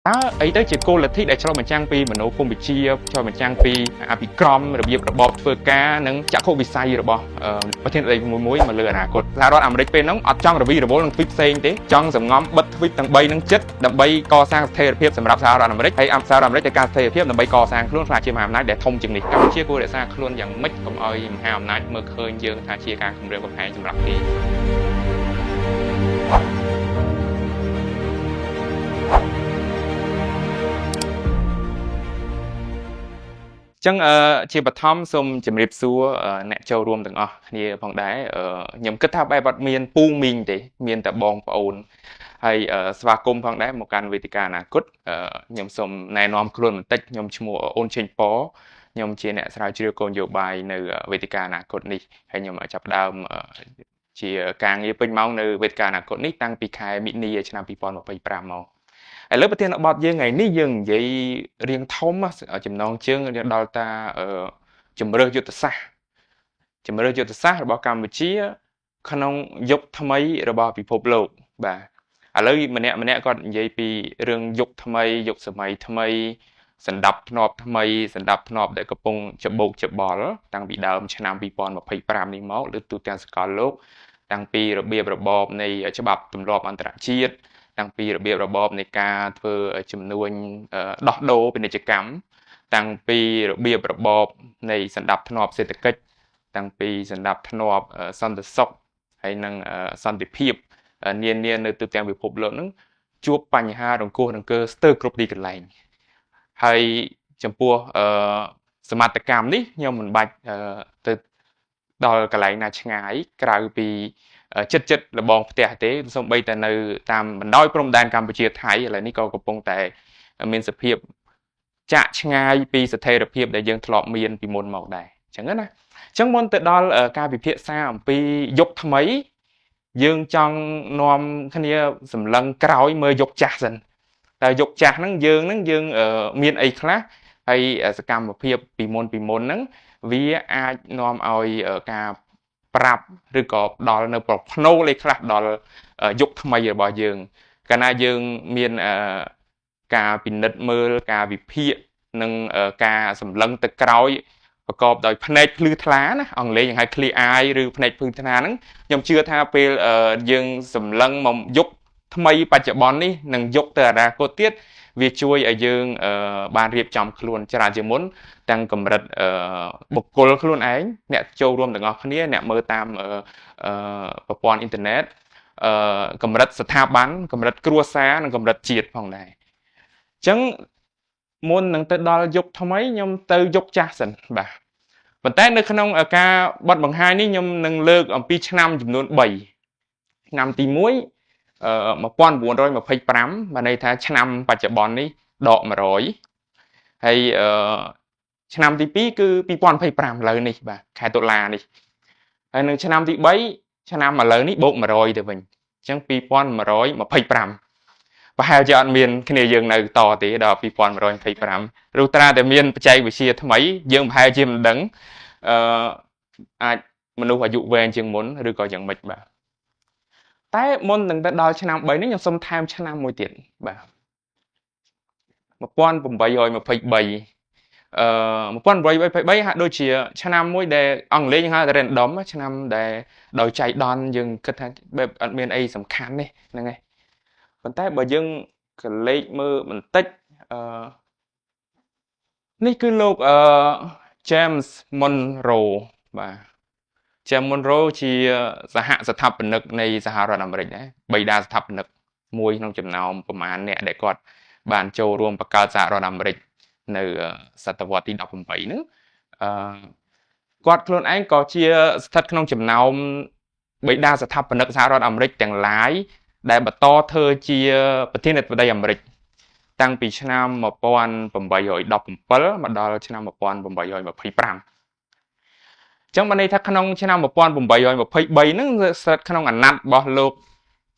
តើអីទៅជាគោលលទ្ធិដែលឆ្លុះបញ្ចាំងពីមនោគមវិជ្ជាឆ្លុះបញ្ចាំងពីអភិក្រមរបៀបរបបធ្វើការនិងចក្ខុវិស័យរបស់ប្រធានាធិបតីមួយមួយមកលើអនាគតសហរដ្ឋអាមេរិកពេលហ្នឹងអត់ចង់រវីរវល់នឹងទ្វីបផ្សេងទេចង់សំងំបិទទ្វីបទាំង3ហ្នឹងចិត្តដើម្បីកសាងស្ថិរភាពសម្រាប់សហរដ្ឋអាមេរិកហើយសហរដ្ឋអាមេរិកត្រូវការស្ថិរភាពដើម្បីកសាងខ្លួនក្លាយជាមហាអំណាចដែលធំជាងនេះកម្ពុជាគួររក្សាខ្លួនយ៉ាងម៉េចកុំឲ្យមហាអំណាចមើលឃើញយើងថាជាការគំរាមកំហែងសម្រាប់គេចឹងជាបឋមសូមជម្រាបសួរអ្នកចូលរួមទាំងអស់គ្នាផងដែរខ្ញុំគិតថាបែបអត់មានពូមីងទេមានតែបងប្អូនហើយស្វាគមន៍ផងដែរមកកាន់វេទិកាអនាគតខ្ញុំសូមណែនាំខ្លួនបន្តិចខ្ញុំឈ្មោះអូនឆេងប៉ខ្ញុំជាអ្នកស្រាវជ្រាវគោលនយោបាយនៅវេទិកាអនាគតនេះហើយខ្ញុំចាប់ផ្ដើមជាការងារពេញម៉ោងនៅវេទិកាអនាគតនេះតាំងពីខែមិនិនាឆ្នាំ2025មកឥឡូវប្រធានបទយើងថ្ងៃនេះយើងនិយាយរៀងធំចំណងជើងដល់តាជំរើសយុទ្ធសាស្ត្រជំរើសយុទ្ធសាស្ត្ររបស់កម្ពុជាក្នុងយុគថ្មីរបស់ពិភពលោកបាទឥឡូវម្នាក់ម្នាក់គាត់និយាយពីរឿងយុគថ្មីយុគសម័យថ្មីសន្តាប់ធ្នាប់ថ្មីសន្តាប់ធ្នាប់ដែលកំពុងច្បោកច្បល់តាំងពីដើមឆ្នាំ2025នេះមកលើទូទាំងសកលលោកតាំងពីរបៀបរបបនៃច្បាប់ទម្លាប់អន្តរជាតិតាំងពីរបៀបរបបនៃការធ្វើជំនួញដោះដូរពាណិជ្ជកម្មតាំងពីរបៀបរបបនៃសន្តាប់ធ្នាប់សេដ្ឋកិច្ចតាំងពីសន្តាប់ធ្នាប់សន្តិសុខហើយនិងសន្តិភាពនានានៅទូទាំងពិភពលោកហ្នឹងជួបបញ្ហារង្គោះរង្គើស្ទើរគ្រប់ទីកន្លែងហើយចំពោះសមត្ថកម្មនេះខ្ញុំមិនបាច់ទៅដល់កន្លែងណាឆ្ងាយក្រៅពីចិត្តចិត្តលបងផ្ទះទេសូម្បីតែនៅតាមបណ្ដោយព្រំដែនកម្ពុជាថៃឥឡូវនេះក៏កំពុងតែមានសភាពចាក់ឆ្ងាយពីស្ថិរភាពដែលយើងធ្លាប់មានពីមុនមកដែរអញ្ចឹងណាអញ្ចឹងមុនទៅដល់ការពិភាក្សាអំពីយុគថ្មីយើងចង់នាំគ្នាសម្លឹងក្រោយមើលយុគចាស់សិនតើយុគចាស់ហ្នឹងយើងមានអីខ្លះហើយសកម្មភាពពីមុនហ្នឹងវាអាចនាំឲ្យការប្រាប់ឬក៏ផ្ដល់នៅប្រផ្នូលអីខ្លះដល់យុគថ្មីរបស់យើងកាលណាយើងមានការពិនិត្យមើលការវិភាគនិងការសម្លឹងទៅក្រោយប្រកបដោយភ្នែកភ្លឺថ្លាណាអង់គ្លេសយើងហៅ clear eye ឬភ្នែកភ្លឺថ្លាហ្នឹងខ្ញុំជឿថាពេលយើងសម្លឹងមកយុគថ្មីបច្ចុប្បន្ននេះនិងយុគទៅអនាគតទៀតវាជួយឲ្យយើងបានរៀបចំខ្លួនច្រើនជាងមុនទាំងកម្រិតបុគ្គលខ្លួនឯងអ្នកចូលរួមទាំងអស់គ្នាអ្នកមើលតាមប្រព័ន្ធអ៊ីនធឺណិតកម្រិតស្ថាប័នកម្រិតគ្រួសារនិងកម្រិតជាតិផងដែរអញ្ចឹងមុននឹងទៅដល់យុគថ្មីខ្ញុំទៅយុគចាស់សិនបាទប៉ុន្តែនៅក្នុងការបទបង្ហាញនេះខ្ញុំនឹងលើកអំពីឆ្នាំចំនួន3ឆ្នាំទី1 1925បានន័យថាឆ្នាំបច្ចុប្បន្ននេះដក100ហើយឆ្នាំទី2គឺ2025ឥឡូវនេះបាទខែតុលានេះហើយនឹងឆ្នាំទី3ឆ្នាំឥឡូវនេះបូក100ទៅវិញអញ្ចឹង2125ប្រហែលជាអត់មានគ្នាយើងនៅតទេដល់2125រុះត្រាតែមានបច្ចេកវិទ្យាថ្មីយើងប្រហែលជាមិនដឹងអាចមនុស្សអាយុវែងជាងមុនឬក៏យ៉ាងម៉េចបាទតែមុននឹងទៅដល់ឆ្នាំ3នេះខ្ញុំសូមថែមឆ្នាំមួយទៀតបាទ1823 1823ហាក់ដូចជាឆ្នាំមួយដែលអង់គ្លេសយើងហៅថា random ឆ្នាំដែលដោយចៃដន្យយើងគិតថាបែបអត់មានអីសំខាន់ទេហ្នឹងហើយប៉ុន្តែបើយើងកលេចមើលបន្តិចនេះគឺលោកJames Monroe បាទ James Monroe ជាសហស្ថាបនិកនៃសហរដ្ឋអាមេរិកដែរបិតាស្ថាបនិកមួយក្នុងចំណោមប្រមាណអ្នកដែលគាត់បានចូលរួមបង្កើតសហរដ្ឋអាមេរិកនៅសតវត្សទី18ហ្នឹងគាត់ខ្លួនឯងក៏ជាស្ថិតក្នុងចំណោមបិតាស្ថាបនិកសហរដ្ឋអាមេរិកទាំងឡាយដែលបន្តធ្វើជាប្រធានាធិបតីអាមេរិកតាំងពីឆ្នាំ1817មកដល់ឆ្នាំ1825ចឹងបានន័យថាក្នុងឆ្នាំ1823ហ្នឹងស្ថិតក្នុងអាណត្តិរបស់លោក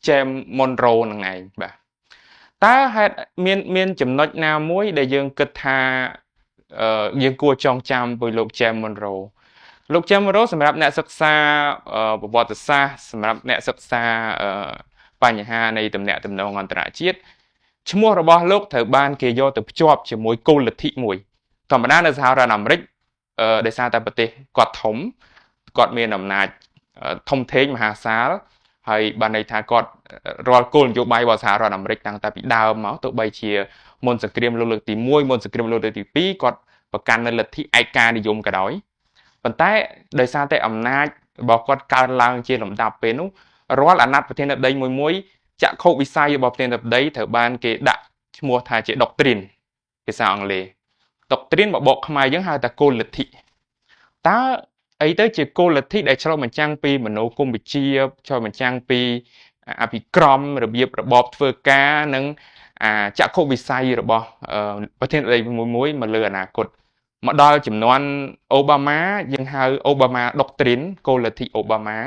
James Monroe ហ្នឹងឯងបាទតើហេតុមានចំណុចណាមួយដែលយើងគិតថាយើងគួរចងចាំពីលោក James Monroe លោក James Monroe សម្រាប់អ្នកសិក្សាប្រវត្តិសាស្ត្រសម្រាប់អ្នកសិក្សាបញ្ហានៃទំនាក់ទំនងអន្តរជាតិ ឈ្មោះរបស់លោកត្រូវបានគេយកទៅភ្ជាប់ជាមួយគោលលទ្ធិមួយធម្មតានៅសហរដ្ឋអាមេរិកដោយសារតែប្រទេសគាត់ធំគាត់មានអំណាចធំធេងមហាសាលហើយបានន័យថាគាត់រាល់គោលនយោបាយរបស់សហរដ្ឋអាមេរិកតាំងតែពីដើមមកទោះបីជាមុនសង្គ្រាមលោកលើកទី1មុនសង្គ្រាមលោកលើកទី2គាត់ប្រកាន់នៅលទ្ធិឯកានិយមក៏ដោយប៉ុន្តែដោយសារតែអំណាចរបស់គាត់កើនឡើងជាលំដាប់ពេលនោះរាល់អាណត្តិប្រធានាធិបតីមួយមួយចក្ខុវិស័យរបស់ប្រធានាធិបតីត្រូវបានគេដាក់ឈ្មោះថាជា doctrine ភាសាអង់គ្លេស doctrine បបកខ្មែរយើងហៅថាគោលលទ្ធិតើអីទៅជាគោលលទ្ធិដែលឆ្លុះបញ្ចាំងពីមនោគមវិជ្ជាឆ្លុះបញ្ចាំងពីអភិក្រមរបៀបរបបធ្វើការនិងអាចក្ខុវិស័យរបស់ប្រធានាធិបតីមួយមួយមកលើអនាគតមកដល់ចំនួនអូបាម៉ាយើងហៅអូបាម៉ា doctrine គោលលទ្ធិអូបាម៉ា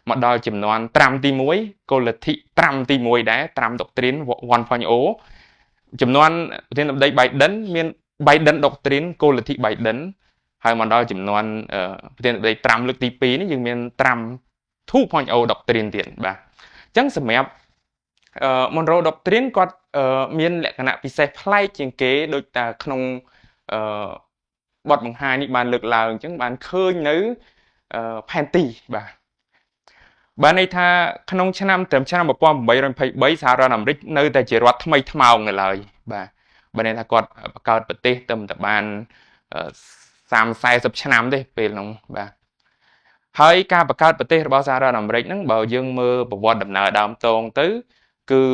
មកដល់ចំនួនត្រាំទី1គោលលទ្ធិត្រាំទី1ដែរត្រាំ doctrine 1.0ចំនួនប្រធានាធិបតី Biden មាន Biden doctrine គោលលទ្ធិ Biden ហើយមកដល់ចំនួនប្រធានាធិបតីត្រាំលើកទី2នេះយើងមានត្រាំ2.0 doctrine ទៀតបាទអញ្ចឹងសម្រាប់ Monroe Doctrine គាត់មានលក្ខណៈពិសេសប្លែកជាងគេដូចតែក្នុងបទបង្ហាញនេះបានលើកឡើងអញ្ចឹងបានឃើញនៅផែនទីបាទបានន័យថាក្នុងឆ្នាំត្រឹមឆ្នាំ1823សហរដ្ឋអាមេរិកនៅតែជារដ្ឋថ្មីថ្មោងនៅឡើយបាទបានន័យថាគាត់បង្កើតប្រទេសទៅតែបាន30 40ឆ្នាំទេពេលនោះបាទហើយការបង្កើតប្រទេសរបស់សហរដ្ឋអាមេរិកហ្នឹងបើយើងមើលប្រវត្តិដំណើរដើមតងទៅគឺ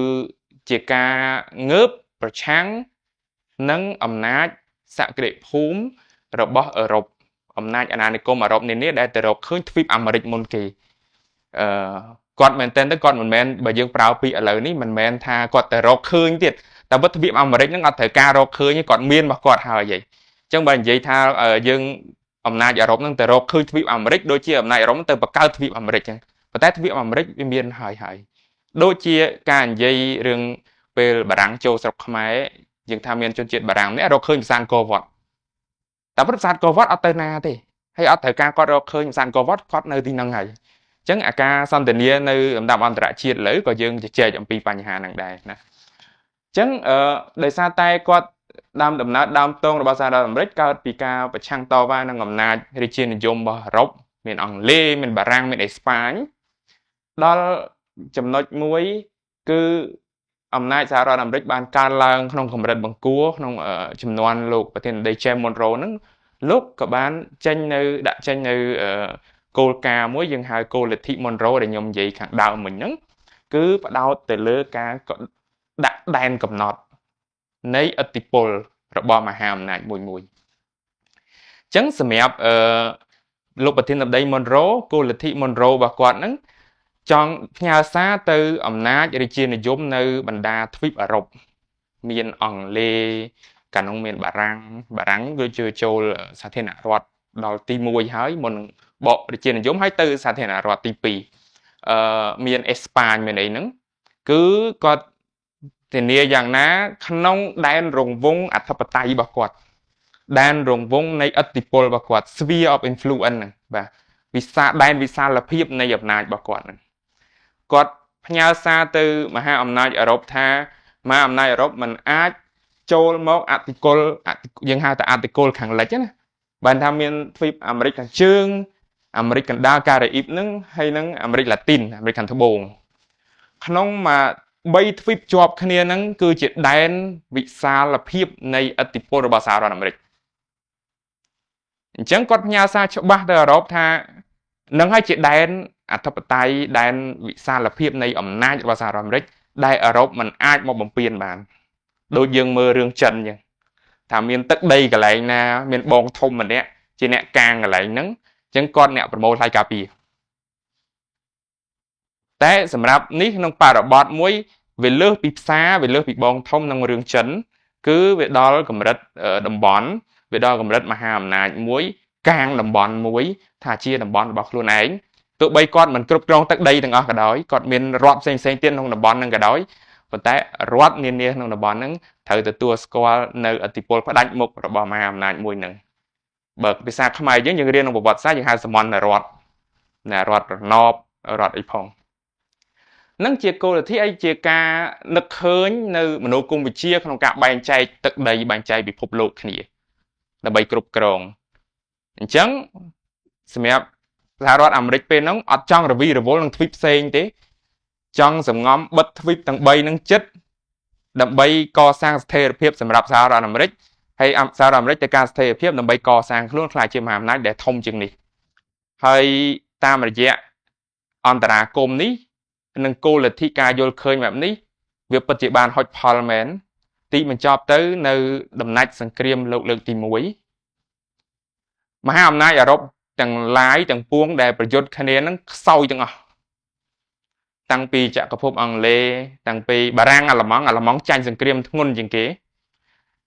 ជាការងើបប្រឆាំងនឹងអំណាចសក្តិភូមិរបស់អឺរ៉ុបអំណាចអាណានិគមអឺរ៉ុបនានាដែលទៅរកឃើញទ្វីបអាមេរិកមុនគេអឺគាត់មែនតើទៅគាត់មិនមែនបើយើងប្រើពាក្យឥឡូវនេះមិនមែនថាគាត់ទៅរកឃើញទៀតតែវត្តទ្វីបអាមេរិកហ្នឹងអត់ត្រូវការរកឃើញទេគាត់មានរបស់គាត់ហើយហីអញ្ចឹងបើនិយាយថាយើងអំណាចអឺរ៉ុបហ្នឹងទៅរកឃើញទ្វីបអាមេរិកដូចជាអំណាចអឺរ៉ុបទៅបង្កើតទ្វីបអាមេរិកអញ្ចឹងប៉ុន្តែទ្វីបអាមេរិកវាមានហើយហើយដូចជាការនិយាយរឿងពេលបារាំងចូលស្រុកខ្មែរយើងថាមានជនជាតិបារាំងម្នាក់រកឃើញប្រាសាទអង្គរវត្តតែប្រាសាទអង្គរវត្តអត់ទៅណាទេហើយអត់ត្រូវការគាត់រកឃើញប្រាសាទអង្គរវត្តគាត់នៅទីហ្នឹងហើយអញ្ចឹងអាការសន្ទនានៅលំដាប់អន្តរជាតិឥឡូវក៏យើងជជែកអំពីបញ្ហាហ្នឹងដែរណាអញ្ចឹងអឺដោយសារតែគាត់ដើមដំណើរដើមតងរបស់សហរដ្ឋអាមេរិកកើតពីការប្រឆាំងតវ៉ានឹងអំណាចរាជានិយមរបស់អឺរ៉ុបមានអង់គ្លេសមានបារាំងមានអេស្ប៉ាញដល់ចំណុចមួយគឺអំណាចសហរដ្ឋអាមេរិកបានកើនឡើងក្នុងកម្រិតបង្គួរក្នុងចំនួនលោកប្រធានាធិបតី James Monroe ហ្នឹងលោកក៏បានចេញនៅដាក់ចេញនៅគោលការណ៍មួយយើងហៅគោលលទ្ធិ Monroe ដែលខ្ញុំនិយាយខាងដើមមិញហ្នឹងគឺផ្ដោតទៅលើការដាក់ដែនកំណត់នៃឥទ្ធិពលរបស់មហាអំណាចមួយមួយអញ្ចឹងសម្រាប់អឺលោកប្រធានាធិបតី Monroe គោលលទ្ធិ Monroe របស់គាត់ហ្នឹងចង់ផ្ញើសារទៅអំណាចរាជានិយមនៅបណ្ដាទ្វីបអឺរ៉ុបមានអង់គ្លេសកាលនោះមានបារាំងបារាំងវាជឿចូលសាធារណរដ្ឋដល់ទី1ហើយមុននឹងបករាជានិយមហើយទៅសាធារណរដ្ឋទី2អឺមានអេស្ប៉ាញមានអីហ្នឹងគឺគាត់ធានាយ៉ាងណាក្នុងដែនរង្វង់អធិបតេយ្យរបស់គាត់ដែនរង្វង់នៃឥទ្ធិពលរបស់គាត់ sphere of influence ហ្នឹងបាទវិសាដែនវិសាលភាពនៃអំណាចរបស់គាត់ហ្នឹងគាត់ផ្ញើសារទៅមហាអំណាចអឺរ៉ុបថាមហាអំណាចអឺរ៉ុបមិនអាចចូលមកអតិគុលយើងហៅថាអតិគុលខាងលិចណាបានថាមានទ្វីបអាមេរិកខាងជើងអាមេរិកកណ្ដាលការ៉ាអ៊ីបហ្នឹងហើយនឹងអាមេរិកឡាទីនអាមេរិកខាងត្បូងក្នុងមួយ3ទ្វីបជាប់គ្នាហ្នឹងគឺជាដែនវិសាលភាពនៃឥទ្ធិពលរបស់សហរដ្ឋអាមេរិកអញ្ចឹងគាត់ផ្ញើសារច្បាស់ទៅអឺរ៉ុបថានឹងហើយជាដែនអធិបតេយ្យដែនវិសាលភាពនៃអំណាចរបស់សហរដ្ឋអាមេរិកដែលអឺរ៉ុបមិនអាចមកបំពេញបានដូចយើងមើលរឿងចិនអញ្ចឹងថាមានទឹកដីកន្លែងណាមានបងធំម្នាក់ជាអ្នកកាងកន្លែងហ្នឹងអញ្ចឹងគាត់អ្នកប្រមូលថ្លៃការពារតែសម្រាប់នេះក្នុងបរិបទមួយវាលើសពីផ្សារវាលើសពីបងធំក្នុងរឿងចិនគឺវាដល់កម្រិតតំបន់វាដល់កម្រិតមហាអំណាចមួយកាងតំបន់មួយថាជាតំបន់របស់ខ្លួនឯងទោះបីគាត់មិនគ្រប់គ្រងទឹកដីទាំងអស់ក៏ដោយគាត់មានរដ្ឋផ្សេងផ្សេងទៀតក្នុងតំបន់ហ្នឹងក៏ដោយប៉ុន្តែរដ្ឋនានាក្នុងតំបន់ហ្នឹងត្រូវទទួលស្គាល់នៅឥទ្ធិពលផ្ដាច់មុខរបស់មហាអំណាចមួយហ្នឹងបើភាសាខ្មែរយើងយើងរៀនក្នុងប្រវត្តិសាស្ត្រយើងហៅសមន្តរដ្ឋណារដ្ឋរណបរដ្ឋអីផង នឹងជាគោលលទ្ធិអីជាការនឹកឃើញនៅមនោគមវិជ្ជាក្នុងការបែងចែកទឹកដីបែងចែកពិភពលោកគ្នាដើម្បីគ្រប់គ្រងអញ្ចឹងសម្រាប់សហរដ្ឋអាមេរិកពេលហ្នឹងអត់ចង់រវីរវល់នឹងទ្វីបផ្សេងទេចង់សំងំបិទទ្វីបទាំង3ហ្នឹងចិត្តដើម្បីកសាងស្ថិរភាពសម្រាប់សហរដ្ឋអាមេរិកហើយសហរដ្ឋអាមេរិកទៅការស្ថិរភាពដើម្បីកសាងខ្លួនក្លាយជាមហាអំណាចដែលធំជាងនេះហើយតាមរយៈអន្តរាគមន៍នេះនិងគោលលទ្ធិការយល់ឃើញបែបនេះវាពិតជាបានហុចផលមែនទីបញ្ចប់ទៅនៅដំណាច់សង្គ្រាមលោកលើកទី1មហាអំណាចអឺរ៉ុបទាំងឡាយទាំងពួងដែលប្រយុទ្ធគ្នានឹងខ្សោយទាំងអស់តាំងពីចក្រភពអង់គ្លេសតាំងពីបារាំងអាល្លឺម៉ង់អាល្លឺម៉ង់ចាញ់សង្គ្រាមធ្ងន់ជាងគេ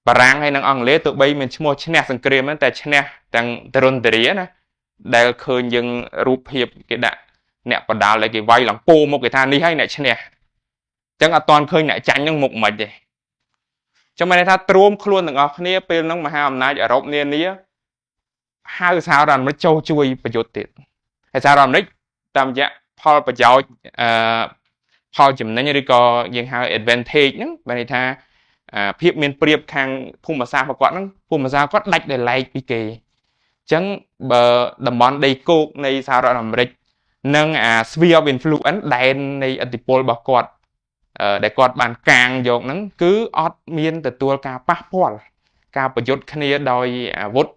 បារាំងហើយនិងអង់គ្លេសទោះបីមានឈ្មោះឈ្នះសង្គ្រាមតែឈ្នះទាំងទរុនទរាណាដែលឃើញយើងរូបភាពគេដាក់អ្នកបដាលដែលគេវាយឡើងពោមុខគេថានេះហើយអ្នកឈ្នះអញ្ចឹងអត់ទាន់ឃើញអ្នកចាញ់នឹងមុខមិនទេចាំមានន័យថាទ្រាំខ្លួនទាំងអស់គ្នាពេលហ្នឹងមហាអំណាចអឺរ៉ុបនានាហៅសហរដ្ឋអាមេរិកចូលជួយប្រយុទ្ធទៀតហើយសហរដ្ឋអាមេរិកតាមរយៈផលប្រយោជន៍អឺផលចំណេញឬក៏យើងហៅ advantage ហ្នឹងបានន័យថាភាពមានប្រៀបខាងភូមិសាស្ត្ររបស់គាត់ហ្នឹងភូមិសាស្ត្រគាត់ដាច់ដោយឡែកពីគេអញ្ចឹងបើតំបន់ដីគោកនៃសហរដ្ឋអាមេរិកនិងអា sphere of influence ដែននៃឥទ្ធិពលរបស់គាត់ដែលគាត់បានកាងយកហ្នឹងគឺអត់មានទទួលការប៉ះពាល់ការប្រយុទ្ធគ្នាដោយអាវុធ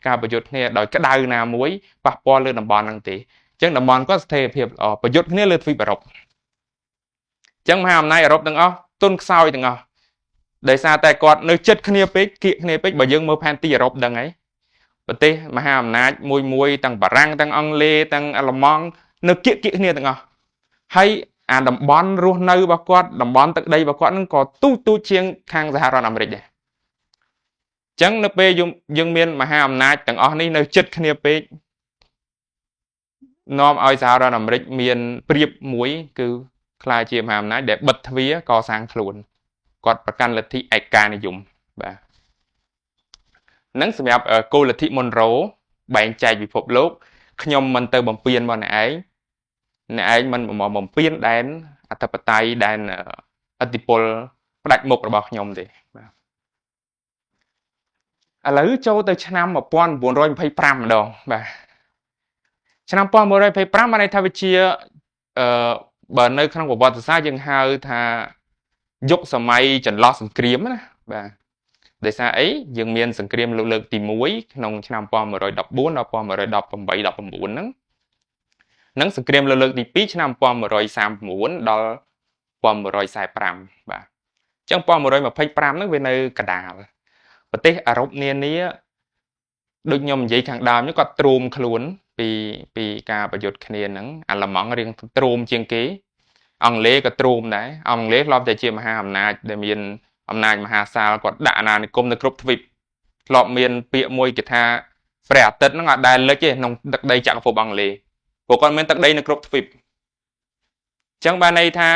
ការប្រយុទ្ធគ្នាដោយក្តៅណាមួយប៉ះពាល់លើតំបន់ហ្នឹងទេអញ្ចឹងតំបន់គាត់ស្ថិរភាពល្អប្រយុទ្ធគ្នាលើទ្វីបអឺរ៉ុបអញ្ចឹងមហាអំណាចអឺរ៉ុបទាំងអស់ទុនខ្សោយទាំងអស់ដោយសារតែគាត់នៅចិត្តគ្នាពេកគៀកគ្នាពេកបើយើងមើលផែនទីអឺរ៉ុបដឹងហើយប្រទេសមហាអំណាចមួយមួយទាំងបារាំងទាំងអង់គ្លេសទាំងអាល្លឺម៉ង់នៅគៀកគៀកគ្នាទាំងអស់ហើយអាតំបន់រស់នៅរបស់គាត់តំបន់ទឹកដីរបស់គាត់ហ្នឹងក៏ទូចទូចជាងខាងសហរដ្ឋអាមេរិកដែរអញ្ចឹងនៅពេលយើងមានមហាអំណាចទាំងអស់នេះនៅចិត្តគ្នាពេកនាំឲ្យសហរដ្ឋអាមេរិកមានប្រៀបមួយគឺក្លាយជាមហាអំណាចដែលបិទទ្វារកសាងខ្លួនគាត់ប្រកាន់លទ្ធិឯកានិយមបាទនឹងសម្រាប់គោលលទ្ធិមុនរ៉ូបែងចែកពិភពលោកខ្ញុំមិនទៅបំពេញមកអ្នកឯងអ្នកឯងមិនមកបំពេញដែនអធិបតេយ្យដែនឥទ្ធិពលផ្ដាច់មុខរបស់ខ្ញុំទេបាទឥឡូវចូលទៅឆ្នាំ1925ម្ដងបាទឆ្នាំ1925បានន័យថាវាជាអឺបើនៅក្នុងប្រវត្តិសាស្ត្រយើងហៅថាយុគសម័យចន្លោះសង្គ្រាមណាបាទដោយសារអីយើងមានសង្គ្រាមលោកលើកទី1ក្នុងឆ្នាំ1114ដល់1118 19ហ្នឹងនិងសង្គ្រាមលើកទី2ឆ្នាំ1139ដល់1145បាទអញ្ចឹង1125ហ្នឹងវានៅកដាលប្រទេសអឺរ៉ុបនានាដូចខ្ញុំនិយាយខាងដើមនេះគាត់ទ្រាំខ្លួនពីការប្រយុទ្ធគ្នាហ្នឹងអាល្លឺម៉ង់រៀងទ្រាំជាងគេអង់គ្លេសក៏ទ្រាំដែរអង់គ្លេសធ្លាប់តែជាមហាអំណាចដែលមានអំណាចមហាសាលគាត់ដាក់អាណានិគមនៅគ្រប់ទ្វីបធ្លាប់មានពាក្យមួយគេថាព្រះអាទិត្យហ្នឹងអត់ដែលលិចទេក្នុងទឹកដីចក្រភពអង់គ្លេសព្រោះគាត់មានទឹកដីនៅគ្រប់ទ្វីបអញ្ចឹងបានន័យថា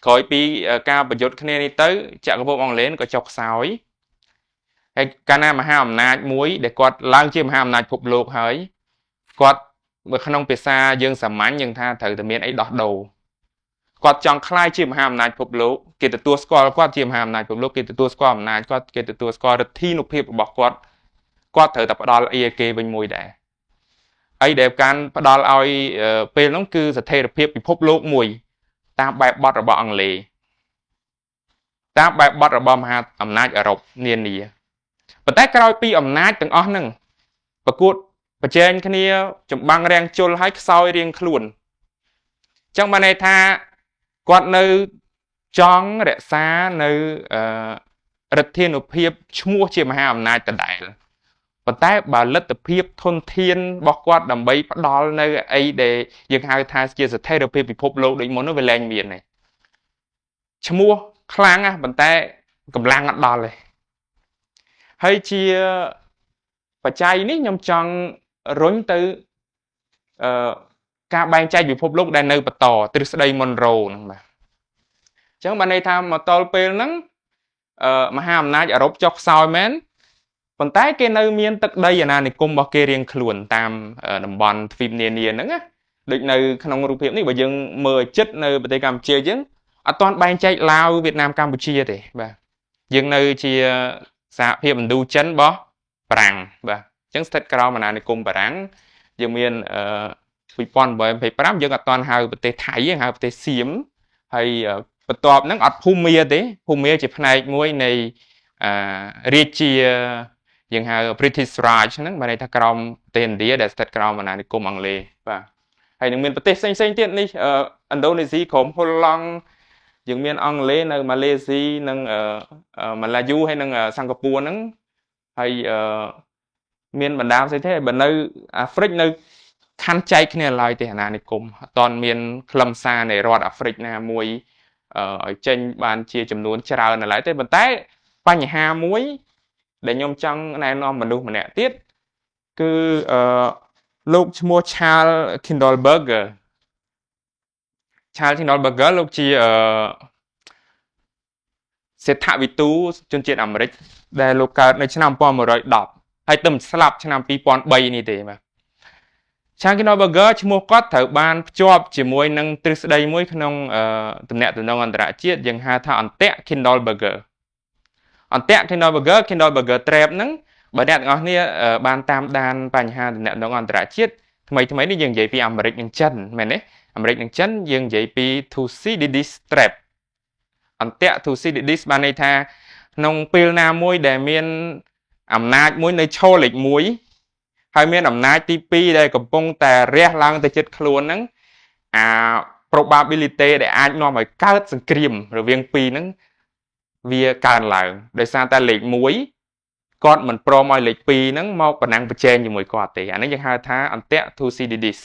ក្រោយពីការប្រយុទ្ធគ្នានេះទៅចក្រភពអង់គ្លេសក៏ចុះខ្សោយហើយកាលណាមហាអំណាចមួយដែលគាត់ឡើងជាមហាអំណាចពិភពលោកហើយគាត់បើក្នុងភាសាយើងសាមញ្ញយើងថាត្រូវតែមានអីដោះដូរគាត់ចង់ក្លាយជាមហាអំណាចពិភពលោកគេទទួលស្គាល់គាត់ជាមហាអំណាចពិភពលោកគេទទួលស្គាល់អំណាចគាត់គេទទួលស្គាល់ឫទ្ធានុភាពរបស់គាត់គាត់ត្រូវតែផ្ដល់អីឲ្យគេវិញមួយដែរអីដែលការផ្ដល់ឲ្យពេលហ្នឹងគឺស្ថិរភាពពិភពលោកមួយតាមបែបបទរបស់អង់គ្លេសតាមបែបបទរបស់មហាអំណាចអឺរ៉ុបនានាប៉ុន្តែក្រោយពីអំណាចទាំងអស់ហ្នឹងប្រកួតប្រជែងគ្នាចម្បាំងរាំងជលហើយខ្សោយរៀងខ្លួនអញ្ចឹងបានន័យថាគាត់នៅចង់រក្សានៅឫទ្ធានុភាពឈ្មោះជាមហាអំណាចដដែលប៉ុន្តែបើលទ្ធភាពធនធានរបស់គាត់ដើម្បីផ្ដល់នៅអីដែលយើងហៅថាជាស្ថិរភាពពិភពលោកដូចមុននោះវាលែងមានទេឈ្មោះខ្លាំងណាស់ប៉ុន្តែកម្លាំងអត់ដល់ទេហើយជាបច្ច័យនេះខ្ញុំចង់រុញទៅអឺការបែងចែកពិភពលោកដែលនៅបន្តទ្រឹស្ដីមុនរ៉ូហ្នឹងបាទអញ្ចឹងបានន័យថាមកដល់ពេលហ្នឹងអឺមហាអំណាចអឺរ៉ុបចុះខ្សោយមែនប៉ុន្តែគេនៅមានទឹកដីអាណានិគមរបស់គេរៀងខ្លួនតាមតំបន់ទ្វីបនានាហ្នឹងណា ដូចនៅក្នុងរូបភាពនេះបើយើងមើលចិត្តនៅប្រទេសកម្ពុជាយើងអត់ទាន់បែងចែកឡាវវៀតណាមកម្ពុជាទេបាទយើងនៅជាសហភាពឥណ្ឌូចិនរបស់បារាំងបាទអញ្ចឹងស្ថិតក្រោមអាណានិគមបារាំងយើងមានអឺ2825យើងអត់ទាន់ហៅប្រទេសថៃហៅប្រទេសសៀមហើយបន្ទាប់ហ្នឹងអត់ភូមាទេភូមាជាផ្នែកមួយនៃរាជាយើងហៅ British Raj ហ្នឹងបានន័យថាក្រោមប្រទេសឥណ្ឌាដែលស្ថិតក្រោមអាណានិគមអង់គ្លេសបាទហើយនឹងមានប្រទេសផ្សេងផ្សេងទៀតនេះឥណ្ឌូនេស៊ីក្រោមហូឡង់យើងមានអង់គ្លេសនៅម៉ាឡេស៊ីនិងម៉ាឡាយូហើយនិងសិង្ហបុរីហ្នឹងហើយមានបណ្ដាផ្សេងទេបើនៅអាហ្វ្រិកនៅខណ្ឌចែកគ្នាឡើយទេអាណានិគមអត់ទាន់មានខ្លឹមសារនៃរដ្ឋអាហ្វ្រិកណាមួយឲ្យចេញបានជាចំនួនច្រើននៅឡើយទេប៉ុន្តែបញ្ហាមួយដែលខ្ញុំចង់ណែនាំមនុស្សម្នាក់ទៀតគឺអឺលោកឈ្មោះ Charles Kindleberger Charles Kindleberger លោកជាអឺសេដ្ឋវិទូជនជាតិអាមេរិកដែលលោកកើតនៅឆ្នាំ1110ហើយទៅស្លាប់ឆ្នាំ2003នេះទេបាទ Charles Kindleberger ឈ្មោះគាត់ត្រូវបានភ្ជាប់ជាមួយនឹងទ្រឹស្ដីមួយក្នុងទំនាក់ទំនងអន្តរជាតិយើងហៅថាអន្ទាក់ Kindleberger អន្ទាក់ Kindleberger Kindleberger Trap ហ្នឹងបើអ្នកទាំងអស់គ្នាបានតាមដានបញ្ហាទំនាក់ទំនងអន្តរជាតិថ្មីថ្មីនេះយើងនិយាយពីអាមេរិកនិងចិនមែនទេអាមេរិកនិងចិនយើងនិយាយពី Thucydides Trap អន្ទាក់ Thucydides បានន័យថាក្នុងពេលណាមួយដែលមានអំណាចមួយនៅឈរលេខ1ហើយមានអំណាចទី2ដែលកំពុងតែរះឡើងទៅចិត្តខ្លួនហ្នឹងអា probability ដែលអាចនាំឲ្យកើតសង្គ្រាមរវាងពីរហ្នឹងវាកើនឡើងដោយសារតែលេខ1គាត់មិនព្រមឲ្យលេខ2ហ្នឹងមកប្រណាំងប្រជែងជាមួយគាត់ទេអានេះយើងហៅថាអន្ទាក់ Thucydides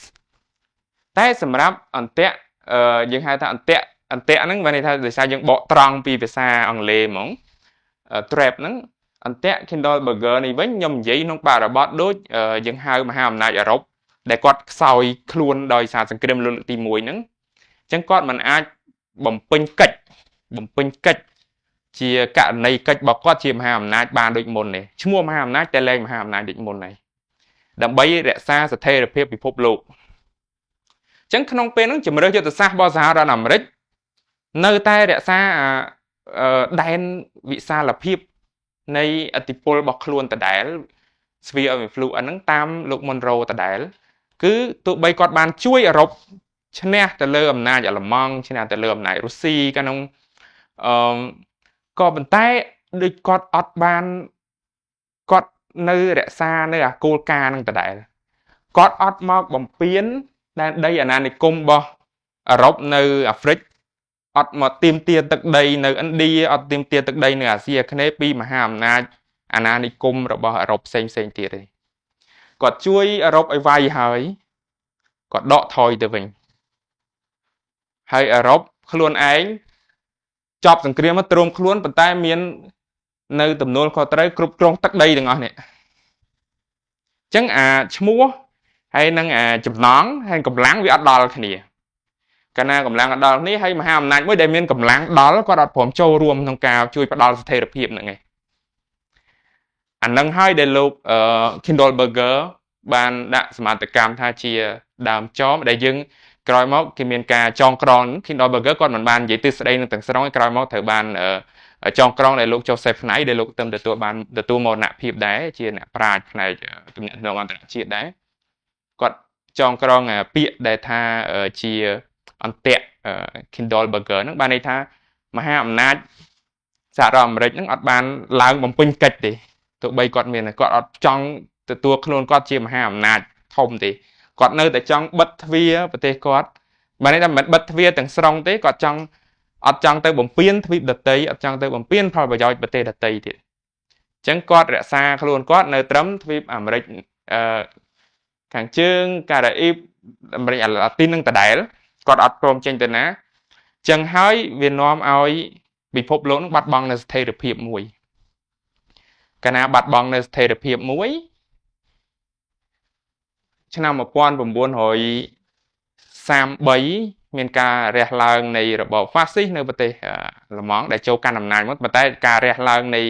តែសម្រាប់អន្ទាក់យើងហៅថាអន្ទាក់អន្ទាក់ហ្នឹងបានន័យថាដោយសារយើងបកត្រង់ពីភាសាអង់គ្លេសហ្មង trap ហ្នឹងអន្ទាក់ Kindleberger នេះវិញខ្ញុំនិយាយក្នុងបរិបទដូចយើងហៅមហាអំណាចអឺរ៉ុបដែលគាត់ខ្សោយខ្លួនដោយសារសង្គ្រាមលោកទី1ហ្នឹងអញ្ចឹងគាត់មិនអាចបំពេញកិច្ចបំពេញកិច្ចជាករណីកិច្ចរបស់គាត់ជាមហាអំណាចបានដូចមុនទេឈ្មោះមហាអំណាចតែលែងមហាអំណាចដូចមុនហើយដើម្បីរក្សាស្ថិរភាពពិភពលោកអញ្ចឹងក្នុងពេលហ្នឹងជំរើសយុទ្ធសាស្ត្ររបស់សហរដ្ឋអាមេរិកនៅតែរក្សាដែនវិសាលភាពនៃឥទ្ធិពលរបស់ខ្លួនដដែល sphere of influence ហ្នឹងតាមលោក Monroe ដដែលគឺទោះបីគាត់បានជួយអឺរ៉ុបឈ្នះទៅលើអំណាចអាល្លឺម៉ង់ឈ្នះទៅលើអំណាចរុស្ស៊ីកាលនោះអឺក៏ប៉ុន្តែដូចគាត់អត់បានគាត់នៅរក្សានៅអាគោលការណ៍នឹងដដែលគាត់អត់មកបំពេញដែនដីអាណានិគមរបស់អឺរ៉ុបនៅអាហ្វ្រិកអត់មកទាមទារទឹកដីនៅឥណ្ឌាអត់ទាមទារទឹកដីនៅអាស៊ីអាគ្នេយ៍ពីមហាអំណាចអាណានិគមរបស់អឺរ៉ុបផ្សេងផ្សេងទៀតទេគាត់ជួយអឺរ៉ុបឲ្យវាយហើយគាត់ដកថយទៅវិញហើយអឺរ៉ុបខ្លួនឯងចប់សង្គ្រាមមកទ្រាំខ្លួនប៉ុន្តែមាននៅទំនួលខុសត្រូវគ្រប់គ្រងទឹកដីទាំងអស់នេះអញ្ចឹងអាឈ្មោះហើយនឹងអាចំណងហើយកម្លាំងវាអត់ដល់គ្នាកាលណាកម្លាំងអត់ដល់គ្នាហើយមហាអំណាចមួយដែលមានកម្លាំងដល់គាត់អត់ព្រមចូលរួមក្នុងការជួយផ្ដល់ស្ថិរភាពហ្នឹងឯងអានឹងហើយដែលលោក Kindleberger បានដាក់សមាតកម្មថាជាដើមចមដែលយើងក្រោយមកគេមានការចងក្រង Kindleberger គាត់មិនបាននិយាយទិសស្ដីនឹងទាំងស្រុងក្រោយមកត្រូវបានចងក្រងដែលលោក Joseph Nye ដែលលោកទៅទទួលបានទទួលមរណភាពដែរជាអ្នកប្រាជ្ញផ្នែកទំនាក់ទំនងអន្តរជាតិដែរគាត់ចងក្រងពាក្យដែលថាជាអន្ទាក់ Kindleberger ហ្នឹងបានន័យថាមហាអំណាចសហរដ្ឋអាមេរិកហ្នឹងអត់បានឡើងបំពេញកិច្ចទេទោះបីគាត់មានគាត់អត់ចង់ទទួលខ្លួនគាត់ជាមហាអំណាចធំទេគាត់នៅតែចង់បិទទ្វារប្រទេសគាត់បានន័យថាមិនបិទទ្វារទាំងស្រុងទេគាត់ចង់អត់ចង់ទៅបំពេញទ្វីបដតីអត់ចង់ទៅបំពេញផលប្រយោជន៍ប្រទេសដតីទៀតអញ្ចឹងគាត់រក្សាខ្លួនគាត់នៅត្រឹមទ្វីបអាមេរិកអឺខាងជើងការ៉ាអ៊ីបអាមេរិកឡាទីននឹងដដែលគាត់អត់ព្រមចេញទៅណាអញ្ចឹងហើយវានាំឲ្យពិភពលោកនឹងបាត់បង់នៅស្ថិរភាពមួយកាលណាបាត់បង់នៅស្ថិរភាពមួយឆ្នាំ1933មានការរះឡើងនៃរបបហ្វាស៊ីសនៅប្រទេសអាល្លឺម៉ង់ដែលចូលកាន់អំណាចមកប៉ុន្តែការរះឡើងនៃ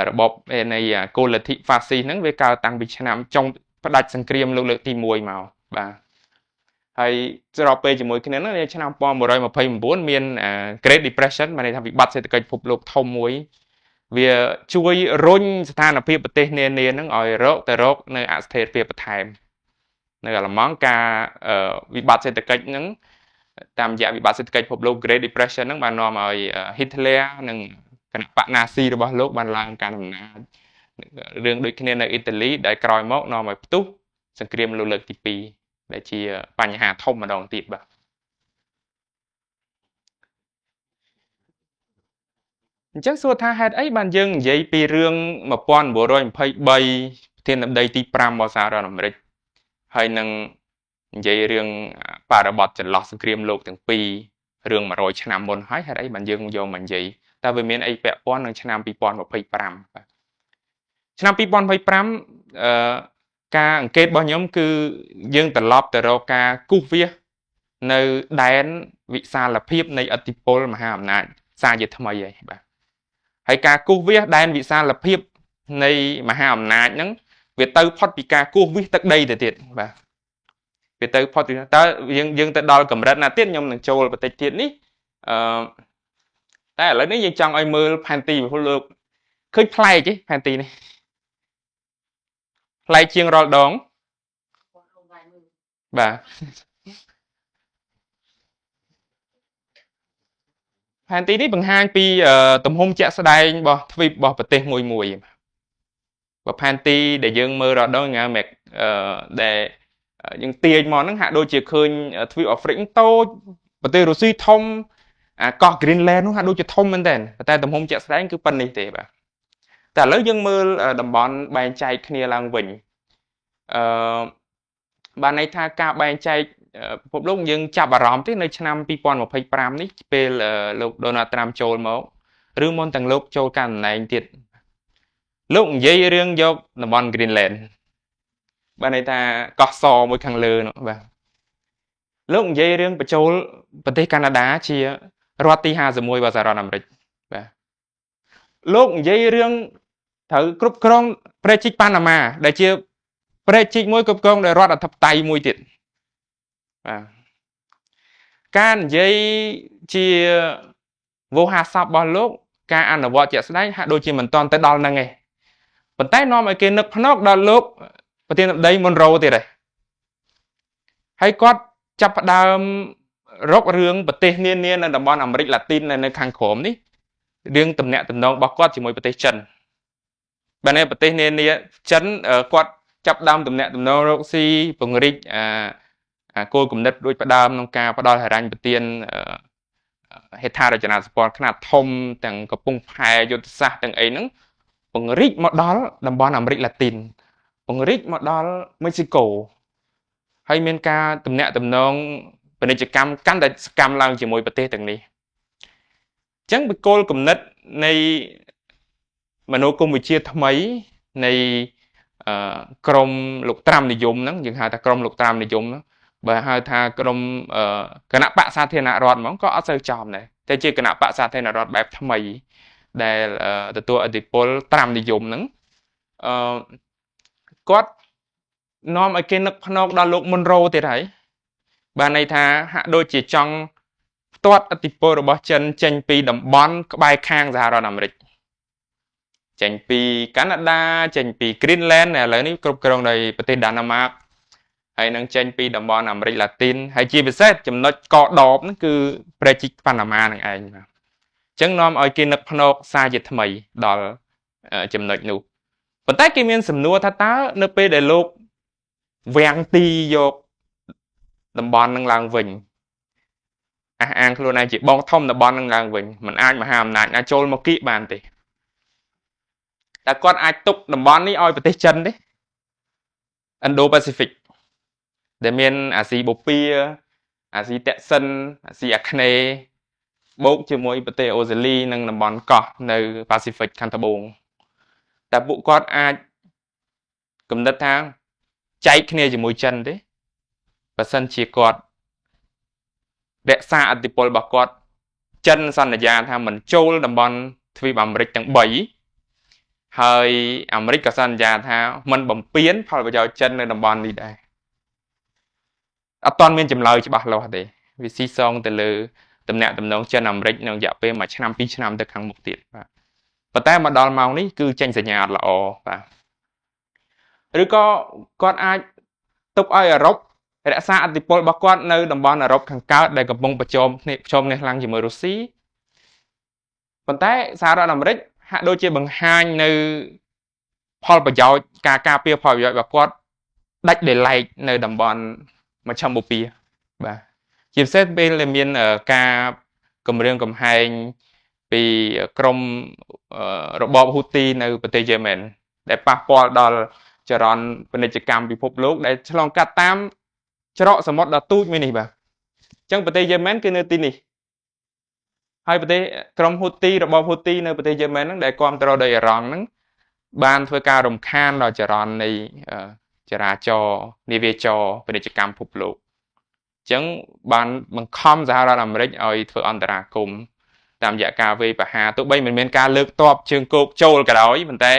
របបនៃគោលលទ្ធិហ្វាស៊ីសហ្នឹងវាកើតតាំងពីឆ្នាំចុងផ្ដាច់សង្គ្រាមលោកលើកទី1មកបាទហ ហើយស្របពេលជាមួយគ្នាហ្នឹងនៅឆ្នាំ1929មាន Great Depression មានន័យថាវិបត្តិសេដ្ឋកិច្ចពិភពលោកធំមួយវាជួយរុញស្ថានភាពប្រទេសនានាហ្នឹងឲ្យរកទៅរកនៅអស្ថិរភាពបន្ថែមនៅអាល្លឺម៉ង់ការវិបត្តិសេដ្ឋកិច្ចហ្នឹងតាមរយៈវិបត្តិសេដ្ឋកិច្ចពិភពលោក Great Depression ហ្នឹងបាននាំឲ្យ Hitler និងគណបក្សណាស៊ីរបស់លោកបានឡើងកាន់អំណាចរឿងដូចគ្នានៅអ៊ីតាលីដែលក្រោយមកនាំឲ្យផ្ទុះសង្គ្រាមលោកលើកទី2ដែលជាបញ្ហាធំម្ដងទៀតបាទអញ្ចឹងសួរថាហេតុអីបានយើងនិយាយពីរឿង1923ប្រធានាធិបតីទី5របស់សហរដ្ឋអាមេរិកហើយនឹងនិយាយរឿងបរិបទចន្លោះសង្គ្រាមលោកទាំងពីររឿង100ឆ្នាំមុនហើយហេតុអីបានយើងយកមកនិយាយតើវាមានអីពាក់ព័ន្ធនឹងឆ្នាំ2025បាទឆ្នាំ2025ការអង្កេតរបស់ខ្ញុំគឺយើងត្រឡប់ទៅរកការគូសវាសនៅដែនវិសាលភាពនៃឥទ្ធិពលមហាអំណាចសារជាថ្មីហើយបាទហើយការគូសវាសដែនវិសាលភាពនៃមហាអំណាចហ្នឹងវាទៅផុតពីការគូសវាសទឹកដីទៅទៀតបាទវាទៅផុតពីតើយើងទៅដល់កម្រិតណាទៀតខ្ញុំនឹងចូលបន្តិចទៀតនេះអឺតែឥឡូវនេះយើងចង់ឲ្យមើលផែនទីពិភពលោកឃើញប្លែកទេផែនទីនេះប្លែកជាងរាល់ដងបាទផែនទីនេះបង្ហាញពីទំហំជាក់ស្ដែងរបស់ទ្វីបរបស់ប្រទេសមួយមួយបើផែនទីដែលយើងមើលរាល់ដងញ៉ាំដែលយើងទាញមកហ្នឹងហាក់ដូចជាឃើញទ្វីបអាហ្វ្រិកតូចប្រទេសរុស្ស៊ីធំអាកោះ Greenland នោះហាក់ដូចជាធំមែនតើតែទំហំជាក់ស្ដែងគឺប៉ុណ្នេះទេបាទតែឥឡូវយើងមើលតំបន់បែងចែកគ្នាឡើងវិញអឺបានន័យថាការបែងចែកពិភពលោកយើងចាប់អារម្មណ៍ទេនៅឆ្នាំ2025នេះពេលលោក Donald Trump ចូលមកឬមុនទាំងលោកចូលកាន់តំណែងទៀតលោកនិយាយរឿងយកតំបន់ Greenland បានន័យថាកោះសមួយខាងលើនោះបាទលោកនិយាយរឿងបញ្ចូលប្រទេសកាណាដាជារដ្ឋទី51របស់សហរដ្ឋអាមេរិកបាទលោកនិយាយរឿងត្រូវគ្រប់គ្រងព្រែកជីកប៉ាណាម៉ាដែលជាព្រែកជីកមួយគ្រប់គ្រងដោយរដ្ឋអធិបតេយ្យមួយទៀតបាទការនិយាយជាវោហារស័ព្ទរបស់លោកការអនុវត្តជាក់ស្ដែងហាក់ដូចជាមិនទាន់ទៅដល់ហ្នឹងឯងប៉ុន្តែនាំឲ្យគេនឹកភ្នកដល់លោកប្រធានាធិបតីមុនរ៉ូទៀតហើយហើយគាត់ចាប់ផ្ដើមរករឿងប្រទេសនានានៅតំបន់អាមេរិកឡាទីននៅខាងក្រោមនេះរឿងទំនាក់ទំនងរបស់គាត់ជាមួយប្រទេសចិនបាទនៅប្រទេសនានាចិនគាត់ចាប់ដើមទំនាក់ទំនងរកស៊ីពង្រីកអាគោលគំនិតដូចផ្ដើមក្នុងការផ្ដល់ហិរញ្ញប្បទានហេដ្ឋារចនាសម្ព័ន្ធខ្នាតធំទាំងកំពង់ផែយុទ្ធសាស្ត្រទាំងអីហ្នឹងពង្រីកមកដល់តំបន់អាមេរិកឡាទីនពង្រីកមកដល់មិចស៊ីកូហើយមានការទំនាក់ទំនងពាណិជ្ជកម្មកាន់តែសកម្មឡើងជាមួយប្រទេសទាំងនេះអញ្ចឹងបកគោលគំនិតនៃមនោគមវិជ្ជាថ្មីនៃក្រមលោកត្រាំនិយមហ្នឹងយើងហៅថាក្រមលោកត្រាំនិយមហ្នឹងបើហៅថាក្រមគណៈបក្សសាធារណរដ្ឋហ្មងក៏អត់សូវចំដែរតែជាគណៈបក្សសាធារណរដ្ឋបែបថ្មីដែលទទួលឥទ្ធិពលត្រាំនិយមហ្នឹងអឺគាត់នាំឲ្យគេនឹកភ្នកដល់លោកមុនរ៉ូទៀតហើយបានន័យថាហាក់ដូចជាចង់ផ្ទាត់ឥទ្ធិពលរបស់ចិនចេញពីតំបន់ក្បែរខាងសហរដ្ឋអាមេរិកចេញពីកាណាដាចេញពី Greenland ឥឡូវនេះគ្រប់គ្រងដោយប្រទេសដាណាម៉ាកហើយនឹងចេញពីតំបន់អាមេរិកឡាទីនហើយជាពិសេសចំណុចកដបហ្នឹងគឺព្រែកជីកប៉ាណាម៉ានឹងឯងបាទអញ្ចឹងនាំឲ្យគេនឹកភ្នកសារជាថ្មីដល់ចំណុចនោះប៉ុន្តែគេមានសំណួរថាតើនៅពេលដែលលោកវាំងទីយកតំបន់នឹងឡើងវិញអះអាងខ្លួនឯងជាបងធំតំបន់នឹងឡើងវិញมันអាចមហាអំណាចណាចូលមកគៀកបានទេតែគាត់អាចទុកតំបន់នេះឲ្យប្រទេសចិនទេ Indo-Pacific ដែលមានអាស៊ីបូព៌ាអាស៊ីតាក់សិនអាស៊ីអាគ្នេយ៍បូកជាមួយប្រទេសអូស្ត្រាលីនិងតំបន់កោះនៅប៉ាស៊ីហ្វិកខាងត្បូងតែពួកគាត់អាចកំណត់ថាចែកគ្នាជាមួយចិនទេបើសិនជាគាត់រក្សាឥទ្ធិពលរបស់គាត់ចិនសន្យាថាមិនចូលតំបន់ទ្វីបអាមេរិកទាំង3ហើយអាមេរិកក៏សន្យាថាមិនបំពេញផលប្រយោជន៍ចិននៅតំបន់នេះដែរ អត់ទាន់មានចម្លើយច្បាស់លាស់ទេវាស៊ីសងទៅលើតំណែងតំណងចិនអាមេរិកក្នុងរយៈពេល1ឆ្នាំ2ឆ្នាំទៅខាងមុខទៀតបាទប៉ុន្តែមកដល់ម៉ោងនេះគឺចេញសញ្ញាអត់ល្អបាទឬក៏គាត់អាចទុកឲ្យអឺរ៉ុបរក្សាអធិបុលរបស់គាត់នៅតំបន់អឺរ៉ុបខាងកើតដែលកំពុងប្រជុំគ្នាប្រជុំនេះខ្លាំងជាមួយរុស្ស៊ីប៉ុន្តែសហរដ្ឋអាមេរិកហាក់ដូចជាបង្ហាញនៅផលប្រយោជន៍ការការពារផលប្រយោជន៍របស់គាត់ដាច់ដោយឡែកនៅតំបន់មជ្ឈមបូព៌ាបាទជាពិសេសពេលដែលមានការគម្រាមកំហែងពីក្រមរបបហ៊ូទីនៅប្រទេសយេម៉ែនដែលប៉ះពាល់ដល់ចរន្តពាណិជ្ជកម្មពិភពលោកដែលឆ្លងកាត់តាមច្រកសមុទ្រដ៏ទូចមួយនេះបាទអញ្ចឹងប្រទេសយេម៉ែនគឺនៅទីនេះហើយប្រទេសក្រុមហ៊ូទីរបបហ៊ូទីនៅប្រទេសយេម៉ែនហ្នឹងដែលគ្រប់គ្រងដោយអ៊ីរ៉ង់ហ្នឹងបានធ្វើការរំខានដល់ចរន្តនៃចរាចរណ៍នាវាចរពាណិជ្ជកម្មពិភពលោកអញ្ចឹងបានបង្ខំសហរដ្ឋអាមេរិកឲ្យធ្វើអន្តរាគមន៍តាមរយៈការវាយប្រហារទោះបីមិនមានការលើកទ័ពជើងគោកចូលក៏ដោយប៉ុន្តែ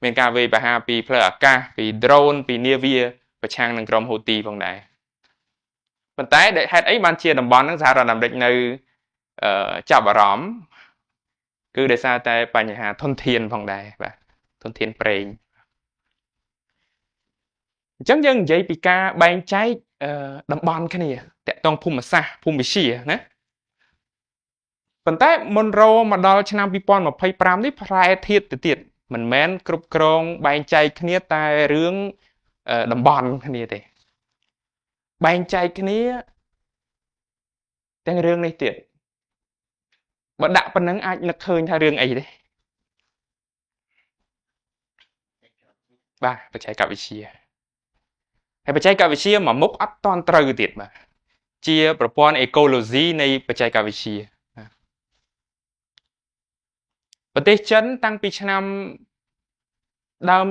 មានការវាយប្រហារពីផ្លូវអាកាសពី drone ពីនាវាប្រឆាំងនឹងក្រុមហ៊ូទីផងដែរប៉ុន្តែហេតុអីបានជាតំបន់ហ្នឹងសហរដ្ឋអាមេរិកនៅចាប់អារម្មណ៍គឺដោយសារតែបញ្ហាធនធានផងដែរបាទធនធានប្រេងអញ្ចឹងយើងនិយាយពីការបែងចែកតំបន់គ្នាតកតងភូមិសាស្ត្រភូមិវិទ្យាណាប៉ុន្តែមុនរមកដល់ឆ្នាំ2025នេះប្រែធៀបទៅទៀតមិនមែនគ្រប់គ្រងបែងចែកគ្នាតែរឿងតំបន់គ្នាទេបែងចែកគ្នាទាំងរឿងនេះទៀតបើដាក់ប៉ុណ្ណឹងអាចនឹកឃើញថារឿងអីទេបាទបច្ចេកវិទ្យាហើយបច្ចេកវិទ្យាមួយមុខអត់តន់ត្រូវទៀតបាទជាប្រព័ន្ធអេកូឡូស៊ីនៃបច្ចេកវិទ្យាប្រទេសចិនតាំងពីឆ្នាំដើម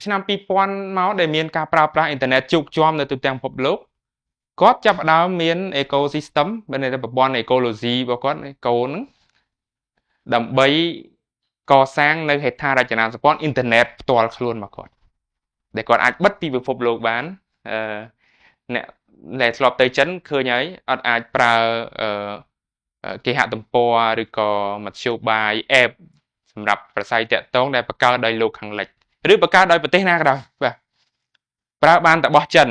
ឆ្នាំ2000មកដែលមានការប្រើប្រាស់អ៊ីនធឺណិតជោគជាំនៅទូទាំងពិភពលោកគាត់ចាប់ផ្ដើមមាន ecosystem មានន័យថាប្រព័ន្ធ ecology របស់គាត់ eco ហ្នឹងដើម្បីកសាងនៅហេដ្ឋារចនាសម្ព័ន្ធអ៊ីនធឺណិតផ្ទាល់ខ្លួនរបស់គាត់ដែលគាត់អាចបិទពីពិភពលោកបានអឺអ្នកដែលធ្លាប់ទៅចិនឃើញហើយអត់អាចប្រើអឺគេហទំព័រឬក៏មធ្យោបាយ app សម្រាប់ប្រស័យតាក់ទងដែលបង្កើតដោយលោកខាងលិចឬបង្កើតដោយប្រទេសណាក៏ដោយបាទប្រើបានតែរបស់ចិន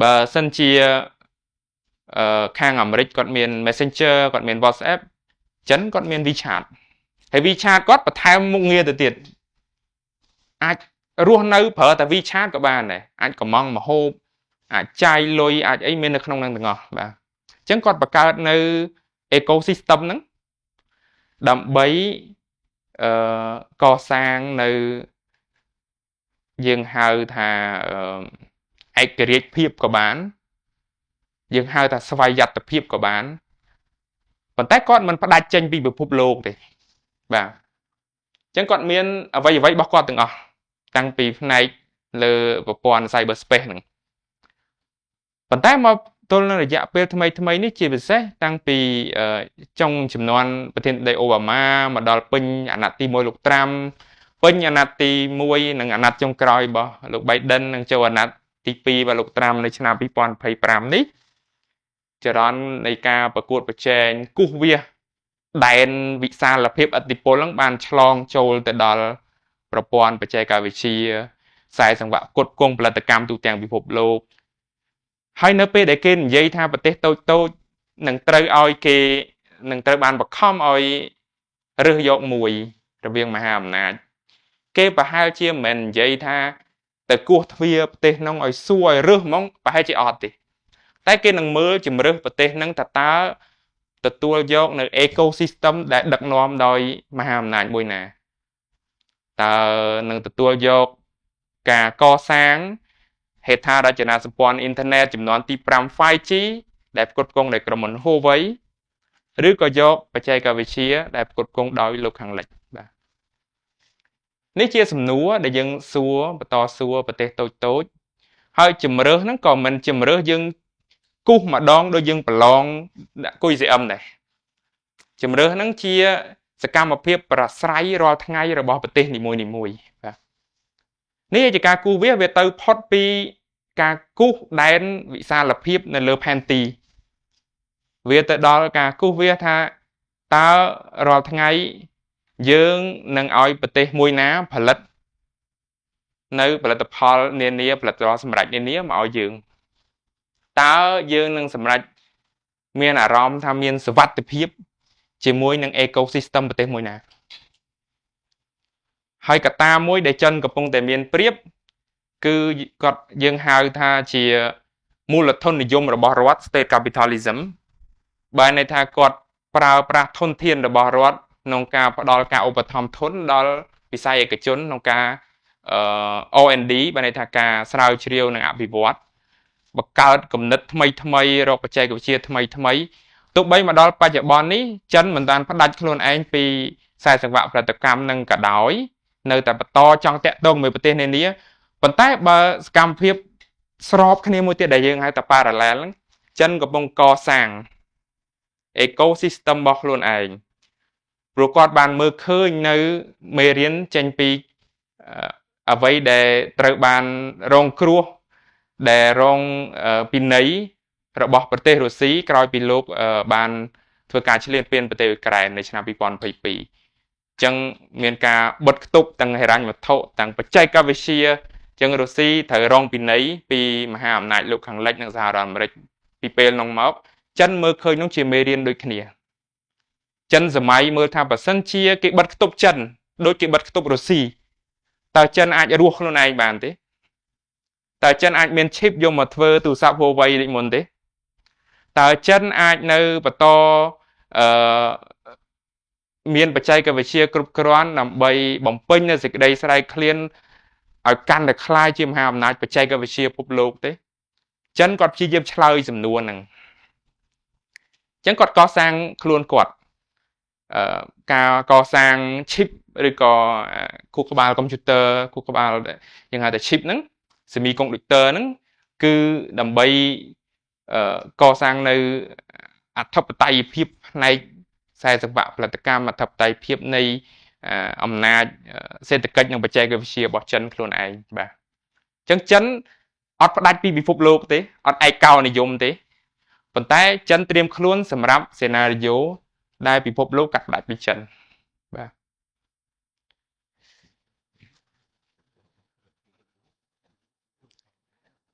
បើសិនជាអឺខាងអាមេរិកគាត់មាន Messenger គាត់មាន WhatsApp ចិនគាត់មាន WeChat ហើយ WeChat គាត់បន្ថែមមុខងារទៅទៀតអាចរស់នៅប្រើតែ WeChat ក៏បានដែរអាចកំងមហូបអាចចាយលុយអាចអីមាននៅក្នុងនឹងទាំងអស់បាទអញ្ចឹងគាត់បង្កើតនៅ ecosystem ហ្នឹងដើម្បីអឺកសាងនៅយើងហៅថាឯករាជ្យភាពក៏បានយើងហៅថាស្វយ័តភាពក៏បានប៉ុន្តែគាត់មិនផ្ដាច់ចេញពីពិភពលោកទេបាទអញ្ចឹងគាត់មានអ្វីអ្វីរបស់គាត់ទាំងអស់តាំងពីផ្នែកលើប្រព័ន្ធ cyber space ហ្នឹងប៉ុន្តែមកទល់នឹងរយៈពេលថ្មីថ្មីនេះជាពិសេសតាំងពីចុងចំនួនប្រធានាធិបតីអូបាម៉ាមកដល់ពេញអាណត្តិទី1លោកត្រាំពេញអាណត្តិទី1និងអាណត្តិចុងក្រោយរបស់លោក Biden និងចូលអាណត្តិទី2របស់លោកត្រាំនៅឆ្នាំ2025នេះចរន្តនៃការប្រកួតប្រជែងគូសវាសដែនវិសាលភាពឥទ្ធិពលហ្នឹងបានឆ្លងចូលទៅដល់ប្រព័ន្ធបច្ចេកវិទ្យាខ្សែសង្វាក់ផ្គត់ផ្គង់ផលិតកម្មទូទាំងពិភពលោកហើយនៅពេលដែលគេនិយាយថាប្រទេសតូចតូចនឹងត្រូវឲ្យគេនឹងត្រូវបានបខំឲ្យរើសយកមួយរវាងមហាអំណាចគេប្រហែលជាមិនមែននិយាយថាទៅគោះទ្វារប្រទេសនោះឲ្យសួរឲ្យរើសហ្មងប្រហែលជាអត់ទេតែគេនឹងមើលជំរើសប្រទេសហ្នឹងថាតើទទួលយកនៅ ecosystem ដែលដឹកនាំដោយមហាអំណាចមួយណាតើនឹងទទួលយកការកសាងហេដ្ឋារចនាសម្ព័ន្ធអ៊ីនធឺណិតចំនួនទី5 5G ដែលផ្គត់ផ្គង់ដោយក្រុមហ៊ុន Huawei ឬក៏យកបច្ចេកវិទ្យាដែលផ្គត់ផ្គង់ដោយលោកខាងលិចបាទនេះជាសំណួរដែលយើងសួរបន្តសួរប្រទេសតូចតូចហើយជំរើសហ្នឹងក៏មិនជំរើសយើងគូសម្ដងដូចយើងប្រឡងដាក់គុយ CM ដែរជំរើសហ្នឹងជាសកម្មភាពប្រស្រ័យរាល់ថ្ងៃរបស់ប្រទេសនីមួយៗបាទនេះជាការគូវាវាទៅផុតពី ការគូសដែនវិសាលភាពនៅលើផែនទីវាទៅដល់ការគូសវាថាតើរាល់ថ្ងៃយើងនឹងឲ្យប្រទេសមួយណាផលិតនៅផលិតផលនានាផលិតផលសម្រាប់នានាមកឲ្យយើងតើយើងនឹងសម្រេចមានអារម្មណ៍ថាមានសុវត្ថិភាពជាមួយនឹង ecosystem ប្រទេសមួយណាហើយកត្តាមួយដែលចិនកំពុងតែមានប្រៀបគឺគាត់យើងហៅថាជាមូលធននិយមរបស់រដ្ឋ state capitalism បានន័យថាគាត់ប្រើប្រាស់ធនធានរបស់រដ្ឋក្នុងការផ្ដល់ការឧបត្ថម្ភធនដល់វិស័យឯកជនក្នុងការ R&D បានន័យថាការស្រាវជ្រាវនិងអភិវឌ្ឍបង្កើតគំនិតថ្មីថ្មីរកបច្ចេកវិទ្យាថ្មីថ្មីទោះបីមកដល់បច្ចុប្បន្ននេះចិនមិនបានផ្ដាច់ខ្លួនឯងពីខ្សែសង្វាក់ផលិតកម្មនឹងក៏ដោយនៅតែបន្តចង់តាក់ទងមួយប្រទេសនានាប៉ុន្តែបើសកម្មភាពស្របគ្នាមួយទៀតដែលយើងហៅថា parallel ហ្នឹងចិនកំពុងកសាង ecosystem របស់ខ្លួនឯងព្រោះគាត់បានមើលឃើញនៅមេរៀនចេញពីអ្វីដែលត្រូវបានរងគ្រោះដែលរងពិន័យរបស់ប្រទេសរុស្ស៊ីក្រោយពីលោកបានធ្វើការឈ្លានពានប្រទេសអ៊ុយក្រែននៅឆ្នាំ2022អញ្ចឹងមានការបិទខ្ទប់ទាំងហិរញ្ញវត្ថុទាំងបច្ចេកវិទ្យាអញ្ចឹងរុស្ស៊ីត្រូវរងពិន័យពីមហាអំណាចលោកខាងលិចនិងសហរដ្ឋអាមេរិកពីពេលនោះមកចិនមើលឃើញនោះជាមេរៀនដូចគ្នាចិនសម័យមើលថាបើសិនជាគេបិទខ្ទប់ចិនដូចគេបិទខ្ទប់រុស្ស៊ីតើចិនអាចរស់ខ្លួនឯងបានទេតើចិនអាចមានឈីបយកមកធ្វើទូរស័ព្ទ Huawei ដូចមុនទេតើចិនអាចនៅបន្តអឺមានបច្ចេកវិទ្យាគ្រប់គ្រាន់ដើម្បីបំពេញនៅសេចក្តីស្រែកឃ្លានឲ្យកាន់តែក្លាយជាមហាអំណាចបច្ចេកវិទ្យាពិភពលោកទេចិនគាត់ព្យាយាមឆ្លើយសំណួរហ្នឹងអញ្ចឹងគាត់កសាងខ្លួនគាត់ការកសាងឈីបឬក៏ខួរក្បាលកុំព្យូទ័រខួរក្បាលយើងហៅថាឈីបហ្នឹង semiconductor ហ្នឹងគឺដើម្បីកសាងនៅអធិបតេយ្យភាពផ្នែកខ្សែសង្វាក់ផលិតកម្មអធិបតេយ្យភាពនៃអំណាចសេដ្ឋកិច្ចនិងបច្ចេកវិទ្យារបស់ចិនខ្លួនឯងបាទអញ្ចឹងចិនអត់ផ្ដាច់ពីពិភពលោកទេអត់ឯកោនិយមទេប៉ុន្តែចិនត្រៀមខ្លួនសម្រាប់សេណារីយ៉ូដែលពិភពលោកកាត់ផ្ដាច់ពីចិនបាទ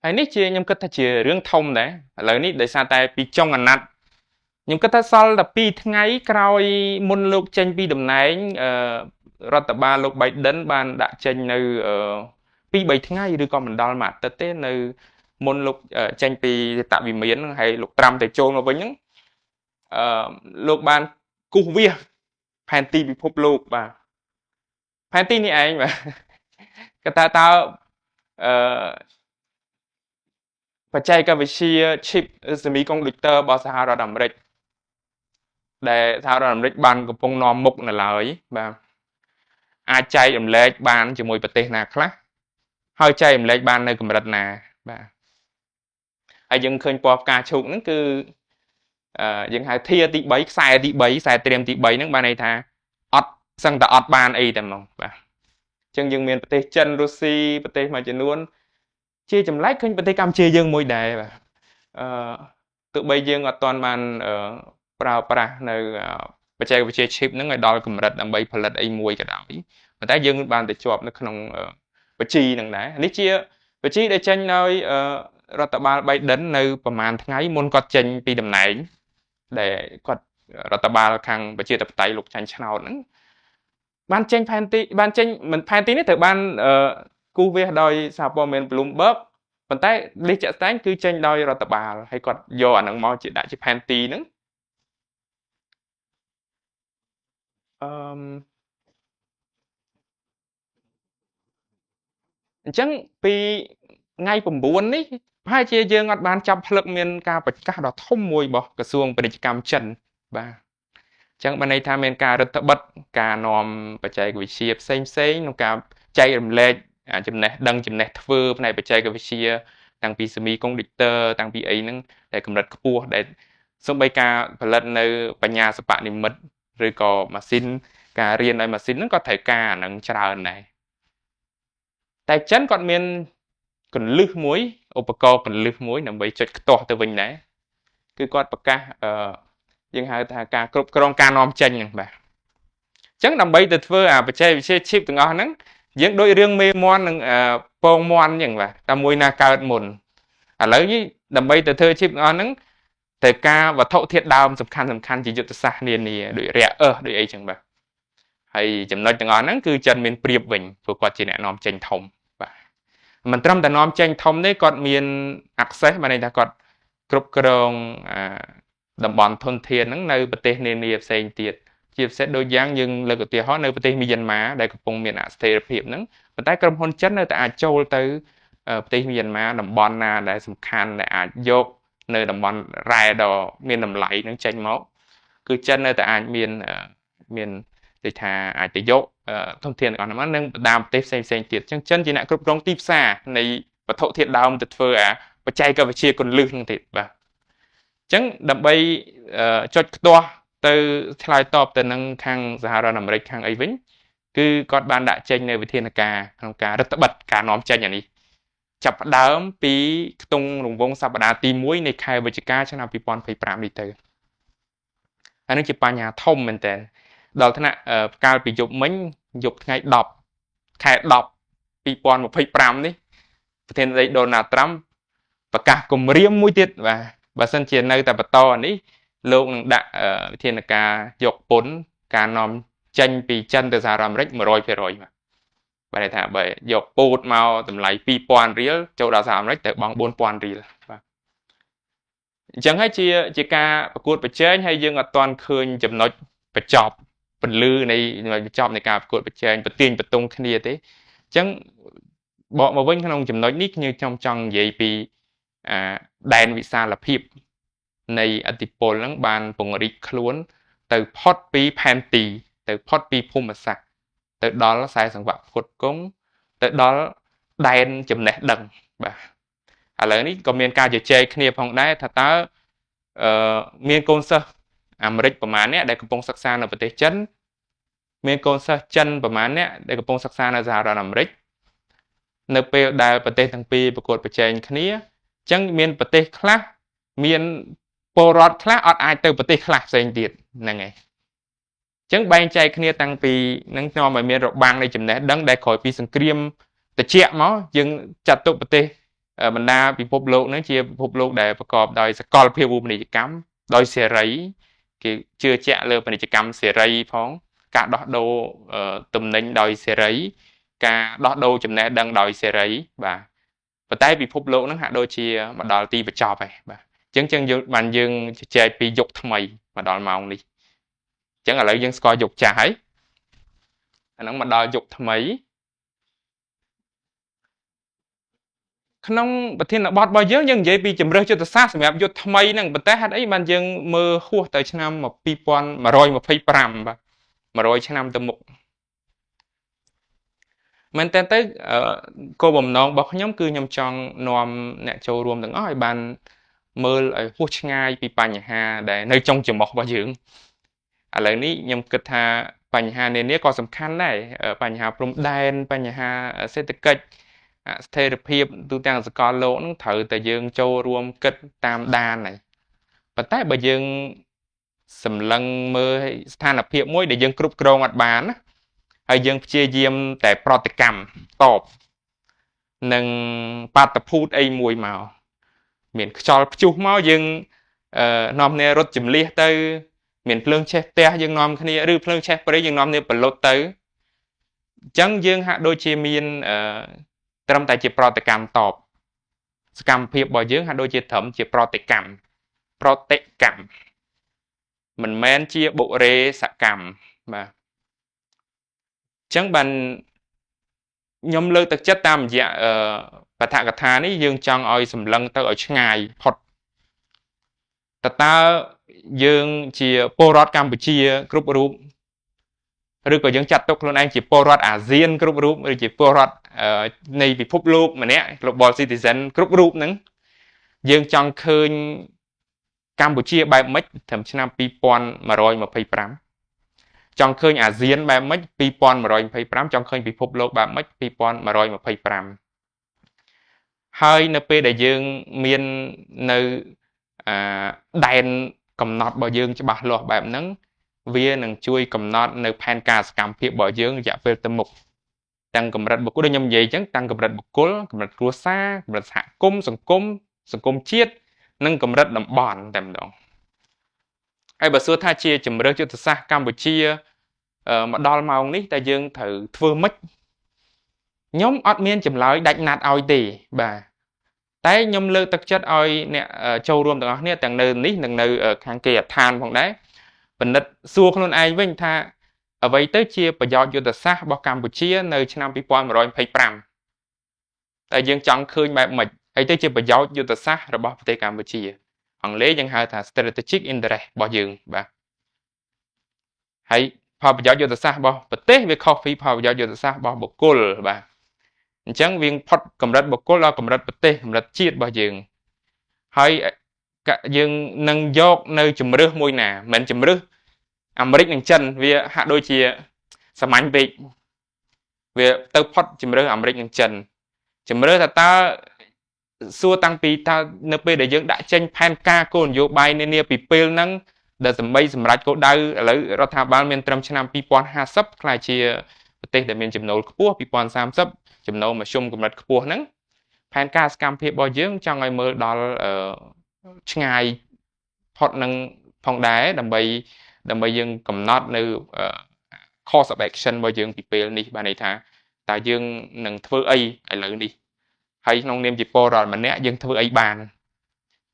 ហើយនេះជាខ្ញុំគិតថាជារឿងធំដែរឥឡូវនេះដោយសារតែពីចុងអាណត្តិខ្ញុំគិតថាសល់តែ2ថ្ងៃក្រោយមុនលោកចេញពីតំណែងរដ្ឋបាលលោក Biden បានដាក់ចេញនៅ2-3ថ្ងៃឬក៏មិនដល់មួយអាទិត្យទេនៅមុនលោកចេញពីតវិមានហើយលោកត្រាំទៅចូលមកវិញហ្នឹងលោកបានគូសវាសផែនទីពិភពលោកបាទផែនទីនេះឯងបាទគាត់ថាតើអឺបច្ចេកវិទ្យា chip semiconductor របស់សហរដ្ឋអាមេរិកដែលសហរដ្ឋអាមេរិកបានកំពុងនាំមុខនៅឡើយបាទអាចចែករំលែកបានជាមួយប្រទេសណាខ្លះហើយចែករំលែកបាននៅកម្រិតណាបាទហើយយើងឃើញពណ៌ផ្កាឈូកហ្នឹងគឺយើងហៅធាទី3ខ្សែទី3ខ្សែត្រៀមទី3ហ្នឹងបានន័យថាអត់សឹងតែអត់បានអីតែហ្មងបាទអញ្ចឹងយើងមានប្រទេសចិនរុស្ស៊ីប្រទេសមួយចំនួនជាចម្លែកឃើញប្រទេសកម្ពុជាយើងមួយដែរបាទអឺទោះបីយើងអត់ទាន់បានប្រើប្រាស់នៅបច្ចេកវិទ្យា chip ហ្នឹងឲ្យដល់កម្រិតដើម្បីផលិតអីមួយក៏ដោយប៉ុន្តែយើងបានទៅជាប់នៅក្នុងបញ្ជីហ្នឹងដែរនេះជាបញ្ជីដែលចេញដោយរដ្ឋបាល Biden នៅប្រហែលថ្ងៃមុនគាត់ចេញពីតំណែងដែលគាត់រដ្ឋបាលខាងប្រជាធិបតេយ្យលោកចាញ់ឆ្នោតហ្នឹងបានចេញផែនទីបានចេញមិនផែនទីនេះត្រូវបានគូសវាសដោយសារព័ត៌មាន Bloomberg ប៉ុន្តែលិះជាក់ស្ដែងគឺចេញដោយរដ្ឋបាលហើយគាត់យកអាហ្នឹងមកជាដាក់ជាផែនទីហ្នឹងអឺអញ្ចឹងពីថ្ងៃ9នេះប្រហែលជាយើងអត់បានចាប់ផ្លឹកមានការប្រកាសដ៏ធំមួយរបស់ក្រសួងពាណិជ្ជកម្មចិនបាទអញ្ចឹងបានន័យថាមានការរដ្ឋបិទការនាំបច្ចេកវិទ្យាផ្សេងផ្សេងក្នុងការចែករំលែកចំណេះដឹងចំណេះធ្វើផ្នែកបច្ចេកវិទ្យាតាំងពី semiconductor តាំងពីអីហ្នឹងដែលកម្រិតខ្ពស់ដែលសូម្បីការផលិតនៅបញ្ញាសិប្បនិម្មិតឬក៏ម៉ាស៊ីនការរៀនដោយម៉ាស៊ីនហ្នឹងក៏ត្រូវការអាហ្នឹងច្រើនដែរតែចិនគាត់មានកលឹះមួយ ឧបករណ៍កលឹះមួយដើម្បីចុចខ្ទាស់ទៅវិញដែរគឺគាត់ប្រកាសយើងហៅថាការគ្រប់គ្រងការនាំចេញហ្នឹងបាទអញ្ចឹងដើម្បីទៅធ្វើអាបច្ចេកវិទ្យា chip ទាំងអស់ហ្នឹងយើងដូចរឿងមេមន់និងពងមន់អញ្ចឹងបាទតែមួយណាកើតមុនឥឡូវនេះដើម្បីទៅធ្វើ chip ទាំងអស់ហ្នឹងត្រូវការវត្ថុធាតុដើមសំខាន់សំខាន់ជាយុទ្ធសាស្ត្រនានាដូចរ៉ែអើសដូចអីចឹងបាទហើយចំណុចទាំងអស់ហ្នឹងគឺចិនមានប្រៀបវិញព្រោះគាត់ជាអ្នកនាំចេញធំបាទមិនត្រឹមតែនាំចេញធំទេគាត់មាន access បានន័យថាគាត់គ្រប់គ្រងតំបន់ធនធានហ្នឹងនៅប្រទេសនានាផ្សេងទៀតជាពិសេសដូចយ៉ាងយើងលើកឧទាហរណ៍នៅប្រទេសមីយ៉ាន់ម៉ាដែលកំពុងមានអស្ថិរភាពហ្នឹងប៉ុន្តែក្រុមហ៊ុនចិននៅតែអាចចូលទៅប្រទេសមីយ៉ាន់ម៉ាតំបន់ណាដែលសំខាន់ដែលអាចយកនៅតំបន់រ៉ែដ៏មានតម្លៃនឹងចេញមកគឺចិននៅតែអាចមានមានដូចថាអាចទៅយកធនធានទាំងអស់ហ្នឹងនិងបណ្ដាប្រទេសផ្សេងផ្សេងទៀតអញ្ចឹងចិនជាអ្នកគ្រប់គ្រងទីផ្សារនៃវត្ថុធាតុដើមទៅធ្វើអាបច្ចេកវិទ្យាគន្លឹះហ្នឹងទៀតបាទអញ្ចឹងដើម្បីចុចខ្ទាស់ទៅឆ្លើយតបទៅនឹងខាងសហរដ្ឋអាមេរិកខាងអីវិញគឺគាត់បានដាក់ចេញនៅវិធានការក្នុងការរឹតបន្តឹងការនាំចេញអានេះចាប់ផ្ដើមពីខ្ទង់រង្វង់សប្តាហ៍ទី1នៃខែវិច្ឆិកាឆ្នាំ2025នេះទៅអានេះជាបញ្ហាធំមែនតើដល់ថ្នាក់កាលពីយប់មិញយប់ថ្ងៃ10ខែ10 2025នេះប្រធានាធិបតីដូណាល់ត្រាំប្រកាសគម្រាមមួយទៀតបាទបើសិនជានៅតែបន្តអានេះលោកនឹងដាក់វិធានការយកពន្ធការនាំចេញពីចិនទៅសហរដ្ឋអាមេរិក100%បាទបាទន័យថាបើយកពោតមកតម្លៃ2000រៀលចូលដល់សហរដ្ឋអាមេរិកត្រូវបង់4000រៀលបាទអញ្ចឹងហើយជាការប្រកួតប្រជែងហើយយើងអត់ទាន់ឃើញចំណុចបញ្ចប់ពន្លឺនៃបញ្ចប់នៃការប្រកួតប្រជែងប្រទៀងប្រទង់គ្នាទេអញ្ចឹងបកមកវិញក្នុងចំណុចនេះខ្ញុំចង់និយាយពីដែនវិសាលភាពនៃអធិពលហ្នឹងបានពង្រីកខ្លួនទៅផុតពីផែនទីទៅផុតពីភូមិសាស្ត្រទៅដល់ខ្សែសង្វាក់ផ្គត់ផ្គង់ទៅដល់ដែនចំណេះដឹងបាទឥឡូវនេះក៏មានការជជែកគ្នាផងដែរថាតើមានកូនសិស្សអាមេរិកប្រមាណអ្នកដែលកំពុងសិក្សានៅប្រទេសចិនមានកូនសិស្សចិនប្រមាណអ្នកដែលកំពុងសិក្សានៅសហរដ្ឋអាមេរិកនៅពេលដែលប្រទេសទាំងពីរប្រកួតប្រជែងគ្នាអញ្ចឹងមានប្រទេសខ្លះមានពលរដ្ឋខ្លះអត់អាចទៅប្រទេសខ្លះផ្សេងទៀតហ្នឹងហើយអញ្ចឹងបែងចែកគ្នាតាំងពីនឹងនាំឲ្យមានរបាំងនៃចំណេះដឹងដែលក្រោយពីសង្គ្រាមត្រជាក់មកយើងចាត់ទុកប្រទេសបណ្ដាពិភពលោកហ្នឹងជាពិភពលោកដែលប្រកបដោយសកលភាវូបនីយកម្មដោយសេរីគេជឿជាក់លើពាណិជ្ជកម្មសេរីផងការដោះដូរទំនិញដោយសេរីការដោះដូរចំណេះដឹងដោយសេរីបាទប៉ុន្តែពិភពលោកហ្នឹងហាក់ដូចជាមកដល់ទីបញ្ចប់ហើយបាទអញ្ចឹងយើងបានយើងជជែកពីយុគថ្មីមកដល់ម៉ោងនេះអញ្ចឹងឥឡូវយើងស្គាល់យុគចាស់ហើយអាហ្នឹងមកដល់យុគថ្មីក្នុងប្រធានបទរបស់យើងយើងនិយាយពីជំរើសយុទ្ធសាស្ត្រសម្រាប់យុគថ្មីហ្នឹងប៉ុន្តែហេតុអីបានយើងមើលហួសទៅឆ្នាំ2125បាទ100ឆ្នាំទៅមុខមែនតើទៅគោលបំណងរបស់ខ្ញុំគឺខ្ញុំចង់នាំអ្នកចូលរួមទាំងអស់ឲ្យបានមើលឲ្យហួសឆ្ងាយពីបញ្ហាដែលនៅចុងច្រមុះរបស់យើងឥឡូវនេះខ្ញុំគិតថាបញ្ហានានាក៏សំខាន់ដែរបញ្ហាព្រំដែនបញ្ហាសេដ្ឋកិច្ចស្ថិរភាពទូទាំងសកលលោកហ្នឹងត្រូវតែយើងចូលរួមគិតតាមដានហើយប៉ុន្តែបើយើងសម្លឹងមើលស្ថានភាពមួយដែលយើងគ្រប់គ្រងអត់បានណាហើយយើងព្យាយាមតែប្រតិកម្មតបនឹងបាតុភូតអីមួយមកមានខ្យល់ព្យុះមកយើងនាំគ្នារត់ជំលះទៅមានភ្លើងឆេះផ្ទះយើងនាំគ្នាឬភ្លើងឆេះព្រៃយើងនាំគ្នាប្រលត់ទៅអញ្ចឹងយើងហាក់ដូចជាមានត្រឹមតែជាប្រតិកម្មតបសកម្មភាពរបស់យើងហាក់ដូចជាត្រឹមជាប្រតិកម្មមិនមែនជាបុរេសកម្មបាទអញ្ចឹងបានខ្ញុំលើកទឹកចិត្តតាមរយៈបឋកថានេះយើងចង់ឲ្យសម្លឹងទៅឲ្យឆ្ងាយផុតតើយើងជាពលរដ្ឋកម្ពុជាគ្រប់រូបឬក៏យើងចាត់ទុកខ្លួនឯងជាពលរដ្ឋអាស៊ានគ្រប់រូបឬជាពលរដ្ឋនៃពិភពលោកម្នាក់ Global Citizen គ្រប់រូបហ្នឹងយើងចង់ឃើញកម្ពុជាបែបម៉េចត្រឹមឆ្នាំ2125ចង់ឃើញអាស៊ានបែបម៉េច2125ចង់ឃើញពិភពលោកបែបម៉េច2125 ហើយនៅពេលដែលយើងមាននៅអាដែនកំណត់របស់យើងច្បាស់លាស់បែបហ្នឹងវានឹងជួយកំណត់នៅផែនការសកម្មភាពរបស់យើងរយៈពេលទៅមុខទាំងកម្រិតបុគ្គលដូចខ្ញុំនិយាយអញ្ចឹងតាំងកម្រិតបុគ្គលកម្រិតគ្រួសារកម្រិតសហគមន៍សង្គមសង្គមជាតិនិងកម្រិតតំបន់តែម្ដងហើយបើសួរថាជាជំរើសយុទ្ធសាស្ត្រកម្ពុជាមកដល់ម៉ោងនេះតើយើងត្រូវធ្វើម៉េចខ្ញុំអត់មានចម្លើយដាច់ណាត់ឲ្យទេបាទតែខ្ញុំលើកទឹកចិត្តឲ្យអ្នកចូលរួមទាំងអស់គ្នាទាំងនៅនេះនិងនៅខាងគេអដ្ឋានផងដែរពិនិត្យសួរខ្លួនឯងវិញថាអ្វីទៅជាប្រយោជន៍យុទ្ធសាស្ត្ររបស់កម្ពុជានៅឆ្នាំ2125តែយើងចង់ឃើញបែបម៉េចអីទៅជាប្រយោជន៍យុទ្ធសាស្ត្ររបស់ប្រទេសកម្ពុជាអង់គ្លេសយើងហៅថា strategic interest របស់យើងបាទហើយផលប្រយោជន៍យុទ្ធសាស្ត្ររបស់ប្រទេសវាខុសពីផលប្រយោជន៍យុទ្ធសាស្ត្ររបស់បុគ្គលបាទអញ្ចឹងវាផុតកម្រិតបុគ្គលដល់កម្រិតប្រទេសកម្រិតជាតិរបស់យើងហើយយើងនឹងយកនៅជំរើសមួយណាមិនជំរើសអាមេរិកនិងចិនវាហាក់ដូចជាសាមញ្ញពេកវាទៅផុតជំរើសអាមេរិកនិងចិនជំរើសថាតើសួរតាំងពីតើនៅពេលដែលយើងដាក់ចេញផែនការគោលនយោបាយនានាពីពេលហ្នឹងដែលសម្បីសម្រាប់គោលដៅឥឡូវរដ្ឋាភិបាលមានត្រឹមឆ្នាំ2050ក្លាយជាប្រទេសដែលមានចំណូលខ្ពស់2030ចំណូលមធ្យមកម្រិតខ្ពស់ហ្នឹងផែនការសកម្មភាពរបស់យើងចង់ឲ្យមើលដល់ឆ្ងាយផុតនឹងផងដែរដើម្បីដើម្បីយើងកំណត់នៅ course of action របស់យើងពីពេលនេះបានន័យថាតើយើងនឹងធ្វើអីឥឡូវនេះហើយក្នុងនាមជាពលរដ្ឋម្នាក់យើងធ្វើអីបាន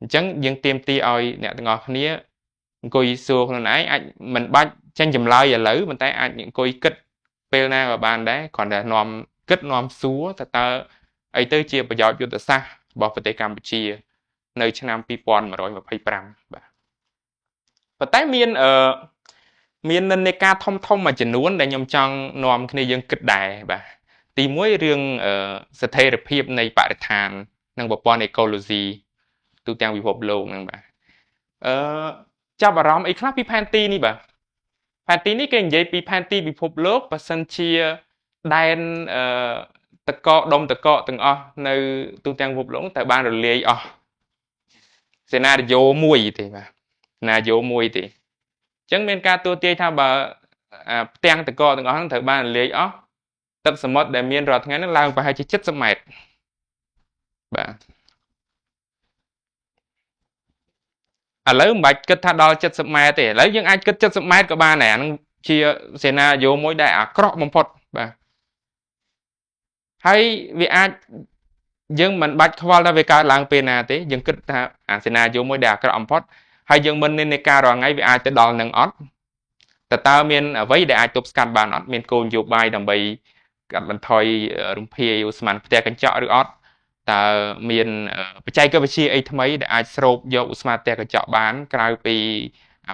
អញ្ចឹងយើងទាមទារឲ្យអ្នកទាំងអស់គ្នាអង្គុយសួរខ្លួនឯងអាចមិនបាច់ចេញចម្លើយឥឡូវប៉ុន្តែអាចអង្គុយគិតពេលណាក៏បានដែរគ្រាន់តែនាំគិតនាំសួរតើតើអីទៅជាប្រយោជន៍យុទ្ធសាស្ត្ររបស់ប្រទេសកម្ពុជានៅឆ្នាំ2125បាទប៉ុន្តែមានអឺមាននិន្នាការធំធំមួយចំនួនដែលខ្ញុំចង់នាំគ្នាយើងគិតដែរបាទទី1រឿងស្ថិរភាពនៃបរិស្ថាននិងប្រព័ន្ធអេកូឡូស៊ីទូទាំងពិភពលោកហ្នឹងបាទអឺចាប់អារម្មណ៍អីខ្លះពីផែនទីនេះបាទផែនទីនេះគេនិយាយពីផែនទីពិភពលោកបើសិនជាដែនអឺតកកដុំតកកទាំងអស់នៅទូទាំងពិភពលោកតែបានរលាយអស់សេណារីយ៉ូមួយទេបាទសេណារីយ៉ូមួយទេអញ្ចឹងមានការទួទាយថាបើផ្ទាំងតកកទាំងអស់ហ្នឹងត្រូវបានរលាយអស់ទឹកសមុទ្រដែលមានរាល់ថ្ងៃហ្នឹងឡើងប្រហែលជា70ម៉ែត្របាទឥឡូវមិនបាច់គិតថាដល់70ម៉ែត្រទេឥឡូវយើងអាចគិត70ម៉ែត្រក៏បានដែរអាហ្នឹងជាសេណារីយ៉ូមួយដែលអាក្រក់បំផុតបាទហើយវាអាចយើងមិនបាច់ខ្វល់ថាវាកើតឡើងពេលណាទេយើងគិតថាអាសេណារីយ៉ូមួយដែលអាក្រក់បំផុតហើយយើងមិនមាននៃការរាល់ថ្ងៃវាអាចទៅដល់នឹងអត់តើតើមានអ្វីដែលអាចទប់ស្កាត់បានអត់មានគោលនយោបាយដើម្បីកាត់បន្ថយរំភាយឧស្ម័នផ្ទះកញ្ចក់ឬអត់តើមានបច្ចេកវិទ្យាអីថ្មីដែលអាចស្រូបយកឧស្ម័នផ្ទះកញ្ចក់បានក្រៅពី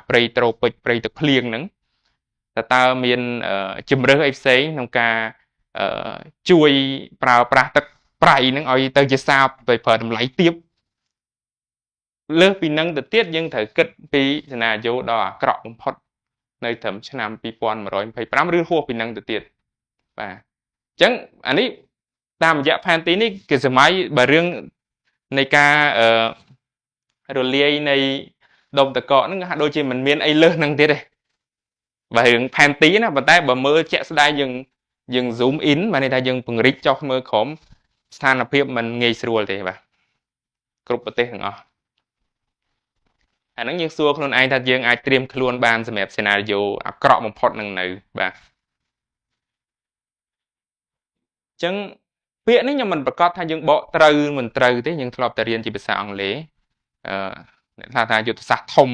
ព្រៃត្រូពិចព្រៃទឹកភ្លៀងហ្នឹងតើតើមានជំរើសអីផ្សេងក្នុងការជួយប្រើប្រាស់ទឹកប្រៃហ្នឹងឲ្យទៅជាសាបទៅប្រើតម្លៃទាបលើសពីនឹងទៅទៀតយើងត្រូវគិតពីសេណារីយ៉ូដ៏អាក្រក់បំផុតនៅត្រឹមឆ្នាំ2125ឬហួសពីនឹងទៅទៀតបាទអញ្ចឹងអានេះតាមរយៈផែនទីនេះគេសម័យបើរឿងនៃការអឺរលាយនៃដុំតកកហ្នឹងហាក់ដូចជាមិនមានអីលើសហ្នឹងទៀតទេបើរឿងផែនទីណាប៉ុន្តែបើមើលជាក់ស្ដែងយើងយើង zoom in បានន័យថាយើងពង្រីកចុះមើលក្រោមស្ថានភាពមិនងាយស្រួលទេបាទគ្រប់ប្រទេសទាំងអស់អាហ្នឹងយើងសួរខ្លួនឯងថាយើងអាចត្រៀមខ្លួនបានសម្រាប់សេណារីយ៉ូអាក្រក់បំផុតនឹងនៅបាទអញ្ចឹងពាក្យនេះខ្ញុំមិនប្រកាសថាយើងបកត្រូវមិនត្រូវទេយើងធ្លាប់តែរៀនជាភាសាអង់គ្លេសអឺអ្នកថាថាយុទ្ធសាស្ត្រធំ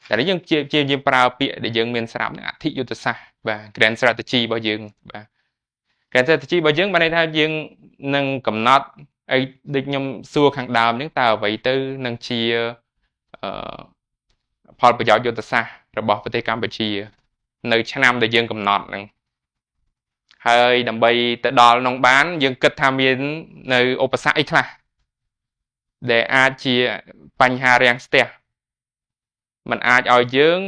តែនេះយើងជាជាយើងប្រើពាក្យដែលយើងមានស្រាប់នឹងអធិយុទ្ធសាស្ត្របាទ grand strategy របស់យើងបាទ grand strategy របស់យើងបានន័យថាយើងនឹងកំណត់អីដូចខ្ញុំសួរខាងដើមហ្នឹងតើអ្វីទៅនឹងជាអឺផលប្រយោជន៍យុទ្ធសាស្ត្ររបស់ប្រទេសកម្ពុជា នៅឆ្នាំដែលយើងកំណត់ហ្នឹងហើយដើម្បីទៅដល់ក្នុងបានយើងគិតថាមាននៅឧបសគ្គអីខ្លះដែលអាចជាបញ្ហារាំងស្ទះมันអាចឲ្យយើង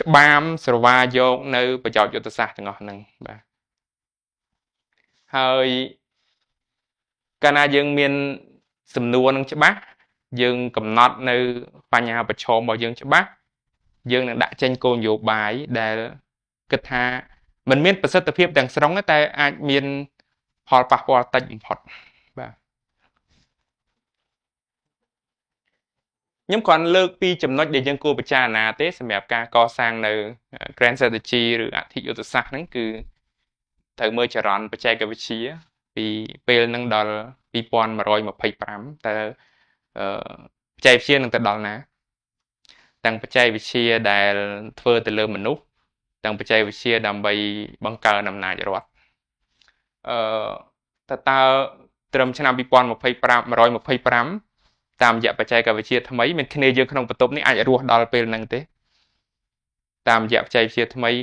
ច្បាមស្រវាយកនៅប្រយោជន៍យុទ្ធសាស្ត្រទាំងអស់ហ្នឹងបាទហើយ កាលណាយើងមានសំណួរនឹងច្បាស់យើងកំណត់នៅបញ្ហាប្រឈមរបស់យើងច្បាស់យើងនឹងដាក់ចេញគោលនយោបាយដែលគិតថាមិនមានប្រសិទ្ធភាពទាំងស្រុងទេតែអាចមានផលប៉ះពាល់តិចបំផុតបាទខ្ញុំគ្រាន់លើកពីចំណុចដែលយើងគួរពិចារណាទេសម្រាប់ការកសាងនៅ Grand Strategy ឬអធិយុទ្ធសាស្ត្រហ្នឹងគឺត្រូវមើលចរន្តបច្ចេកវិទ្យាពីពេលហ្នឹងដល់2125តើបច្ចេកវិទ្យានឹងទៅដល់ណាទាំងបច្ចេកវិទ្យាដែលធ្វើទៅលើមនុស្សទាំងបច្ចេកវិទ្យាដើម្បីបង្កើនអំណាចរដ្ឋអឺតើត្រឹមឆ្នាំ2025 125តាមរយៈបច្ចេកវិទ្យាថ្មីមានគ្នាយើងក្នុងបន្ទប់នេះអាចរស់ដល់ពេលហ្នឹងទេតាមរយៈបច្ចេកវិទ្យាថ្មីឥ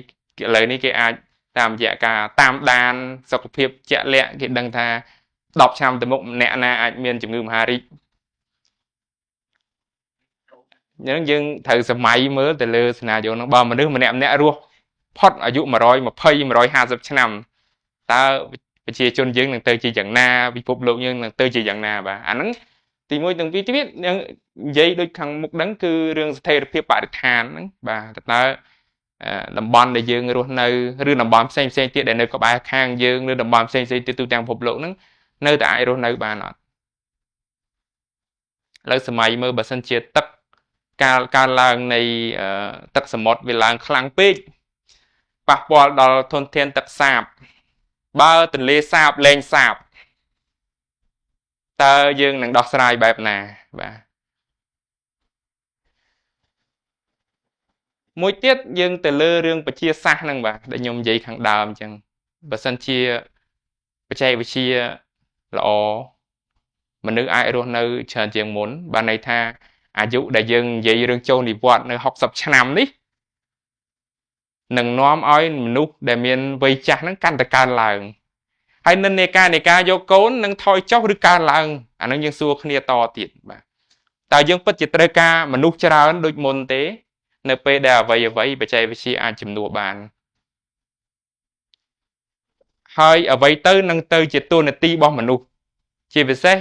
ឡូវនេះគេអាចតាមរយៈការតាមដានសុខភាពជាក់លាក់គេដឹងថា10ឆ្នាំទៅមុខអ្នកណាអាចមានជំងឺមហារីកអញ្ចឹងយើងត្រូវសម័យមើលទៅលើសេណារីយ៉ូហ្នឹងបើមនុស្សម្នាក់ម្នាក់រស់ផុតអាយុ120 150ឆ្នាំតើប្រជាជនយើងនឹងទៅជាយ៉ាងណាពិភពលោកយើងនឹងទៅជាយ៉ាងណាបាទអាហ្នឹងទី1ទាំងពីរទៀតយើងនិយាយដូចខាងមុខហ្នឹងគឺរឿងស្ថិរភាពបរិស្ថានហ្នឹងបាទតើតំបន់ដែលយើងរស់នៅឬតំបន់ផ្សេងផ្សេងទៀតដែលនៅក្បែរខាងយើងឬតំបន់ផ្សេងផ្សេងទៀតទូទាំងពិភពលោកហ្នឹងនៅតែអាចរស់នៅបានអត់ឥឡូវសម័យមើលបើសិនជាទឹកការឡើងនៃទឹកសមុទ្រវាឡើងខ្លាំងពេកប៉ះពាល់ដល់ធនធានទឹកសាបបើទន្លេសាបលែងសាបតើយើងនឹងដោះស្រាយបែបណាបាទមួយទៀតយើងទៅលើរឿងវិទ្យាសាស្ត្រហ្នឹងបាទដែលខ្ញុំនិយាយខាងដើមអញ្ចឹងបើសិនជាបច្ចេកវិទ្យាល្អមនុស្សអាចរស់នៅច្រើនជាងមុនបានន័យថាអាយុដែលយើងនិយាយរឿងចូលនិវត្តន៍នៅ60ឆ្នាំនេះនឹងនាំឲ្យមនុស្សដែលមានវ័យចាស់ហ្នឹងកាន់តែកើនឡើងហើយនិន្នាការនៃការយកកូននឹងថយចុះឬកើនឡើងអានឹងយើងសួរគ្នាតទៀតបាទតើយើងពិតជាត្រូវការមនុស្សច្រើនដូចមុនទេនៅពេលដែលអ្វីៗបច្ចេកវិទ្យាអាចជំនួសបានហើយអ្វីទៅនឹងទៅជាតួនាទីរបស់មនុស្សជាពិសេស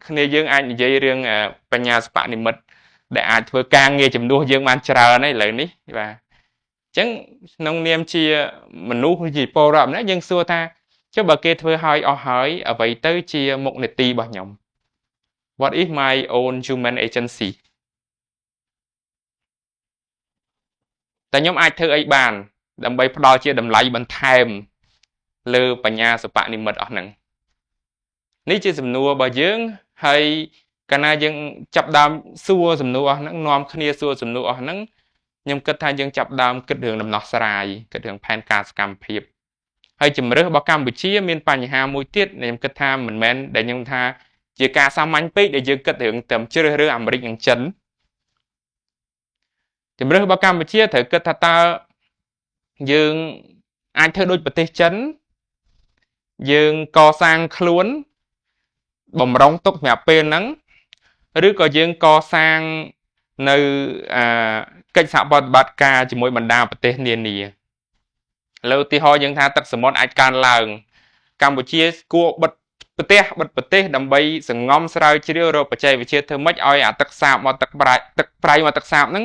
គ្នាយើងអាចនិយាយរឿងបញ្ញាសិប្បនិម្មិតដែលអាចធ្វើការងារជំនួសយើងបានច្រើនហើយឥឡូវនេះបាទអញ្ចឹងក្នុងនាមជាមនុស្សជាពលរដ្ឋម្នាក់យើងសួរថាចុះបើគេធ្វើឲ្យអស់ហើយអ្វីទៅជាមុខនីតិរបស់ខ្ញុំ What is my own human agency តែខ្ញុំអាចធ្វើអីបានដើម្បីផ្ដល់ជាតម្លៃបន្ថែមលើបញ្ញាសិប្បនិម្មិតអស់ហ្នឹងនេះជាសំណួររបស់យើងហើយកាលណាយើងចាប់ដើមសួរសំណួរអស់ហ្នឹងនាំគ្នាសួរសំណួរអស់ហ្នឹងខ្ញុំគិតថាយើងចាប់ដើមគិតរឿងដំណោះស្រាយគិតរឿងផែនការសកម្មភាពហើយជំរើសរបស់កម្ពុជាមានបញ្ហាមួយទៀតខ្ញុំគិតថាមិនមែនដែលខ្ញុំថាជាការសាមញ្ញពេកដែលយើងគិតរឿងតែជ្រើសរើសអាមេរិកនិងចិនជំរើសរបស់កម្ពុជាត្រូវគិតថាតើយើងអាចធ្វើដូចប្រទេសចិនយើងកសាងខ្លួនបំរុងទុកសម្រាប់ពេលហ្នឹងឬក៏យើងកសាងនៅកិច្ចសហប្រតិបត្តិការជាមួយបណ្ដាប្រទេសនានាឥឡូវឧទាហរណ៍យើងថាទឹកសមុទ្រអាចកើនឡើងកម្ពុជាគួរបិទប្រទេសបិទប្រទេសដើម្បីសង្ងំស្រាវជ្រាវរកបច្ចេកវិទ្យាធ្វើម៉េចឲ្យអាទឹកសាបមកទឹកប្រៃទឹកប្រៃមកទឹកសាបហ្នឹង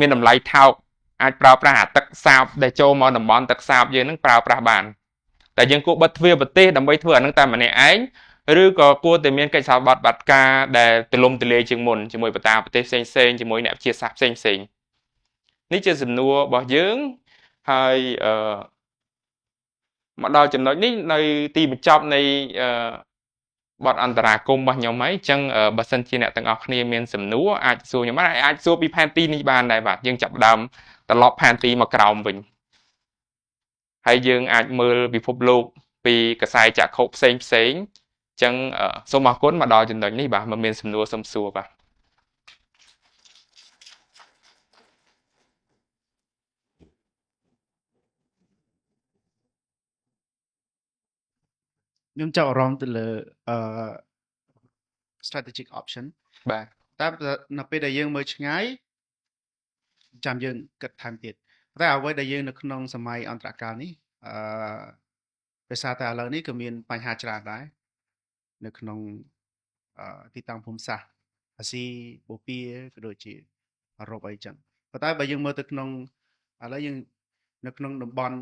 មានតម្លៃថោកអាចប្រើប្រាស់អាទឹកសាបដែលចូលមកតំបន់ទឹកសាបយើងហ្នឹងប្រើប្រាស់បានតែយើងគួរបិទទ្វារប្រទេសដើម្បីធ្វើអាហ្នឹងតែម្នាក់ឯងឬក៏គួរតែមានកិច្ចសហប្រតិបត្តិការដែលទូលំទូលាយជាងមុនជាមួយបណ្ដាប្រទេសផ្សេងៗជាមួយអ្នកវិទ្យាសាស្ត្រផ្សេងៗនេះជាសំណួររបស់យើងហើយមកដល់ចំណុចនេះនៅទីបញ្ចប់នៃបទអន្តរាគមន៍របស់ខ្ញុំហើយអញ្ចឹងបើសិនជាអ្នកទាំងអស់គ្នាមានសំណួរអាចសួរខ្ញុំបានអាចសួរពីផែនទីនេះបានដែរបាទយើងចាប់ផ្ដើមត្រឡប់ផែនទីមកក្រោមវិញហើយយើងអាចមើលពិភពលោកពីកសែចក្ខុផ្សេងផ្សេងអញ្ចឹងសូមអរគុណមកដល់ចំណុចនេះបាទមិនមានសំណួរសូមសួរបាទ ខ្ញុំចាប់អារម្មណ៍ទៅលើstrategic option បាទ តែនៅពេលដែលយើងមើលឆ្ងាយចាំយើងគិតថែមទៀតតែអ្វីដែលយើងនៅក្នុងសម័យអន្តរកាលនេះដោយសារតែឥឡូវនេះក៏មានបញ្ហាច្រើនដែរ នៅក្នុងទីតាំងភូមិសាស្ត្រអាស៊ីបូព៌ាក៏ដូចជាអឺរ៉ុបអីចឹងប៉ុន្តែបើយើងមើលទៅក្នុងឥឡូវយើងនៅក្នុងតំបន់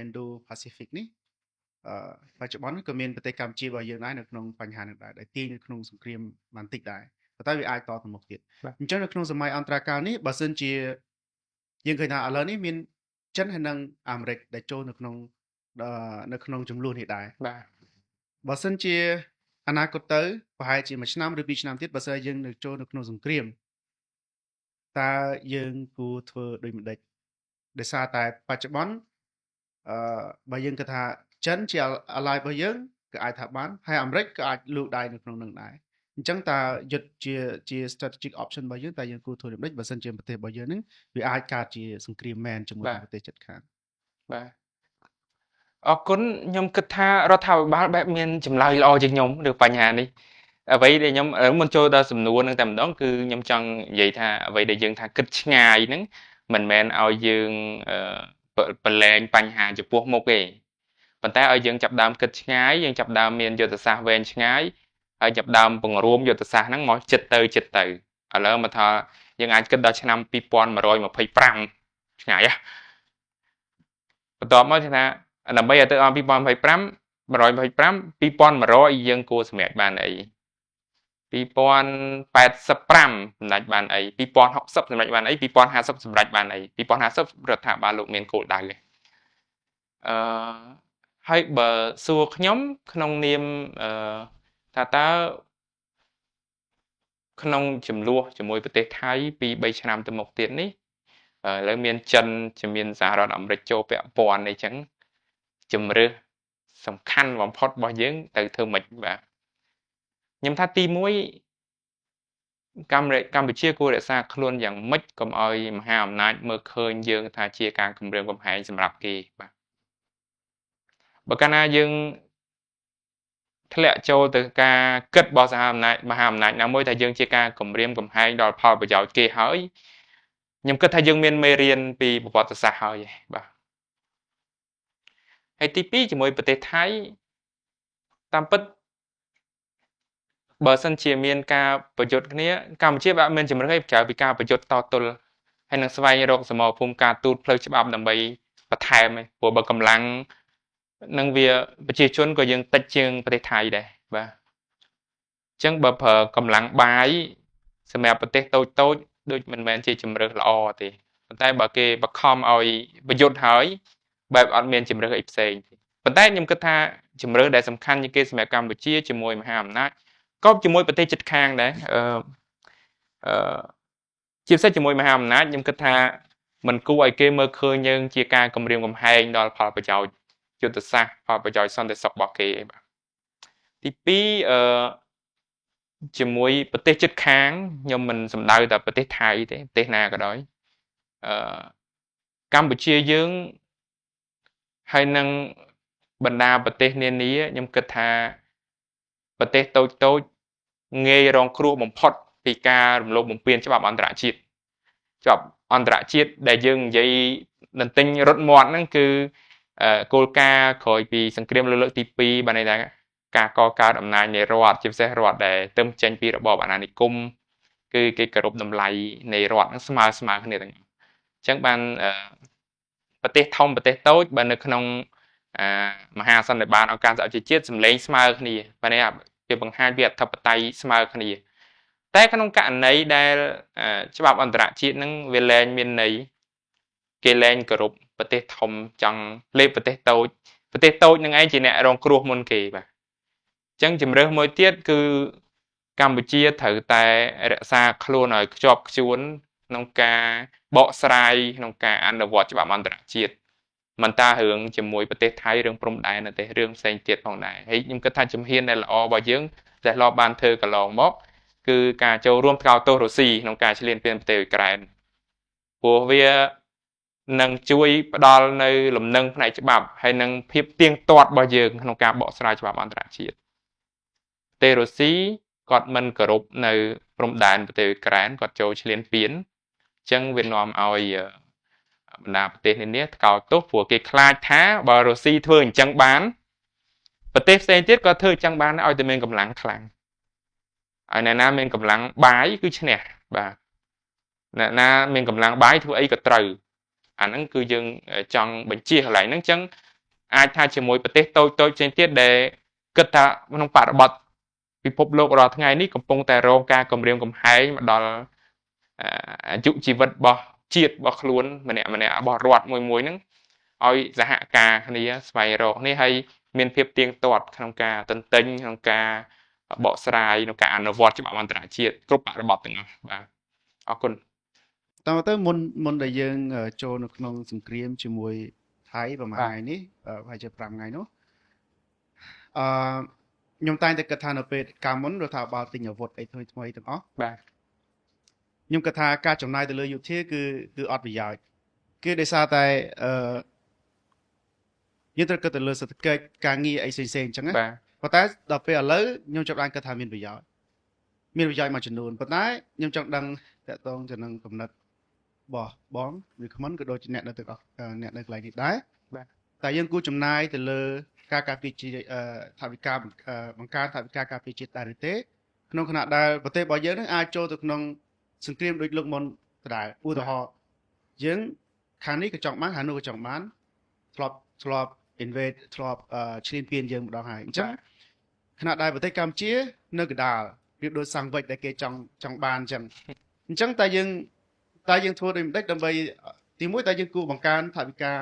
Indo-Pacific នេះបច្ចុប្បន្នក៏មានប្រទេសកម្ពុជារបស់យើងដែរនៅក្នុងបញ្ហានេះដែរដែលទាញនៅក្នុងសង្គ្រាមបន្តិចដែរប៉ុន្តែវាអាចតទៅមុខទៀតអញ្ចឹងនៅក្នុងសម័យអន្តរកាលនេះបើសិនជាយើងឃើញថាឥឡូវនេះមានចិនហើយនិងអាមេរិកដែលចូលនៅក្នុងចំនួននេះដែរបាទបើសិនជាអនាគតទៅប្រហែលជាមួយឆ្នាំឬ2ឆ្នាំទៀតបើសិនយើងនៅចូលនៅក្នុងសង្គ្រាមតើយើងគួរធ្វើដូចម្ដេចដោយសារតែបច្ចុប្បន្នបើយើងគិតថាចិនជា ally របស់យើងក៏អាចថាបានហើយអាមេរិកក៏អាចលូកដៃនៅក្នុងនឹងដែរអញ្ចឹងតើយុទ្ធជា strategic option របស់យើងតើយើងគួរធ្វើដូចម្ដេចបើសិនជាប្រទេសរបស់យើងនឹងវាអាចកើតជាសង្គ្រាមមែនជាមួយនឹងប្រទេសជិតខាងបាទអរគុណខ្ញុំគិតថារដ្ឋាភិបាលបែបមានចម្លើយល្អជាងខ្ញុំលើបញ្ហានេះអ្វីដែលខ្ញុំមុនចូលដល់សំណួរនឹងតែម្ដងគឺខ្ញុំចង់និយាយថាអ្វីដែលយើងថាគិតឆ្ងាយហ្នឹងមិនមែនឲ្យយើងប្រឡែងបញ្ហាចំពោះមុខទេប៉ុន្តែឲ្យយើងចាប់ដើមគិតឆ្ងាយយើងចាប់ដើមមានយុទ្ធសាស្ត្រវែងឆ្ងាយហើយចាប់ដើមពង្រួមយុទ្ធសាស្ត្រហ្នឹងមកចិត្តទៅចិត្តទៅឥឡូវមកថាយើងអាចគិតដល់ឆ្នាំ2125ឆ្ងាយហ៎បន្ទាប់មកថាដើម្បីឲ្យទៅដល់2025 125 2100យើងគួរសម្រេចបានអី2085សម្រេចបានអី2060សម្រេចបានអី2050សម្រេចបានអី2050រដ្ឋាភិបាលលោកមានគោលដៅឯងហើយបើសួរខ្ញុំក្នុងនាមថាតើក្នុងចំនួនជាមួយប្រទេសថៃពី3ឆ្នាំទៅមុខទៀតនេះឥឡូវមានចិនជាមានសហរដ្ឋអាមេរិកចូលពាក់ព័ន្ធអីចឹងជំរើសសំខាន់បំផុតរបស់យើងទៅធ្វើម៉េចបាទខ្ញុំថាទី1កម្ពុជាគួររក្សាខ្លួនយ៉ាងម៉េចកុំឲ្យមហាអំណាចមើលឃើញយើងថាជាការគំរាមកំហែងសម្រាប់គេបាទបើកាលណាយើងធ្លាក់ចូលទៅការគិតរបស់សហអំណាចមហាអំណាចណាមួយថាយើងជាការគំរាមកំហែងដល់ផលប្រយោជន៍គេហើយខ្ញុំគិតថាយើងមានមេរៀនពីប្រវត្តិសាស្ត្រហើយបាទហើយទី2ជាមួយប្រទេសថៃតាមពិតបើសិនជាមានការប្រយុទ្ធគ្នាកម្ពុជាបែបមានជំរឿនឲ្យក្រៅពីការប្រយុទ្ធតទល់ហើយនឹងស្វែងរកសមរភូមិការទូតផ្លូវច្បាប់ដើម្បីបន្ថែមឯងព្រោះបើកម្លាំងនឹងវាប្រជាជនក៏យើងតិចជាងប្រទេសថៃដែរបាទអញ្ចឹងបើប្រើកម្លាំងបាយសម្រាប់ប្រទេសតូចតូចដូចមិនមែនជាជំរើសល្អទេប៉ុន្តែបើគេបខំឲ្យប្រយុទ្ធហើយបែបអត់មានជំរើសអីផ្សេងទេប៉ុន្តែខ្ញុំគិតថាជំរើសដែលសំខាន់ជាងគេសម្រាប់កម្ពុជាជាមួយមហាអំណាចក៏ជាមួយប្រទេសជិតខាងដែរជាពិសេសជាមួយមហាអំណាចខ្ញុំគិតថាមិនគួរឲ្យគេមើលឃើញយើងជាការគំរាមកំហែងដល់ផលប្រយោជន៍យុទ្ធសាស្ត្រផលប្រយោជន៍សន្តិសុខរបស់គេបាទទី2ជាមួយប្រទេសជិតខាងខ្ញុំមិនសំដៅតែប្រទេសថៃទេប្រទេសណាក៏ដោយកម្ពុជាយើងហើយនឹងបណ្ដាប្រទេសនានាខ្ញុំគិតថាប្រទេសតូចតូចងាយរងគ្រោះបំផុតពីការរំលោភបំពានច្បាប់អន្តរជាតិច្បាប់អន្តរជាតិដែលយើងនិយាយដន្ទិញរត់មាត់ហ្នឹងគឺគោលការណ៍ក្រោយពីសង្គ្រាមលើកទី2បានន័យថាការកកើតអំណាចនៃរដ្ឋជាពិសេសរដ្ឋដែលទៅចេញពីរបបអាណានិគមគឺគេគោរពតម្លៃនៃរដ្ឋហ្នឹងស្មើស្មើគ្នាទាំងអស់អញ្ចឹងបានប្រទេសធំប្រទេសតូចបើនៅក្នុងមហាសន្និបាតអង្គការសហប្រជាជាតិសម្លេងស្មើគ្នាបានន័យថាវាបង្ហាញពីអធិបតេយ្យស្មើគ្នាតែក្នុងករណីដែលច្បាប់អន្តរជាតិហ្នឹងវាលែងមានន័យគេលែងគោរពប្រទេសធំចង់លេបប្រទេសតូចប្រទេសតូចនឹងឯងជាអ្នករងគ្រោះមុនគេបាទអញ្ចឹងជំរើសមួយទៀតគឺកម្ពុជាត្រូវតែរក្សាខ្លួនឲ្យខ្ជាប់ខ្ជួនក្នុងការបកស្រាយក្នុងការអនុវត្តច្បាប់អន្តរជាតិមិនតារឿងជាមួយប្រទេសថៃរឿងព្រំដែនទេរឿងផ្សេងទៀតផងដែរហើយខ្ញុំគិតថាជំហានដែលល្អរបស់យើងដែលធ្លាប់បានធ្វើកន្លងមកគឺការចូលរួមថ្កោលទោសរុស្ស៊ីក្នុងការឈ្លានពានប្រទេសអ៊ុយក្រែនព្រោះវានឹងជួយផ្ដល់នៅលំនឹងផ្នែកច្បាប់ហើយនឹងភាពទៀងទាត់របស់យើងក្នុងការបកស្រាយច្បាប់អន្តរជាតិប្រទេសរុស្ស៊ីគាត់មិនគោរពនៅព្រំដែនប្រទេសអ៊ុយក្រែនគាត់ចូលឈ្លានពានអញ្ចឹងវានាំឲ្យបណ្ដាប្រទេសនានាថ្កោលទោសព្រោះគេខ្លាចថាបើរុស្ស៊ីធ្វើអញ្ចឹងបាន ប្រទេសផ្សេងទៀតក៏ធ្វើចឹងបានឲ្យតែមានកម្លាំងខ្លាំងឲ្យអ្នកណាមានកម្លាំងបាយគឺឈ្នះបាទអ្នកណាមានកម្លាំងបាយធ្វើអីក៏ត្រូវអាហ្នឹងគឺយើងចង់បញ្ជាកន្លែងហ្នឹងចឹងអាចថាជាមួយប្រទេសតូចតូចផ្សេងទៀតដែលគិតថាក្នុងបរិបទពិភពលោករាល់ថ្ងៃនេះកំពុងតែរងការគំរាមកំហែងមកដល់អាយុជីវិតរបស់ជាតិរបស់ខ្លួនម្នាក់ម្នាក់របស់រដ្ឋមួយមួយហ្នឹងឲ្យសហការគ្នាស្វែងរកនេះហើយមានភាពទៀងទាត់ក្នុងការទន្ទិញក្នុងការបកស្រាយក្នុងការអនុវត្តច្បាប់អន្តរជាតិគ្រប់បរិបទទាំងអស់បាទអរគុណ តទៅមុនដែលយើងចូលនៅក្នុងសង្គ្រាមជាមួយថៃប្រហែលថ្ងៃនេះប្រហែលជា5ថ្ងៃនោះអឺខ្ញុំតែងតែគិតថានៅពេលកាលមុនរដ្ឋាភិបាលទិញអាវុធអីថ្មីថ្មីទាំងអស់បាទខ្ញុំគិតថាការចំណាយទៅលើយោធាគឺអត់ប្រយោជន៍គឺដោយសារតែអឺយើងត្រូវគិតទៅលើសេដ្ឋកិច្ចការងារអីផ្សេងៗអញ្ចឹងណាប៉ុន្តែដល់ពេលឥឡូវខ្ញុំចាប់បានគិតថាមានប្រយោជន៍មួយចំនួនប៉ុន្តែខ្ញុំចង់ដឹងតកតងទៅនឹងកំណត់របស់បងឬខមមិនក៏ដូចជាអ្នកនៅទាំងអស់អ្នកនៅកន្លែងនេះដែរបាទតែយើងគួរចំណាយទៅលើការការពារជាតិថវិកាបង្កើនថវិកាការពារជាតិដែរឬទេក្នុងខណៈដែលប្រទេសរបស់យើងនឹងអាចចូលទៅក្នុងសង្គ្រាមដូចលើកមុនដដែលឧទាហរណ៍យើងខាងនេះក៏ចង់បានខាងនោះក៏ចង់បានធ្លាប់ invade ធ្លាប់ឈ្លានពានយើងម្ដងហើយអញ្ចឹងខណៈដែលប្រទេសកម្ពុជានៅកណ្ដាលរៀបដូចសាំងវិចដែលគេចង់បានអញ្ចឹងតែយើងធ្វើដូចម្ដេចដើម្បីទីមួយតែយើងគួរបង្កើនថវិកា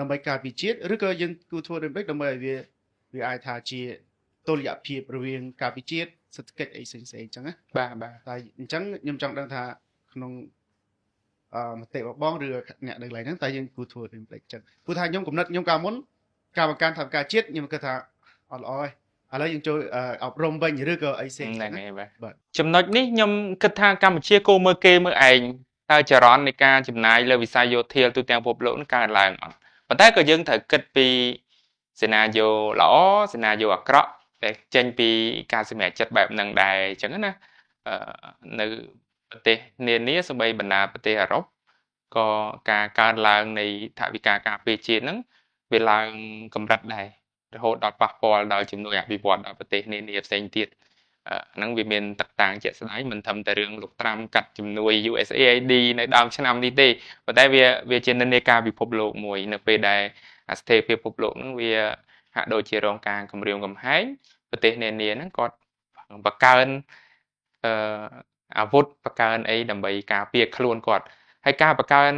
ដើម្បីការពារជាតិឬក៏យើងគួរធ្វើដូចម្ដេចដើម្បីឲ្យវាអាចថាជាតុល្យភាពរវាងការពារជាតិសេដ្ឋកិច្ចអីផ្សេងៗអញ្ចឹងណាបាទតែអញ្ចឹងខ្ញុំចង់ដឹងថាក្នុងមតិបងឬអ្នកនៅកន្លែងហ្នឹងតែយើងគួរធ្វើដូចម្ដេចអញ្ចឹងព្រោះថាខ្ញុំកំណត់ខ្ញុំកាលមុនការបង្កើនថវិកាជាតិខ្ញុំគិតថាអត់ល្អទេឥឡូវយើងចូលអប់រំវិញឬក៏អីផ្សេងហ្នឹងហើយបាទចំណុចនេះខ្ញុំគិតថាកម្ពុជាគួរមើលគេមើលឯងតើចរន្តនៃការចំណាយលើវិស័យយោធាទូទាំងពិភពលោកនឹងកើនឡើងអត់ប៉ុន្តែក៏យើងត្រូវគិតពីសេណារីយ៉ូល្អសេណារីយ៉ូអាក្រក់ដែលចេញពីការសម្រេចចិត្តបែបហ្នឹងដែរអញ្ចឹងណានៅប្រទេសនានាសូម្បីបណ្ដាប្រទេសអឺរ៉ុបក៏ការកើនឡើងនៃថវិកាការពារជាតិហ្នឹងវាឡើងកម្រិតដែររហូតដល់ប៉ះពាល់ដល់ជំនួយអភិវឌ្ឍដល់ប្រទេសនានាផ្សេងទៀតហ្នឹងវាមានតតាំងជាក់ស្ដែងមិនត្រឹមតែរឿងលោកត្រាំកាត់ជំនួយ USAID នៅដើមឆ្នាំនេះទេប៉ុន្តែវាជានិន្នាការពិភពលោកមួយនៅពេលដែលស្ថិរភាពពិភពលោកហ្នឹងវាហាក់ដូចជារងការគំរាមកំហែងប្រទេសនានាហ្នឹងគាត់បង្កើនអាវុធបង្កើនអីដើម្បីការពារខ្លួនគាត់ហើយការបង្កើន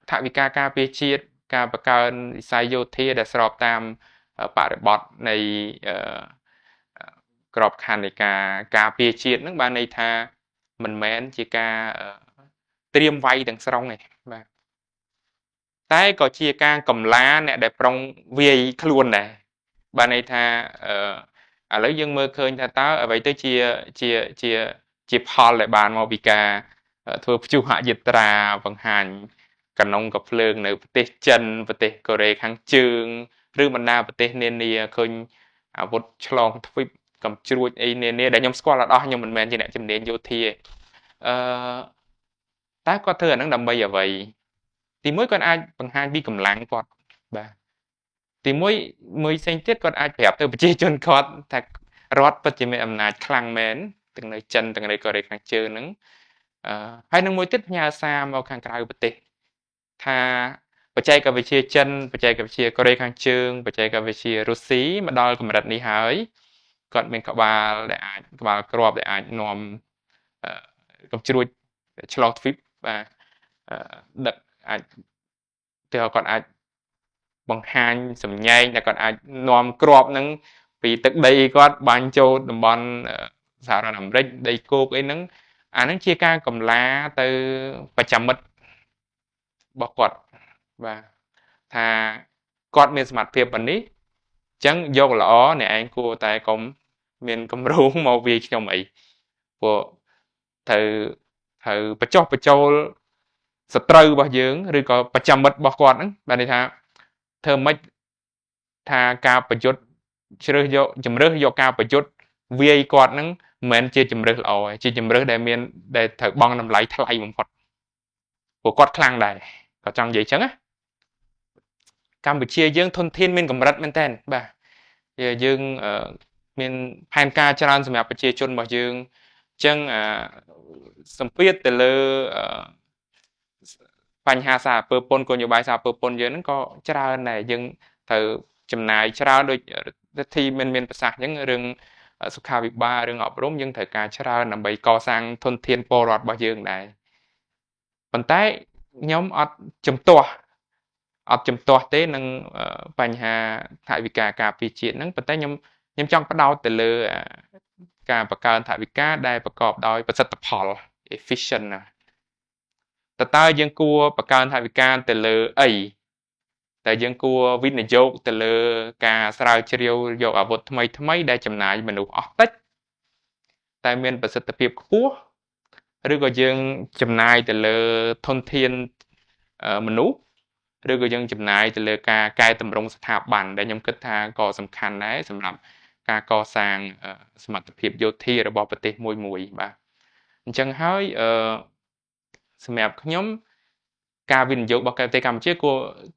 ថវិកាការពារជាតិការបង្កើនវិស័យយោធាដែលស្របតាមបរិបទនៃក្របខ័ណ្ឌនៃការការពារជាតិហ្នឹងបានន័យថាមិនមែនជាការត្រៀមវាយទាំងស្រុងទេបាទតែក៏ជាការកំឡាអ្នកដែលប្រុងវាយខ្លួនដែរបានន័យថាឥឡូវយើងមើលឃើញថាតើអ្វីទៅជាជាជាជាផលដែលបានមកពីការធ្វើព្យុហយាត្រាបង្ហាញកណុងកភ្លើងនៅប្រទេសចិនប្រទេសកូរ៉េខាងជើងឬបណ្ដាប្រទេសនានាឃើញអាវុធឆ្លងទ្វីបកំជ្រួចអីនានាដែលខ្ញុំស្គាល់អត់អស់ខ្ញុំមិនមែនជាអ្នកជំនាញយោធាទេតើគាត់ធ្វើអាហ្នឹងដើម្បីអ្វីទីមួយគាត់អាចបង្ហាញពីកម្លាំងគាត់បាទទីមួយផ្សេងទៀតគាត់អាចប្រាប់ទៅប្រជាជនគាត់ថារដ្ឋពិតជាមានអំណាចខ្លាំងមែនទាំងនៅចិនទាំងនៅកូរ៉េខាងជើងហ្នឹងហើយនឹងមួយទៀតផ្ញើសារមកខាងក្រៅប្រទេសថាបច្ចេកវិទ្យាចិនបច្ចេកវិទ្យាកូរ៉េខាងជើងបច្ចេកវិទ្យារុស្ស៊ីមកដល់កម្រិតនេះហើយគាត់មានក្បាលដែលអាចក្បាលគ្រាប់ដែលអាចនាំកំជ្រួចឆ្លងទ្វីបបាទដឹកអាចទៅគាត់អាចបង្ហាញសម្ញែងដែលគាត់អាចនាំគ្រាប់ហ្នឹងពីទឹកដីគាត់បាញ់ចូលតំបន់សហរដ្ឋអាមេរិកដីគោកអីហ្នឹងអាហ្នឹងជាការកំឡាទៅប្រចាំមិត្តរបស់គាត់បាទថាគាត់មានសមត្ថភាពប៉ុណ្នេះអញ្ចឹងយកល្អអ្នកឯងគួរតែកុំមានកម្រោងមកវាយខ្ញុំអីព្រោះត្រូវបញ្ចុះបញ្ចូលសត្រូវរបស់យើងឬក៏ប្រចាំមិត្តរបស់គាត់ហ្នឹងបានន័យថាធ្វើម៉េចថាការប្រយុទ្ធជ្រើសយកជំរើសយកការប្រយុទ្ធវាយគាត់ហ្នឹងមិនមែនជាជំរើសល្អទេជាជំរើសដែលមានដែលត្រូវបង់តម្លៃថ្លៃបំផុតព្រោះគាត់ខ្លាំងដែរគាត់ចង់និយាយចឹងណា កម្ពុជាយើងធនធានមានកម្រិតមែនតើបាទយើងមានផែនការច្រើនសម្រាប់ប្រជាជនរបស់យើងអញ្ចឹងសម្ពាធទៅលើបញ្ហាសារពើពន្ធគោលនយោបាយសារពើពន្ធយើងហ្នឹងក៏ច្រើនដែរយើងត្រូវចំណាយច្រើនដូចរដ្ឋីមានប្រសាសន៍អញ្ចឹងរឿងសុខាភិបាលរឿងអប់រំយើងត្រូវការច្រើនដើម្បីកសាងធនធានពលរដ្ឋរបស់យើងដែរប៉ុន្តែខ្ញុំអត់ជំទាស់អត់ជំទាស់ទេនឹងបញ្ហាថវិកាការពារជាតិហ្នឹងប៉ុន្តែខ្ញុំចង់ផ្ដោតទៅលើការបង្កើនថវិកាដែលប្រកបដោយប្រសិទ្ធផល efficient ណាតើយើងគួរបង្កើនថវិកាទៅលើអីតែយើងគួរវិនិយោគទៅលើការស្រាវជ្រាវយកអាវុធថ្មីថ្មីដែលចំណាយមនុស្សអស់តិចតែមានប្រសិទ្ធភាពខ្ពស់ឬក៏យើងចំណាយទៅលើធនធានមនុស្សឬក៏យើងចំណាយទៅលើការកែតម្រង់ស្ថាប័នដែលខ្ញុំគិតថាក៏សំខាន់ដែរសម្រាប់ការកសាងសមត្ថភាពយោធារបស់ប្រទេសមួយមួយបាទអញ្ចឹងហើយសម្រាប់ខ្ញុំការវិនិយោគរបស់ប្រទេសកម្ពុជា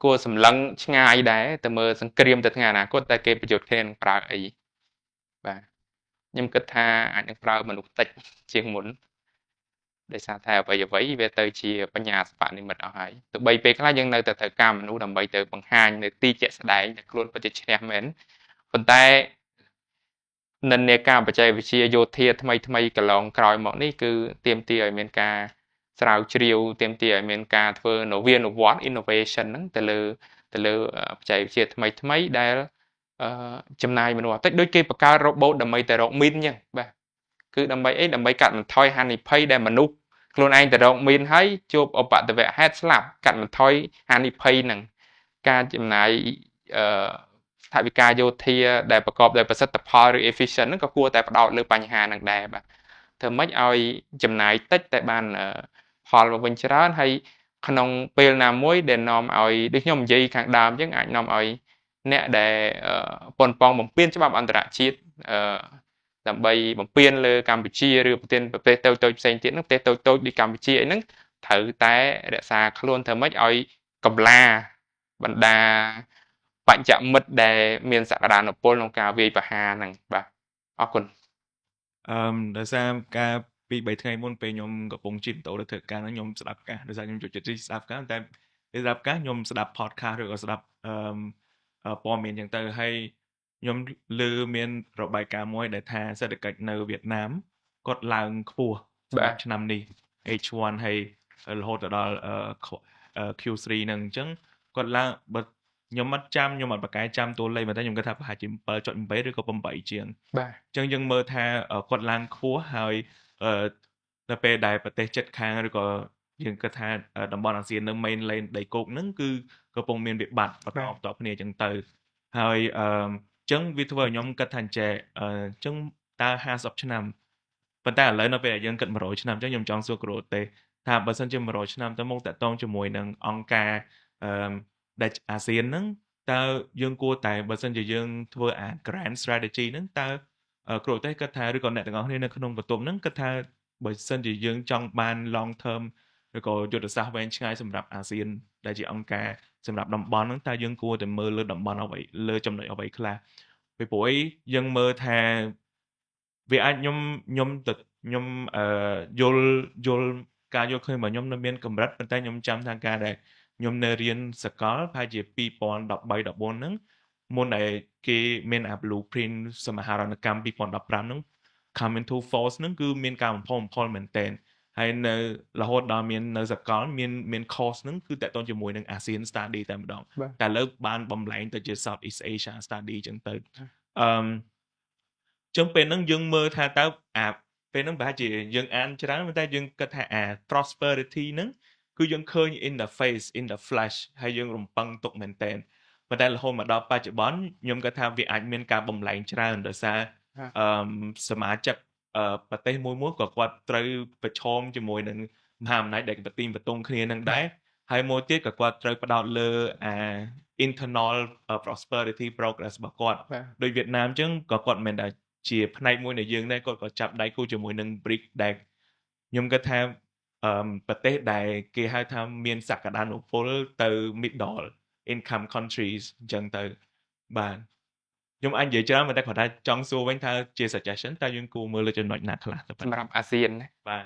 គួរសម្លឹងឆ្ងាយដែរទៅមើលសង្គ្រាមទៅថ្ងៃអនាគតតែគេប្រយុទ្ធគ្នានឹងប្រើអីបាទខ្ញុំគិតថាអាចនឹងប្រើមនុស្សតិចជាងមុនដោយសារតែអ្វីអ្វីវាទៅជាបញ្ញាសិប្បនិម្មិតអស់ហើយទោះបីពេលខ្លះយើងនៅតែត្រូវការមនុស្សដើម្បីទៅបង្ហាញនៅទីជាក់ស្ដែងតែខ្លួនពិតជាឈ្នះមែនប៉ុន្តែនិន្នាការបច្ចេកវិទ្យាយោធាថ្មីថ្មីកន្លងក្រោយមកនេះគឺទាមទារឲ្យមានការស្រាវជ្រាវទាមទារឲ្យមានការធ្វើនវានុវត្តន៍ innovation ហ្នឹងទៅលើបច្ចេកវិទ្យាថ្មីថ្មីដែលចំណាយមនុស្សអត់តិចដូចគេបង្កើត robot ដើម្បីទៅរកមីនអញ្ចឹងបាទគឺដើម្បីអីដើម្បីកាត់បន្ថយហានិភ័យដែលមនុស្សខ្លួនឯងទៅរកមីនហើយជួបឧបទ្ទវហេតុស្លាប់កាត់បន្ថយហានិភ័យហ្នឹងការចំណាយអឺថវិកាយោធាដែលប្រកបដោយប្រសិទ្ធផលឬ efficient ហ្នឹងក៏គួរតែផ្ដោតលើបញ្ហាហ្នឹងដែរបាទធ្វើម៉េចឲ្យចំណាយតិចតែបានផលមកវិញច្រើនហើយក្នុងពេលណាមួយដែលនាំឲ្យដូចខ្ញុំនិយាយខាងដើមអញ្ចឹងអាចនាំឲ្យអ្នកដែលប៉ុនប៉ងបំពេញច្បាប់អន្តរជាតិដើម្បីបំពេញលើកម្ពុជាឬប្រទេសប្រទេសតូចៗផ្សេងទៀតហ្នឹងប្រទេសតូចៗដូចកម្ពុជាអីហ្នឹងត្រូវតែរក្សាខ្លួនធ្វើម៉េចឲ្យកម្លាបណ្ដាបញ្ចមិត្តដែលមានសក្តានុពលក្នុងការវាយប្រហារហ្នឹងបាទអរគុណ ដោយសារការពី3ថ្ងៃមុនពេលខ្ញុំកំពុងជិះម៉ូតូទៅធ្វើការហ្នឹងខ្ញុំស្ដាប់កាសដោយសារខ្ញុំចូលចិត្តជិះស្ដាប់កាសតែពេលស្ដាប់កាសខ្ញុំស្ដាប់ podcast ឬក៏ស្ដាប់ព័ត៌មានអញ្ចឹងទៅហើយខ្ញុំឮមានរបាយការណ៍មួយដែលថាសេដ្ឋកិច្ចនៅវៀតណាមគាត់ឡើងខ្ពស់សម្រាប់ឆ្នាំនេះ H1 ហើយរហូតទៅដល់ Q3 ហ្នឹងអញ្ចឹងគាត់ឡើងបើខ្ញុំអត់ចាំខ្ញុំអត់ប្រកែចាំតួលេខតែខ្ញុំគិតថាប្រហែលជា7.8ឬក៏8ជាង បាទ អញ្ចឹងយើងមើលថាគាត់ឡើងខ្ពស់ហើយនៅពេលដែលប្រទេសជិតខាងឬក៏យើងគិតថាតំបន់អាស៊ាននៅ main lane ដីគោកហ្នឹងគឺកំពុងមានវិបត្តិបន្តបន្តគ្នាអញ្ចឹងទៅហើយអញ្ចឹងវាធ្វើឲ្យខ្ញុំគិតថាអញ្ចេះអញ្ចឹងតើ50ឆ្នាំប៉ុន្តែឥឡូវនៅពេលដែលយើងគិត100ឆ្នាំអញ្ចឹងខ្ញុំចង់សួរគ្រូទេថាបើសិនជា100ឆ្នាំទៅមុខតាក់ទងជាមួយនឹងអង្គការអឺដែលអាស៊ានហ្នឹងតើយើងគួរតែបើសិនជាយើងធ្វើអា grand strategy ហ្នឹងតើគ្រូទេគិតថាឬក៏អ្នកទាំងអស់គ្នានៅក្នុងបន្ទប់ហ្នឹងគិតថាបើសិនជាយើងចង់បាន long term ឬក៏យុទ្ធសាស្ត្រវែងឆ្ងាយសម្រាប់អាស៊ានដែលជាអង្គការសម្រាប់តំបន់ហ្នឹងតើយើងគួរតែមើលលើតំបន់អ្វីលើចំណុចអ្វីខ្លះពីព្រោះអីយើងមើលថាវាអាចខ្ញុំខ្ញុំទៅខ្ញុំអឺយល់យល់ការយល់ឃើញរបស់ខ្ញុំនៅមានកម្រិតប៉ុន្តែខ្ញុំចាំថាការដែលខ្ញុំនៅរៀនសកលប្រហែលជា2013 14ហ្នឹងមុនដែលគេមានអា blueprint សមាហរណកម្ម2015ហ្នឹង come into force ហ្នឹងគឺមានការបំផុសបំផុលមែនទែនហើយនៅរហូតដល់មាននៅសកលមាន course ហ្នឹងគឺតាក់ទងជាមួយនឹង ASEAN study តែម្ដងតែឥឡូវបានបំលែងទៅជា South East Asia study ចឹងទៅអឺចឹងពេលហ្នឹងយើងមើលថាតើអាពេលហ្នឹងប្រហែលជាយើងអានច្រើនប៉ុន្តែយើងគិតថាអា prosperity ហ្នឹងគឺយើងឃើញ in the face in the flash ហើយយើងរំពឹងទុកមែនតើប៉ុន្តែរហូតមកដល់បច្ចុប្បន្នខ្ញុំគិតថាវាអាចមានការបំលែងច្រើនដោយសារអឺសមាជិកប្រទេសមួយមួយក៏គាត់ត្រូវប្រឈមជាមួយនឹងមហាអំណាចដែលប្រទីបតុងគ្នានឹងដែរហើយមួយទៀតក៏គាត់ត្រូវផ្ដោតលើអា internal prosperity progress របស់គាត់ដូចវៀតណាមអញ្ចឹងក៏គាត់មិនមែនតែជាផ្នែកមួយនៃយើងដែរគាត់ក៏ចាប់ដៃគូជាមួយនឹង BRICS ដែលខ្ញុំគិតថាអឺប្រទេសដែលគេហៅថាមានសក្តានុពលទៅ middle income countries អញ្ចឹងទៅបាទខ្ញុំអាចនិយាយច្រើនប៉ុន្តែគាត់ថាចង់សួរវិញថាជា suggestion តើយើងគួរមើលលើចំណុចណាខ្លះទៅ សម្រាប់អាស៊ានណា បាទ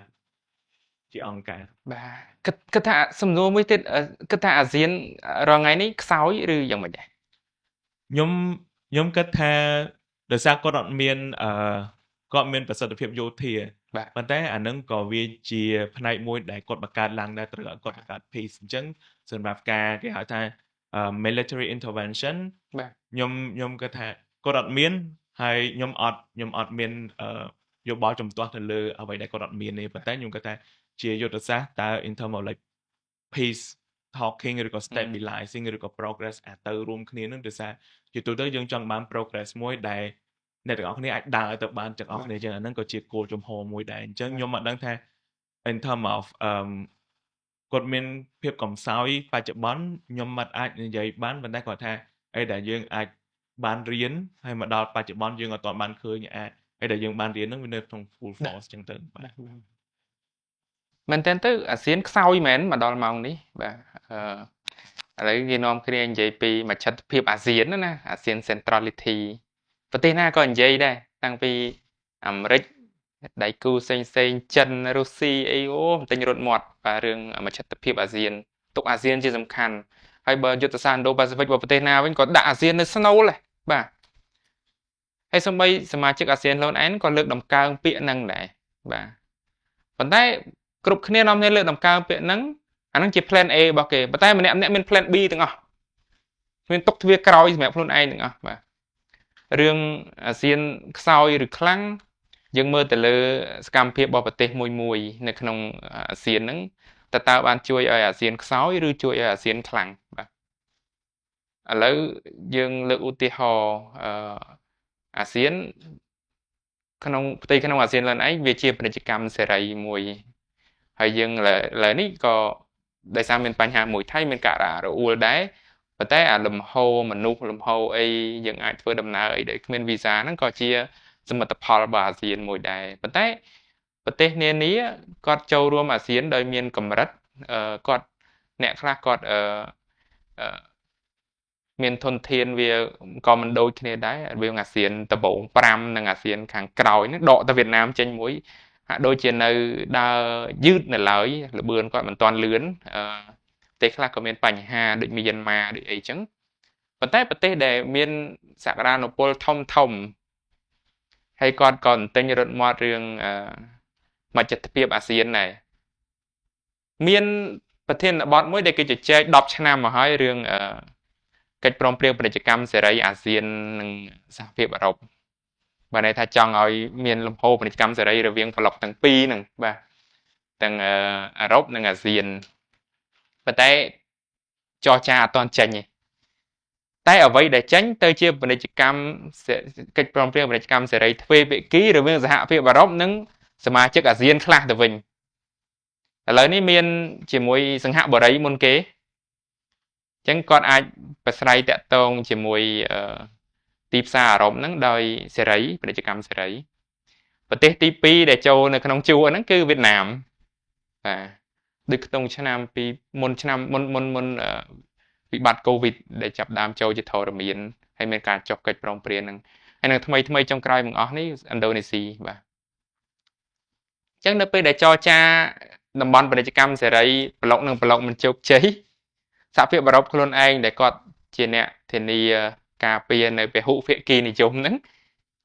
ជាអង្គការ បាទគិតគិតថាសំណួរមួយទៀតគិតថាអាស៊ានរាល់ថ្ងៃនេះខ្សោយឬយ៉ាងម៉េចដែរ ខ្ញុំគិតថាដោយសារគាត់អត់មានអឺគាត់មានប្រសិទ្ធភាពយោធា បាទ ប៉ុន្តែអានឹងក៏វាជាផ្នែកមួយដែលគាត់បង្កើតឡើងដែរត្រូវឲ្យគាត់បង្កើត peace អញ្ចឹងសម្រាប់ការគេហៅថា military intervention បាទ ខ្ញុំគិតថាគាត់អត់មានហើយខ្ញុំអត់មានយោបល់ជំទាស់ទៅលើអ្វីដែលគាត់អត់មានទេប៉ុន្តែខ្ញុំគិតថាជាយុទ្ធសាស្ត្រតើ in term of like peace talking ឬក៏ stabilizing ឬក៏ progress អាទៅរួមគ្នានឹងដោយសារជាទូទៅយើងចង់បាន progress មួយដែលអ្នកទាំងអស់គ្នាអាចដើរទៅបានទាំងអស់គ្នាចឹងអាហ្នឹងក៏ជាគោលជំហរមួយដែរអញ្ចឹងខ្ញុំអត់ដឹងថា in term of គាត់មានភាពកំសោយបច្ចុប្បន្នខ្ញុំមិនអាចនិយាយបានប៉ុន្តែគាត់ថាអីដែលយើងអាចបានរៀនហើយមកដល់បច្ចុប្បន្នយើងអត់ទាន់បានឃើញអាអីដែលយើងបានរៀនហ្នឹងវានៅក្នុង full force ចឹងទៅបាទ មែនតើទៅអាស៊ានខ្សោយមែនមកដល់ម៉ោងនេះបាទអឺឥឡូវគេនាំគ្នានិយាយពីមជ្ឈិត្តភាពអាស៊ានណាអាស៊ាន centrality ប្រទេសណាក៏និយាយដែរតាំងពីអាមេរិកដៃគូផ្សេងផ្សេងចិនរុស្ស៊ីអីអូបន្ទិញរត់មាត់បាទរឿងមជ្ឈិត្តភាពអាស៊ានទុកអាស៊ានជាសំខាន់ហើយបើយុទ្ធសាស្ត្រឥណ្ឌូប៉ាស៊ីហ្វិករបស់ប្រទេសណាវិញក៏ដាក់អាស៊ាននៅស្នូលដែរបាទហើយសូម្បីសមាជិកអាស៊ានខ្លួនឯងក៏លើកដំកើងពាក្យហ្នឹងដែរបាទប៉ុន្តែគ្រប់គ្នានាំគ្នាលើកដំកើងពាក្យហ្នឹងអាហ្នឹងជា plan A របស់គេប៉ុន្តែម្នាក់ម្នាក់មាន plan B ទាំងអស់មានទុកទ្វារក្រោយសម្រាប់ខ្លួនឯងទាំងអស់បាទរឿងអាស៊ានខ្សោយឬខ្លាំងយើងមើលទៅលើសកម្មភាពរបស់ប្រទេសមួយមួយនៅក្នុងអាស៊ានហ្នឹងតើបានជួយឲ្យអាស៊ានខ្សោយឬជួយឲ្យអាស៊ានខ្លាំងបាទឥឡូវយើងលើកឧទាហរណ៍អឺអាស៊ានក្នុងផ្ទៃក្នុងអាស៊ានខ្លួនឯងវាជាពាណិជ្ជកម្មសេរីមួយហើយយើងឥឡូវនេះក៏ដោយសារមានបញ្ហាមួយថៃមានការរអួលដែរប៉ុន្តែអាលំហូរមនុស្សលំហូរអីយើងអាចធ្វើដំណើរអីដោយគ្មានវីសាហ្នឹងក៏ជាសមិទ្ធផលរបស់អាស៊ានមួយដែរប៉ុន្តែប្រទេសនានាគាត់ចូលរួមអាស៊ានដោយមានកម្រិតគាត់អ្នកខ្លះគាត់អឺមានធនធានវាក៏មិនដូចគ្នាដែរវាអាស៊ានដំបូង5និងអាស៊ានខាងក្រោយហ្នឹងដកទៅវៀតណាមចេញមួយហាក់ដូចជានៅដើរយឺតនៅឡើយលបឿនគាត់មិនទាន់លឿនអឺប្រទេសខ្លះក៏មានបញ្ហាដូចមីយ៉ាន់ម៉ាដូចអីចឹងប៉ុន្តែប្រទេសដែលមានសក្តានុពលធំធំហើយគាត់ក៏ទន្ទិញរត់មាត់រឿងអឺមជ្ឈិត្តភាពអាស៊ានដែរមានប្រធានបទមួយដែលគេជជែក10ឆ្នាំមកហើយរឿងអឺកិច្ចព្រមព្រៀងពាណិជ្ជកម្មសេរីអាស៊ាននិងសហភាពអឺរ៉ុបបាទន័យថាចង់ឲ្យមានលំហូរពាណិជ្ជកម្មសេរីរវាងប្លុកទាំងពីរហ្នឹងបាទទាំងអឺរ៉ុបនិងអាស៊ានប៉ុន្តែចរចាអត់ទាន់ចេញទេតែអ្វីដែលចេញទៅជាពាណិជ្ជកម្មកិច្ចព្រមព្រៀងពាណិជ្ជកម្មសេរីទ្វេភាគីរវាងសហភាពអឺរ៉ុបនិងសមាជិកអាស៊ានខ្លះទៅវិញឥឡូវនេះមានជាមួយសង្ហបុរីមុនគេអញ្ចឹងគាត់អាចប្រស្រ័យតាក់ទងជាមួយទីផ្សារអឺរ៉ុបហ្នឹងដោយសេរីពាណិជ្ជកម្មសេរីប្រទេសទី2ដែលចូលនៅក្នុងជួរហ្នឹងគឺវៀតណាមបាទដូចក្នុងឆ្នាំពីមុនឆ្នាំមុនមុនមុនវិបត្តិកូវីដដែលចាប់ដើមចូលជាធរមានហើយមានការចុះកិច្ចព្រមព្រៀងហ្នឹងហើយនឹងថ្មីថ្មីចុងក្រោយមកអស់នេះឥណ្ឌូនេស៊ីបាទអញ្ចឹងនៅពេលដែលចរចាតំបន់ពាណិជ្ជកម្មសេរីប្លុកនិងប្លុកមិនជោគជ័យសហភាពអឺរ៉ុបខ្លួនឯងដែលគាត់ជាអ្នកធានាការពារនៅពហុភាគីនិយមហ្នឹង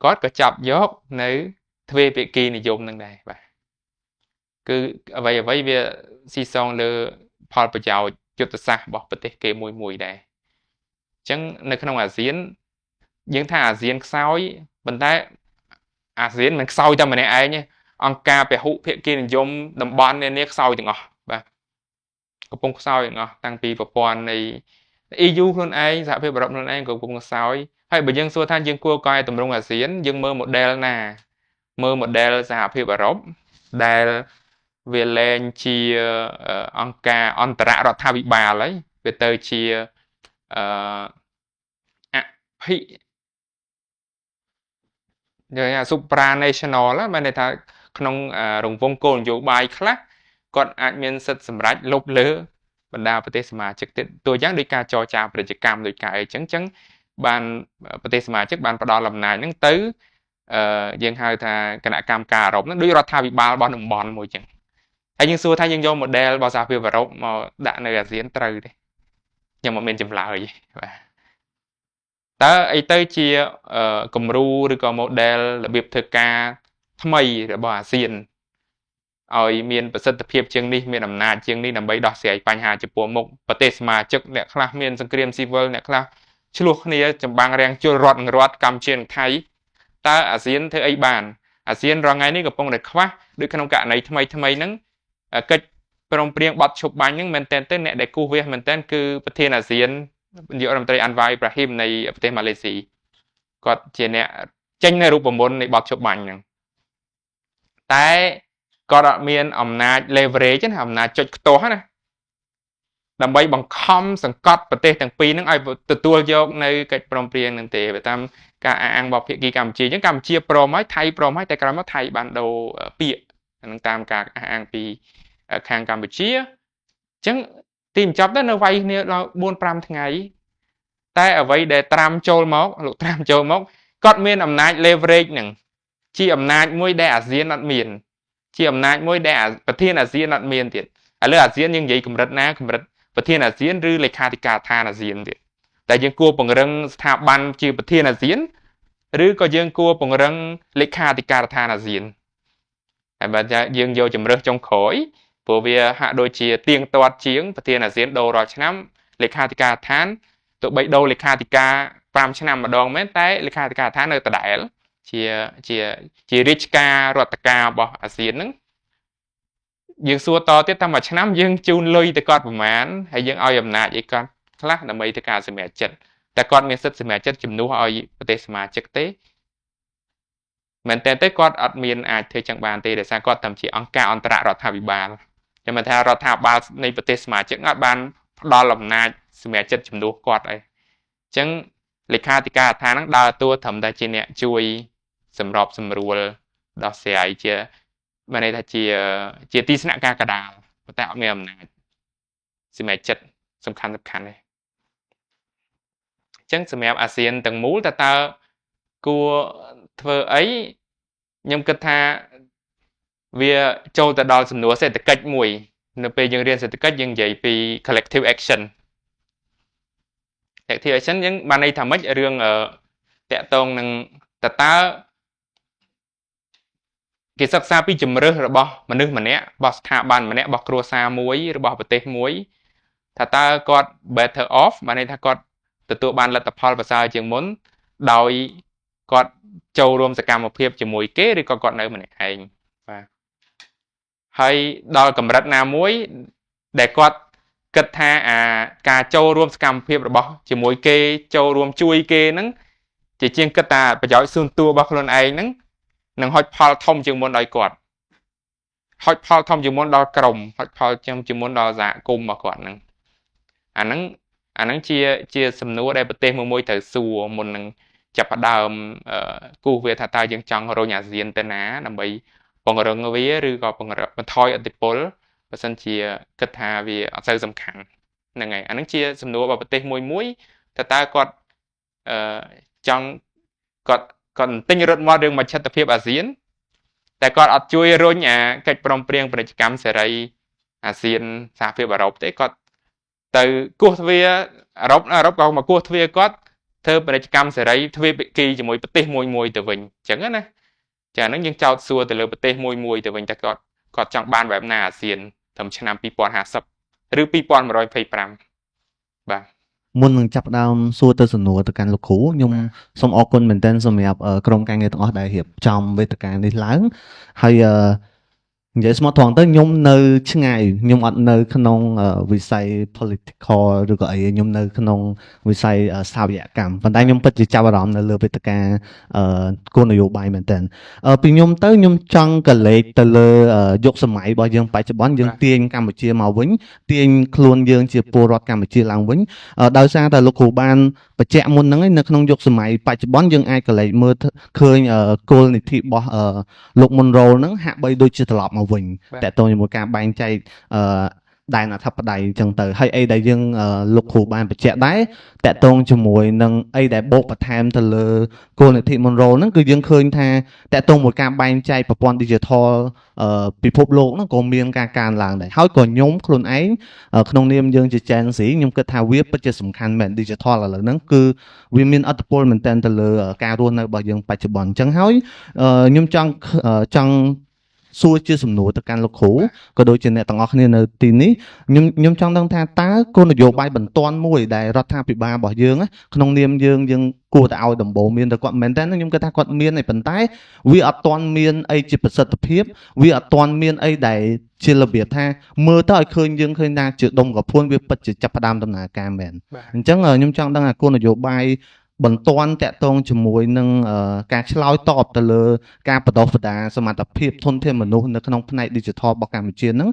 គាត់ក៏ចាប់យកនៅទ្វេភាគីនិយមហ្នឹងដែរបាទគឺអ្វីអ្វីវាស៊ីសងលើផលប្រយោជន៍យុទ្ធសាស្ត្ររបស់ប្រទេសគេមួយមួយដែរអញ្ចឹងនៅក្នុងអាស៊ានយើងថាអាស៊ានខ្សោយប៉ុន្តែអាស៊ានមិនខ្សោយតែម្នាក់ឯងទេអង្គការពហុភាគីនិយមតំបន់នានាខ្សោយទាំងអស់បាទកំពុងខ្សោយទាំងអស់តាំងពីប្រព័ន្ធនៃ EU ខ្លួនឯងសហភាពអឺរ៉ុបខ្លួនឯងក៏កំពុងខ្សោយហើយបើយើងសួរថាយើងគួរកែតម្រង់អាស៊ានយើងមើល model ណាមើល model សហភាពអឺរ៉ុបដែលវាលែងជាអង្គការអន្តររដ្ឋាភិបាលហើយវាទៅជាអឺអភិនិយាយថា supranational បានន័យថាក្នុងរង្វង់គោលនយោបាយខ្លះគាត់អាចមានសិទ្ធិសម្រេចលុបលើ បណ្ដាប្រទេសសមាជិកទៀតតួយ៉ាងដោយការចរចាពាណិជ្ជកម្មដោយការអីចឹងចឹងបានប្រទេសសមាជិកបានផ្ដល់អំណាចហ្នឹងទៅយើងហៅថាគណៈកម្មការអឺរ៉ុបហ្នឹងដូចរដ្ឋាភិបាលរបស់តំបន់មួយចឹងហើយយើងសួរថាយើងយក model របស់សហភាពអឺរ៉ុបមកដាក់នៅអាស៊ានត្រូវទេខ្ញុំអត់មានចម្លើយបាទតើអីទៅជាគំរូឬក៏ model របៀបធ្វើការថ្មីរបស់អាស៊ានឲ្យមានប្រសិទ្ធភាពជាងនេះមានអំណាចជាងនេះដើម្បីដោះស្រាយបញ្ហាចំពោះមុខប្រទេសសមាជិកអ្នកខ្លះមានសង្គ្រាមស៊ីវិលអ្នកខ្លះឆ្លោះគ្នាចម្បាំងរាំងជលរដ្ឋនឹងរដ្ឋកម្ពុជានិងថៃតើអាស៊ានធ្វើអីបានអាស៊ានរាល់ថ្ងៃនេះកំពុងតែខ្វះដូចក្នុងករណីថ្មីថ្មីហ្នឹងកិច្ចព្រមព្រៀងបទឈប់បាញ់ហ្នឹងមែនតើទៅអ្នកដែលគូសវាសមែនតើគឺប្រធានអាស៊ាននាយករដ្ឋមន្ត្រីអាន់វ៉ាអ៊ីប្រាហ៊ីមនៃប្រទេសម៉ាឡេស៊ីគាត់ជាអ្នកចេញនៅរូបមន្តនៃបទឈប់បាញ់ហ្នឹងតែគាត់អត់មានអំណាច leverage ណាអំណាចចុចខ្ទាស់ណាដើម្បីបង្ខំសង្កត់ប្រទេសទាំងពីរហ្នឹងឲ្យទទួលយកនៅកិច្ចព្រមព្រៀងហ្នឹងទេបើតាមការអះអាងរបស់ភាគីកម្ពុជាអញ្ចឹងកម្ពុជាព្រមហើយថៃព្រមហើយតែក្រោយមកថៃបានដូរពាក្យហ្នឹងតាមការអះអាងពីខាងកម្ពុជាអញ្ចឹងទីបញ្ចប់ទៅនៅវាយគ្នាដល់4 5ថ្ងៃតែអ្វីដែលត្រាំចូលមកលោកត្រាំចូលមកគាត់មានអំណាច leverage ហ្នឹងជាអំណាចមួយដែលអាស៊ានអត់មានជាអំណាចមួយដែលប្រធានអាស៊ានអត់មានទៀតឥឡូវអាស៊ានយើងនិយាយកម្រិតណាកម្រិតប្រធានអាស៊ានឬលេខាធិការដ្ឋានអាស៊ានទៀតតែយើងគួរពង្រឹងស្ថាប័នជាប្រធានអាស៊ានឬក៏យើងគួរពង្រឹងលេខាធិការដ្ឋានអាស៊ានហើយបើយើងយកជំរើសចុងក្រោយព្រោះវាហាក់ដូចជាទៀងទាត់ជាងប្រធានអាស៊ានដូររាល់ឆ្នាំលេខាធិការដ្ឋានទោះបីដូរលេខាធិការ5ឆ្នាំម្ដងមែនតែលេខាធិការដ្ឋាននៅដដែលជាជាជារាជការរដ្ឋការរបស់អាស៊ានហ្នឹងយើងសួរតទៀតថាមួយឆ្នាំយើងជូនលុយទៅគាត់ប្រមាណហើយយើងឲ្យអំណាចអីគាត់ខ្លះដើម្បីធ្វើការសម្រេចចិត្តតែគាត់មានសិទ្ធិសម្រេចចិត្តជំនួសឲ្យប្រទេសសមាជិកទេមែនតើទៅគាត់អត់មានអាចធ្វើចឹងបានទេដោយសារគាត់តែជាអង្គការអន្តររដ្ឋាភិបាលចាំមិនថារដ្ឋាភិបាលនៃប្រទេសសមាជិកអត់បានផ្ដល់អំណាចសម្រេចចិត្តជំនួសគាត់អីអញ្ចឹងលេខាធិការដ្ឋានហ្នឹងដើរតួត្រឹមតែជាអ្នកជួយសម្របសម្រួលដោះស្រាយជាមានន័យថាជាជាទីស្នាក់ការកដាលប៉ុន្តែអត់មានអំណាចសម្រេចចិត្តសំខាន់សំខាន់ទេអញ្ចឹងសម្រាប់អាស៊ានទាំងមូលតើគួរធ្វើអីខ្ញុំគិតថាវាចូលទៅដល់សំណួរសេដ្ឋកិច្ចមួយនៅពេលយើងរៀនសេដ្ឋកិច្ចយើងនិយាយពី collective action collective action យើងបានន័យថាម៉េចរឿងតាក់ទងនឹងតើគេសិក្សាពីជំរើសរបស់មនុស្សម្នាក់របស់ស្ថាប័នម្នាក់របស់គ្រួសារមួយរបស់ប្រទេសមួយថាតើគាត់ better off បានន័យថាគាត់ទទួលបានលទ្ធផលប្រសើរជាងមុនដោយគាត់ចូលរួមសកម្មភាពជាមួយគេឬក៏គាត់នៅម្នាក់ឯងបាទហើយដល់កម្រិតណាមួយដែលគាត់គិតថាអាការចូលរួមសកម្មភាពរបស់ជាមួយគេចូលរួមជួយគេហ្នឹងជាជាងគិតថាប្រយោជន៍សួនតួរបស់ខ្លួនឯងហ្នឹងនឹងហុចផលធំជាងមុនឲ្យគាត់ហុចផលធំជាងមុនដល់ក្រុមហុចផលជាងមុនដល់សហគមន៍របស់គាត់ហ្នឹងអាហ្នឹងអាហ្នឹងជាជាសំណួរដែលប្រទេសមួយមួយត្រូវសួរមុននឹងចាប់ផ្ដើមគូសវាថាតើយើងចង់រុញអាស៊ានទៅណាដើម្បីពង្រឹងវាឬក៏ពង្រឹងបន្ថយឥទ្ធិពលបើសិនជាគិតថាវាអត់សូវសំខាន់ហ្នឹងហើយអាហ្នឹងជាសំណួររបស់ប្រទេសមួយមួយតើតើគាត់អឺចង់គាត់គាត់ទិញរត់មាត់រឿងមជ្ឈត្តភាពអាស៊ានតែគាត់អត់ជួយរុញអាកិច្ចព្រមព្រៀងពាណិជ្ជកម្មសេរីអាស៊ានសហភាពអឺរ៉ុបទេគាត់ទៅគោះទ្វារអឺរ៉ុបអឺរ៉ុបក៏មកគោះទ្វារគាត់ធ្វើពាណិជ្ជកម្មសេរីទ្វេភាគីជាមួយប្រទេសមួយមួយទៅវិញអញ្ចឹងណាចាហ្នឹងយើងចោទសួរទៅលើប្រទេសមួយមួយទៅវិញតើគាត់គាត់ចង់បានបែបណាអាស៊ានត្រឹមឆ្នាំ2050ឬ2125បាទ មុននឹងចាប់ផ្ដើមសួរទៅសំណួរទៅកាន់លោកគ្រូខ្ញុំសូមអរគុណមែនទែនសម្រាប់ក្រុមការងារទាំងអស់ដែលរៀបចំវេទិកានេះឡើងហើយនិយាយស្មោះត្រង់ទៅខ្ញុំនៅឆ្ងាយខ្ញុំអត់នៅក្នុងវិស័យ political ឬក៏អីខ្ញុំនៅក្នុងវិស័យស្ថាបត្យកម្មប៉ុន្តែខ្ញុំពិតជាចាប់អារម្មណ៍នៅលើវេទិកាគោលនយោបាយមែនទែនពីខ្ញុំទៅខ្ញុំចង់កលេចទៅលើយុគសម័យរបស់យើងបច្ចុប្បន្នយើងទាញកម្ពុជាមកវិញទាញខ្លួនយើងជាពលរដ្ឋកម្ពុជាឡើងវិញដោយសារតែលោកគ្រូបានបញ្ជាក់មុនហ្នឹងនៅក្នុងយុគសម័យបច្ចុប្បន្នយើងអាចកលេចមើលឃើញគោលនីតិរបស់លោកមុនរ៉ូហ្នឹងហាក់បីដូចជាត្រឡប់មកវិញតកតងជាមួយការបែងចែកអឺ ដែនអធិបតេយ្យអញ្ចឹងទៅហើយអីដែលយើងលោកគ្រូបានបញ្ជាក់ដែរតាក់ទងជាមួយនឹងអីដែលបូកបន្ថែមទៅលើគោលនីតិ Monroe ហ្នឹងគឺយើងឃើញថាតាក់ទងមួយការបែងចែកប្រព័ន្ធ digital ពិភពលោកហ្នឹងក៏មានការកើនឡើងដែរហើយក៏ខ្ញុំខ្លួនឯងក្នុងនាមយើងជា Gen Z ខ្ញុំគិតថាវាពិតជាសំខាន់មែន digital ឥឡូវហ្នឹងគឺវាមានឥទ្ធិពលមែនទែនទៅលើការរស់នៅរបស់យើងបច្ចុប្បន្នអញ្ចឹងហើយខ្ញុំចង់សួរជាសំណួរទៅកាន់លោកគ្រូក៏ដូចជាអ្នកទាំងអស់គ្នានៅទីនេះខ្ញុំចង់ដឹងថាតើគោលនយោបាយបន្ទាន់មួយដែលរដ្ឋាភិបាលរបស់យើងក្នុងនាមយើងយើងគួរតែឲ្យដំបូងមានទៅគាត់មែនតើខ្ញុំគិតថាគាត់មានឯប៉ុន្តែវាអត់ទាន់មានអីជាប្រសិទ្ធភាពវាអត់ទាន់មានអីដែលជារបៀបថាមើលទៅឲ្យឃើញយើងឃើញថាជាដុំកពួនវាពិតជាចាប់ផ្ដើមដំណើរការមែនអញ្ចឹងខ្ញុំចង់ដឹងថាគោលនយោបាយបន្ទាន់តាក់ទងជាមួយនឹងការឆ្លើយតបទៅលើការបណ្ដុះបណ្ដាលសមត្ថភាពធនធានមនុស្សនៅក្នុងផ្នែក digital របស់កម្ពុជាហ្នឹង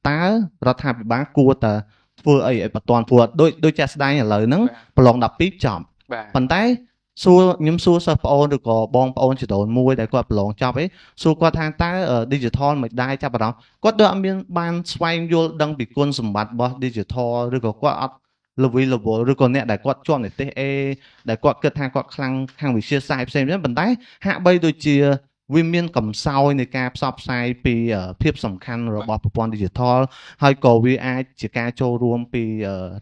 តើរដ្ឋាភិបាលគួរតែធ្វើអីឲ្យបន្ទាន់ព្រោះដូចជាក់ស្ដែងឥឡូវហ្នឹងប្រឡង12ចប់ប៉ុន្តែសួរខ្ញុំសួរសិស្សប្អូនឬក៏បងប្អូនជីដូនមួយដែលគាត់ប្រឡងចប់អីសួរគាត់ថាតើ digital មិនដែរចាប់អារម្មណ៍គាត់ដូចអត់មានបានស្វែងយល់ដឹងពីគុណសម្បត្តិរបស់ digital ឬក៏គាត់អត់លវីលវល់ឬក៏អ្នកដែលគាត់ជាប់និទេស A ដែលគាត់គិតថាគាត់ខ្លាំងខាងវិទ្យាសាស្ត្រផ្សេងៗប៉ុន្តែហាក់បីដូចជាវាមានកំសោយនៃការផ្សព្វផ្សាយពីភាពសំខាន់របស់ប្រព័ន្ធ digital ហើយក៏វាអាចជាការចូលរួមពីរ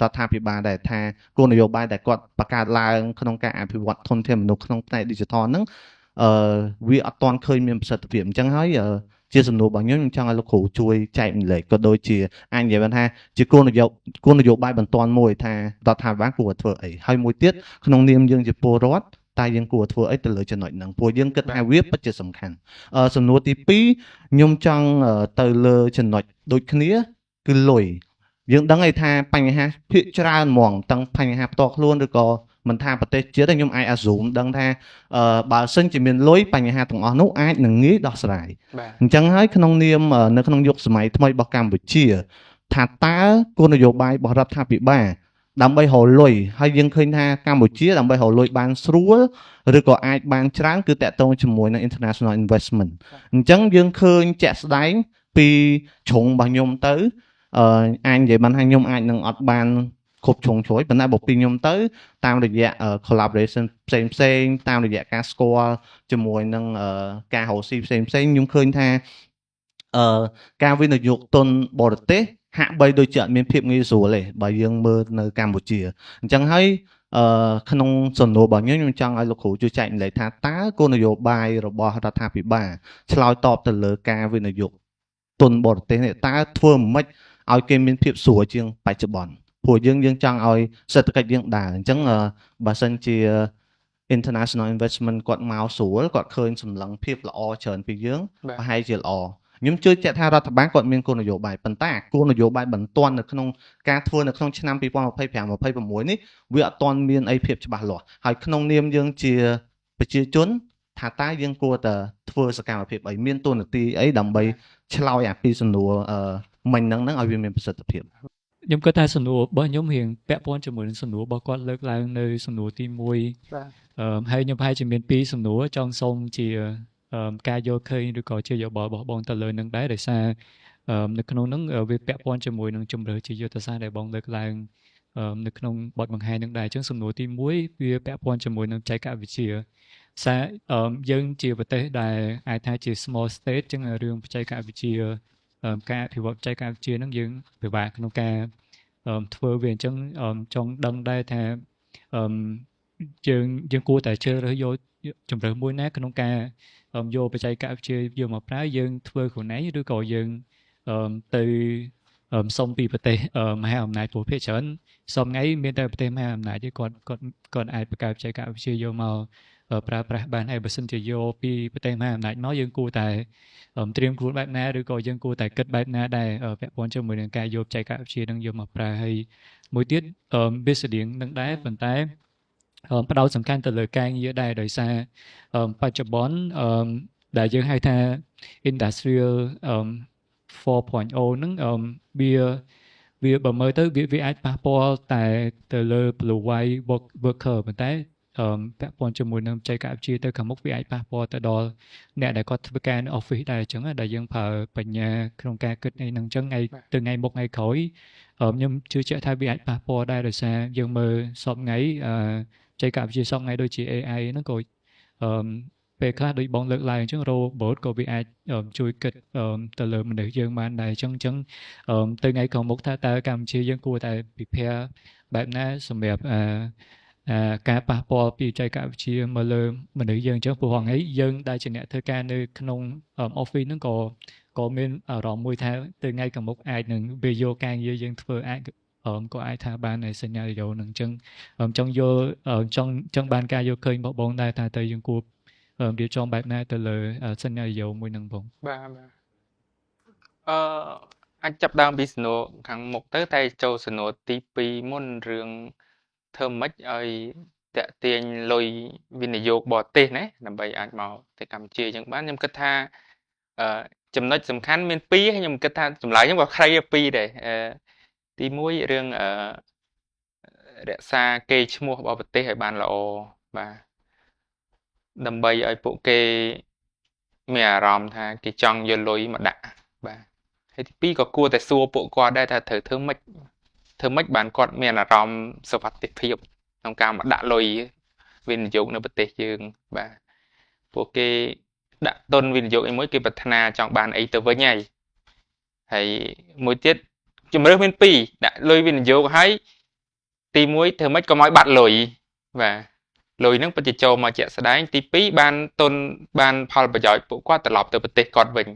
ដ្ឋាភិបាលដែលថាគោលនយោបាយដែលគាត់បង្កើតឡើងក្នុងការអភិវឌ្ឍធនធានមនុស្សក្នុងផ្នែក digital ហ្នឹងវាអត់ទាន់ឃើញមានប្រសិទ្ធភាពអញ្ចឹងហើយជាសំណួររបស់ខ្ញុំខ្ញុំចង់ឲ្យលោកគ្រូជួយចែករំលែកក៏ដូចជាអាចនិយាយបានថាជាគោលនយោបាយបន្ទាន់មួយថារដ្ឋាភិបាលគួរធ្វើអីហើយមួយទៀតក្នុងនាមយើងជាពលរដ្ឋតើយើងគួរធ្វើអីទៅលើចំណុចហ្នឹងព្រោះយើងគិតថាវាពិតជាសំខាន់សំណួរទី2ខ្ញុំចង់ទៅលើចំណុចដូចគ្នាគឺលុយយើងដឹងហើយថាបញ្ហាភាគច្រើនហ្មងទាំងបញ្ហាផ្ទាល់ខ្លួនឬក៏មិនថាប្រទេសជាតិទេខ្ញុំអាច assume ដឹងថាបើសិនជាមានលុយបញ្ហាទាំងអស់នោះអាចនឹងងាយដោះស្រាយអញ្ចឹងហើយក្នុងនាមនៅក្នុងយុគសម័យថ្មីរបស់កម្ពុជាថាតើគោលនយោបាយរបស់រដ្ឋាភិបាលដើម្បីរកលុយហើយយើងឃើញថាកម្ពុជាដើម្បីរកលុយបានស្រួលឬក៏អាចបានច្រើនគឺតាក់ទងជាមួយនឹង international investment អញ្ចឹងយើងឃើញជាក់ស្ដែងពីជ្រុងរបស់ខ្ញុំទៅអាចនិយាយបានថាខ្ញុំអាចនឹងអត់បានគ្រប់ជ្រុងជ្រោយប៉ុន្តែបើពីខ្ញុំទៅតាមរយៈ collaboration ផ្សេងផ្សេងតាមរយៈការស្គាល់ជាមួយនឹងការរកស៊ីផ្សេងផ្សេងខ្ញុំឃើញថាការវិនិយោគទុនបរទេសហាក់បីដូចជាអត់មានភាពងាយស្រួលទេបើយើងមើលនៅកម្ពុជាអញ្ចឹងហើយក្នុងសំណួររបស់ខ្ញុំខ្ញុំចង់ឲ្យលោកគ្រូជួយចែករំលែកថាតើគោលនយោបាយរបស់រដ្ឋាភិបាលឆ្លើយតបទៅលើការវិនិយោគទុនបរទេសនេះតើធ្វើមិនឲ្យគេមានភាពស្រួលជាងបច្ចុប្បន្នព្រោះយើងយើងចង់ឲ្យសេដ្ឋកិច្ចយើងដើរអញ្ចឹងបើសិនជា international investment គាត់មកស្រួលគាត់ឃើញសម្លឹងភាពល្អច្រើនពីយើងប្រហែលជាល្អខ្ញុំជឿជាក់ថារដ្ឋបាលគាត់មានគោលនយោបាយប៉ុន្តែគោលនយោបាយបន្ទាន់នៅក្នុងការធ្វើនៅក្នុងឆ្នាំ2025 26នេះវាអត់ទាន់មានអីភាពច្បាស់លាស់ហើយក្នុងនាមយើងជាប្រជាជនថាតើយើងគួរតែធ្វើសកម្មភាពអីមានតួនាទីអីដើម្បីឆ្លើយអាពីសំណួរមិញហ្នឹងហ្នឹងឲ្យវាមានប្រសិទ្ធភាព ខ្ញុំគិតថាសំណួររបស់ខ្ញុំរៀងពាក់ព័ន្ធជាមួយនឹងសំណួររបស់គាត់លើកឡើងនៅសំណួរទី1 បាទ ហើយខ្ញុំប្រហែលជាមានពីរសំណួរចង់សុំជាការយល់ឃើញឬក៏ជាយោបល់របស់បងទៅលើនឹងដែរដោយសារនៅក្នុងហ្នឹងវាពាក់ព័ន្ធជាមួយនឹងជំរើសជាយុទ្ធសាស្ត្រដែលបងលើកឡើងនៅក្នុងបទបង្ហាញនឹងដែរអញ្ចឹងសំណួរទី1វាពាក់ព័ន្ធជាមួយនឹងបច្ចេកវិទ្យាសារយើងជាប្រទេសដែលអាចថាជា small state អញ្ចឹងរឿងបច្ចេកវិទ្យាការអភិវឌ្ឍបច្ចេកវិទ្យាហ្នឹងយើងពិបាកក្នុងការធ្វើវាអញ្ចឹងចង់ដឹងដែរថាយើងគួរតែជ្រើសរើសយកជំរើសមួយណាក្នុងការយកបច្ចេកវិទ្យាយកមកប្រើយើងធ្វើខ្លួនឯងឬក៏យើងទៅសុំពីប្រទេសមហាអំណាចព្រោះភាគច្រើនសព្វថ្ងៃមានតែប្រទេសមហាអំណាចទេគាត់អាចបង្កើតបច្ចេកវិទ្យាយកមកប្រើប្រាស់បានហើយបើសិនជាយកពីប្រទេសមហាអំណាចមកយើងគួរតែត្រៀមខ្លួនបែបណាឬក៏យើងគួរតែគិតបែបណាដែរពាក់ព័ន្ធជាមួយនឹងការយកបច្ចេកវិទ្យានឹងយកមកប្រើហើយមួយទៀតវាស្តៀងនឹងដែរប៉ុន្តែផ្ដោតសំខាន់ទៅលើការងារដែរដោយសារបច្ចុប្បន្នដែលយើងហៅថា industrial 4.0ហ្នឹងវាវាបើមើលទៅវាអាចប៉ះពាល់តែទៅលើ blue white worker ប៉ុន្តែ ពាក់ព័ន្ធជាមួយនឹងបច្ចេកវិទ្យាទៅខាងមុខវាអាចប៉ះពាល់ទៅដល់អ្នកដែលគាត់ធ្វើការនៅ office ដែរអញ្ចឹងដែលយើងប្រើបញ្ញាក្នុងការគិតអីហ្នឹងអញ្ចឹងថ្ងៃទៅថ្ងៃមុខថ្ងៃក្រោយខ្ញុំជឿជាក់ថាវាអាចប៉ះពាល់ដែរដោយសារយើងមើលសព្វថ្ងៃបច្ចេកវិទ្យាសព្វថ្ងៃដូចជា AI ហ្នឹងក៏ពេលខ្លះដូចបងលើកឡើងអញ្ចឹង robot ក៏វាអាចជួយគិតទៅលើមនុស្សយើងបានដែរអញ្ចឹងអញ្ចឹងទៅថ្ងៃក្រោយមុខថាតើកម្ពុជាយើងគួរតែ prepare បែបណាសម្រាប់ការប៉ះពាល់ពីបច្ចេកវិទ្យាមកលើមនុស្សយើងអញ្ចឹងព្រោះថ្ងៃយើងដែលជាអ្នកធ្វើការនៅក្នុង office ហ្នឹងក៏មានអារម្មណ៍មួយថាទៅថ្ងៃខាងមុខអាចនឹងវាយកការងារយើងធ្វើអាចក៏អាចថាបានใน scenario ហ្នឹងអញ្ចឹងចង់យល់ចង់ចង់បានការយល់ឃើញរបស់បងដែរថាតើយើងគួររៀបចំបែបណាទៅលើ scenario មួយហ្នឹងបង បាទបាទអឺអាចចាប់ដើមពីសំណួរខាងមុខទៅតែចូលសំណួរទី2មុនរឿងធ្វើម៉េចឲ្យតាក់ទាញលុយវិនិយោគបរទេសណាដើម្បីអាចមកទៅកម្ពុជាអញ្ចឹងបានខ្ញុំគិតថាអឺចំណុចសំខាន់មាន2ហើយខ្ញុំគិតថាចម្លើយខ្ញុំក៏ខ្លី2ដែរអឺទី1រឿងអឺរក្សាកេរ្តិ៍ឈ្មោះរបស់ប្រទេសឲ្យបានល្អបាទដើម្បីឲ្យពួកគេមានអារម្មណ៍ថាគេចង់យកលុយមកដាក់បាទហើយទី2ក៏គួរតែសួរពួកគាត់ដែរថាត្រូវធ្វើម៉េចធ្វើម៉េចបានគាត់មានអារម្មណ៍សុវត្ថិភាពក្នុងការមកដាក់លុយវិនិយោគនៅប្រទេសយើងបាទពួកគេដាក់ទុនវិនិយោគអីមួយគេប្រាថ្នាចង់បានអីទៅវិញហើយហើយមួយទៀតជំរើសមាន2ដាក់លុយវិនិយោគហើយទី1ធ្វើម៉េចកុំឲ្យបាត់លុយបាទលុយហ្នឹងពិតជាចូលមកជាក់ស្ដែងទី2បានទុនបានផលប្រយោជន៍ពួកគាត់ត្រឡប់ទៅប្រទេសគាត់វិញ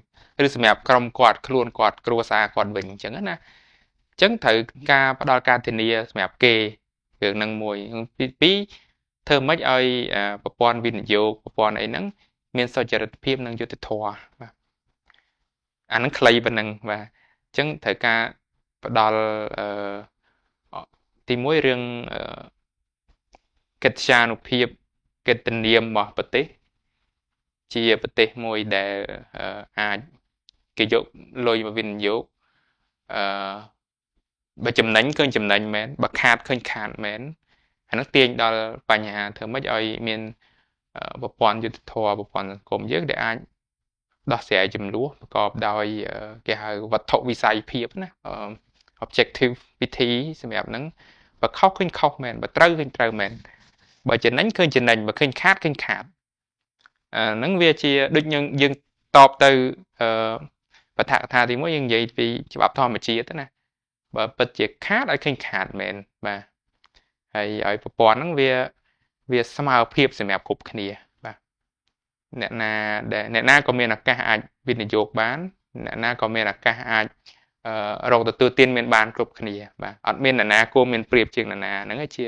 ឬសម្រាប់ក្រុមគាត់ខ្លួនគាត់គ្រួសារគាត់វិញអញ្ចឹងណាអញ្ចឹងត្រូវការផ្ដល់ការធានាសម្រាប់គេរឿងហ្នឹងមួយទី2ធ្វើម៉េចឲ្យប្រព័ន្ធវិនិយោគប្រព័ន្ធអីហ្នឹងមានសុចរិតភាពនិងយុត្តិធម៌បាទអាហ្នឹងខ្លីប៉ុណ្ណឹងបាទអញ្ចឹងត្រូវការផ្ដល់អឺទី1រឿងកិត្យានុភាពកិត្តិនាមរបស់ប្រទេសជាប្រទេសមួយដែលអាចគេយកលុយមកវិនិយោគអឺបើចំណេញឃើញចំណេញមែនបើខាតឃើញខាតមែនអានោះទាញដល់បញ្ហាធ្វើម៉េចឲ្យមានប្រព័ន្ធយុត្តិធម៌ប្រព័ន្ធសង្គមយើងដែលអាចដោះស្រាយចំនួនប្រកបដោយគេហៅវត្ថុវិស័យភាពណា objectivity សម្រាប់ហ្នឹងបើខុសឃើញខុសមែនបើត្រូវឃើញត្រូវមែនបើចំណេញឃើញចំណេញបើឃើញខាតឃើញខាតអាហ្នឹងវាជាដូចយើងយើងតបទៅអឺបឋកថាទី1យើងនិយាយពីច្បាប់ធម្មជាតិណាបើពិតជាខាតឲ្យឃើញខាតមែនបាទហើយឲ្យប្រព័ន្ធហ្នឹងវាវាស្មើភាពសម្រាប់គ្រប់គ្នាបាទអ្នកណាដែលអ្នកណាក៏មានឱកាសអាចវិនិយោគបានអ្នកណាក៏មានឱកាសអាចរកទទួលទានមានបានគ្រប់គ្នាបាទអត់មានអ្នកណាគួរមានប្រៀបជាងអ្នកណាហ្នឹងជា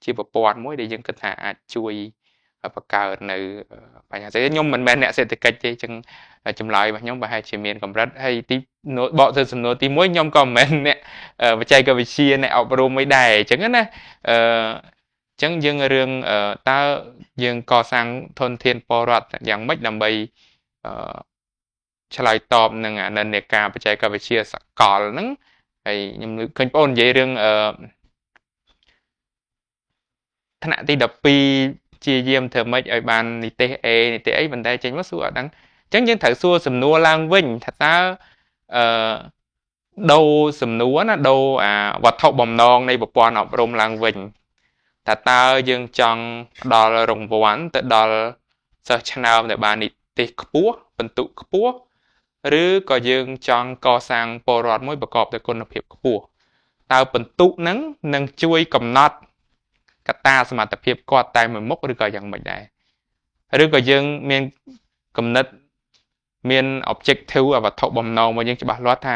ជាប្រព័ន្ធមួយដែលយើងគិតថាអាចជួយបង្កើតនៅបញ្ហាសេដ្ឋកិច្ចខ្ញុំមិនមែនអ្នកសេដ្ឋកិច្ចទេចឹងចម្លើយរបស់ខ្ញុំប្រហែលជាមានកម្រិតហើយទីបកទៅសំណួរទី1ខ្ញុំក៏មិនមែនអ្នកបច្ចេកវិទ្យាអ្នកអប់រំអីដែរអញ្ចឹងណាអឺអញ្ចឹងយើងរឿងតើយើងកសាងធនធានពលរដ្ឋយ៉ាងម៉េចដើម្បីអឺឆ្លើយតបនឹងនិន្នាការបច្ចេកវិទ្យាសកលហ្នឹងហើយខ្ញុំឃើញបងនិយាយរឿងអឺថ្នាក់ទី12ជាយាមធ្វើម៉េចឲ្យបាននិទេស A និទេសអីប៉ុន្តែចេញមកសួរអត់ដឹងអញ្ចឹងយើងត្រូវសួរសំណួរឡើងវិញថាតើអឺដូរសំណួរណាដូរអាវត្ថុបំណងនៃប្រព័ន្ធអប់រំឡើងវិញថាតើយើងចង់ផ្ដល់រង្វាន់ទៅដល់សិស្សឆ្នើមដែលបាននិទេសខ្ពស់ពិន្ទុខ្ពស់ឬក៏យើងចង់កសាងពលរដ្ឋមួយប្រកបដោយគុណភាពខ្ពស់តើពិន្ទុហ្នឹងនឹងជួយកំណត់កត្តាសមត្ថភាពគាត់តែមួយមុខឬក៏យ៉ាងម៉េចដែរឬក៏យើងមានគំនិតមាន objective វត្ថុបំណងរបស់យើងច្បាស់លាស់ថា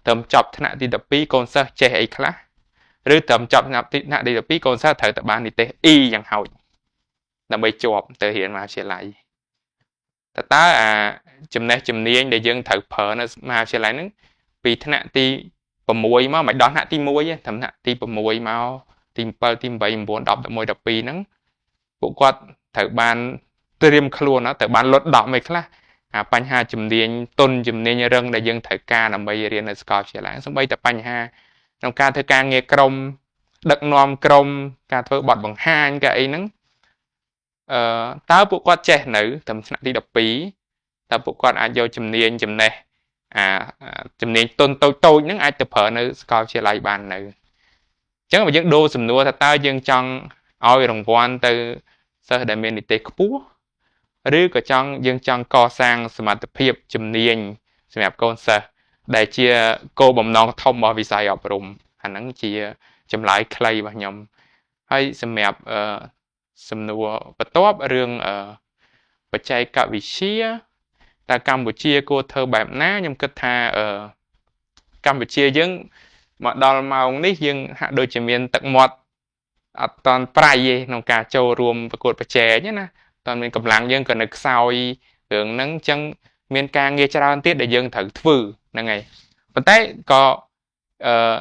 ត្រឹមចប់ថ្នាក់ទី12កូនសិស្សចេះអីខ្លះឬត្រឹមចប់ថ្នាក់ទី12កូនសិស្សត្រូវតែបាននិទេស E យ៉ាងហោចដើម្បីជាប់ទៅរៀនមហាវិទ្យាល័យតើតើអាចំណេះជំនាញដែលយើងត្រូវប្រើនៅមហាវិទ្យាល័យហ្នឹងពីថ្នាក់ទី6មកមិនដល់ថ្នាក់ទី1ទេត្រឹមថ្នាក់ទី6មកទី7ទី8 9 10 11 12ហ្នឹងពួកគាត់ត្រូវបានត្រៀមខ្លួនណាត្រូវបានលត់10មិនខ្លះអាបញ្ហាជំនាញទុនជំនាញរឹងដែលយើងត្រូវការដើម្បីរៀននៅសាកលវិទ្យាល័យសូម្បីតែបញ្ហាក្នុងការធ្វើការងារក្រុមដឹកនាំក្រុមការធ្វើបទបង្ហាញការអីហ្នឹង តើពួកគាត់ចេះនៅត្រឹមថ្នាក់ទី12តើពួកគាត់អាចយកជំនាញចំណេះអាជំនាញទុនតូចតូចហ្នឹងអាចទៅប្រើនៅសាកលវិទ្យាល័យបាននៅអញ្ចឹងបើយើងដូរសំណួរថាតើយើងចង់ឲ្យរង្វាន់ទៅសិស្សដែលមាននិទ្ទេសខ្ពស់ឬក៏ចង់យើងចង់កសាងសមត្ថភាពជំនាញសម្រាប់កូនសិស្សដែលជាគោលបំណងធំរបស់វិស័យអប់រំអាហ្នឹងជាចម្លើយខ្លីរបស់ខ្ញុំហើយសម្រាប់អឺសំណួរបន្ទាប់រឿងបច្ចេកវិទ្យាតើកម្ពុជាគួរធ្វើបែបណាខ្ញុំគិតថាអឺកម្ពុជាយើងមកដល់ម៉ោងនេះយើងហាក់ដូចជាមានទឹកមាត់អត់តាន់ប្រៃទេក្នុងការចូលរួមប្រកួតប្រជែងណាតើមានកម្លាំងយើងក៏នៅខ្សោយរឿងហ្នឹងអញ្ចឹងមានការងារច្រើនទៀតដែលយើងត្រូវធ្វើហ្នឹងហើយប៉ុន្តែក៏អឺ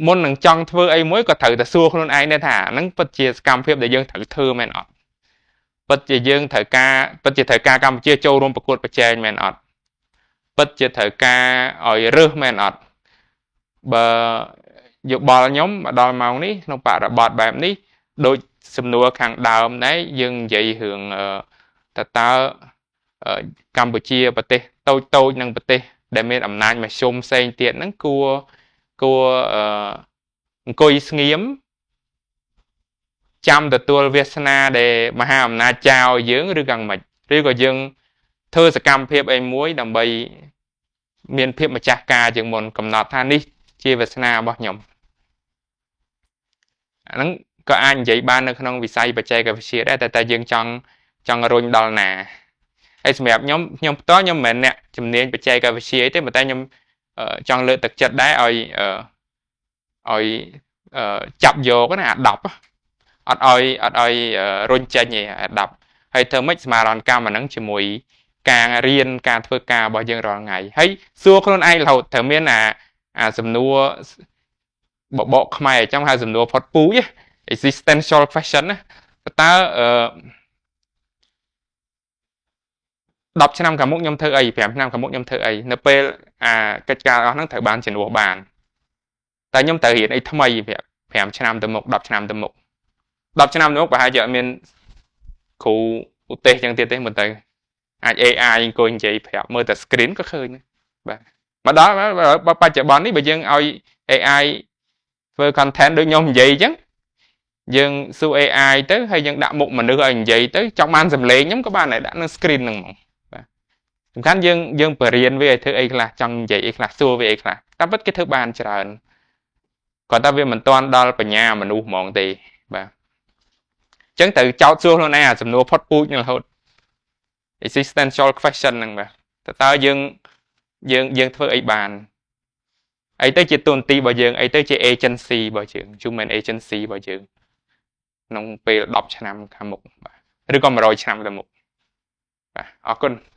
មុននឹងចង់ធ្វើអីមួយក៏ត្រូវតែសួរខ្លួនឯងដែរថាហ្នឹងពិតជាសកម្មភាពដែលយើងត្រូវធ្វើមែនអត់ពិតជាយើងត្រូវការពិតជាត្រូវការកម្ពុជាចូលរួមប្រកួតប្រជែងមែនអត់ពិតជាត្រូវការឲ្យរើសមែនអត់បើយោបល់ខ្ញុំមកដល់ម៉ោងនេះក្នុងបរិបទបែបនេះដូចសំណួរខាងដើមដែរយើងនិយាយរឿងតើតើកម្ពុជាប្រទេសតូចតូចនិងប្រទេសដែលមានអំណាចមធ្យមផ្សេងទៀតហ្នឹងគួរគួរអង្គុយស្ងៀមចាំទទួលវាសនាដែលមហាអំណាចចោលយើងឬក៏មិនឬក៏យើងធ្វើសកម្មភាពអីមួយដើម្បីមានភាពម្ចាស់ការជាងមុនកំណត់ថានេះជាវាសនារបស់ខ្ញុំអាហ្នឹងក៏អាចនិយាយបាននៅក្នុងវិស័យបច្ចេកវិទ្យាដែរតែតែយើងចង់ចង់រុញដល់ណាហើយសម្រាប់ខ្ញុំខ្ញុំផ្ទាល់ខ្ញុំមិនមែនអ្នកជំនាញបច្ចេកវិទ្យាទេប៉ុន្តែខ្ញុំចង់លើកទឹកចិត្តដែរឲ្យឲ្យចាប់យកណាអា10អត់ឲ្យអត់ឲ្យរុញចេញទេអា10ហើយធ្វើម៉េចស្មារតីកម្មអាហ្នឹងជាមួយការរៀនការធ្វើការរបស់យើងរាល់ថ្ងៃហើយសួរខ្លួនឯងរហូតត្រូវមានអាអាសំណួរបបកខ្មែរអញ្ចឹងហៅសំណួរផុតពូជ existential question ណាតើអឺ10ឆ្នាំខាងមុខខ្ញុំធ្វើអី5ឆ្នាំខាងមុខខ្ញុំធ្វើអីនៅពេលអាកិច្ចការអស់ហ្នឹងត្រូវបានជំនួសបានតែខ្ញុំត្រូវរៀនអីថ្មី5ឆ្នាំទៅមុខ10ឆ្នាំទៅមុខ10ឆ្នាំទៅមុខប្រហែលជាអត់មានគ្រូឧទេសចឹងទៀតទេមើលទៅអាច AI អង្គុយនិយាយប្រាប់មើលតែ screen ក៏ឃើញបាទមកដល់បច្ចុប្បន្ននេះបើយើងឲ្យ AI ធ្វើ content ដូចខ្ញុំនិយាយអញ្ចឹងយើងសួរ AI ទៅហើយយើងដាក់មុខមនុស្សឲ្យនិយាយទៅចង់បានសំឡេងខ្ញុំក៏បានដែរដាក់នៅ screen ហ្នឹងហ្មងបាទសំខាន់យើងយើងបរៀនវាឲ្យធ្វើអីខ្លះចង់និយាយអីខ្លះសួរវាអីខ្លះតាមពិតគេធ្វើបានច្រើនគាត់តែវាមិនទាន់ដល់បញ្ញាមនុស្សហ្មងទេបាទអញ្ចឹងត្រូវចោទសួរខ្លួនឯងអាសំណួរផុតពូជនឹងរហូត existential question ហ្នឹងបាទតើតើយើងយើងយើងធ្វើអីបានអីទៅជាតួនាទីរបស់យើងអីទៅជា agency របស់យើង human agency របស់យើងក្នុងពេល10ឆ្នាំខាងមុខបាទឬក៏100ឆ្នាំទៅមុខបាទអរគុណ។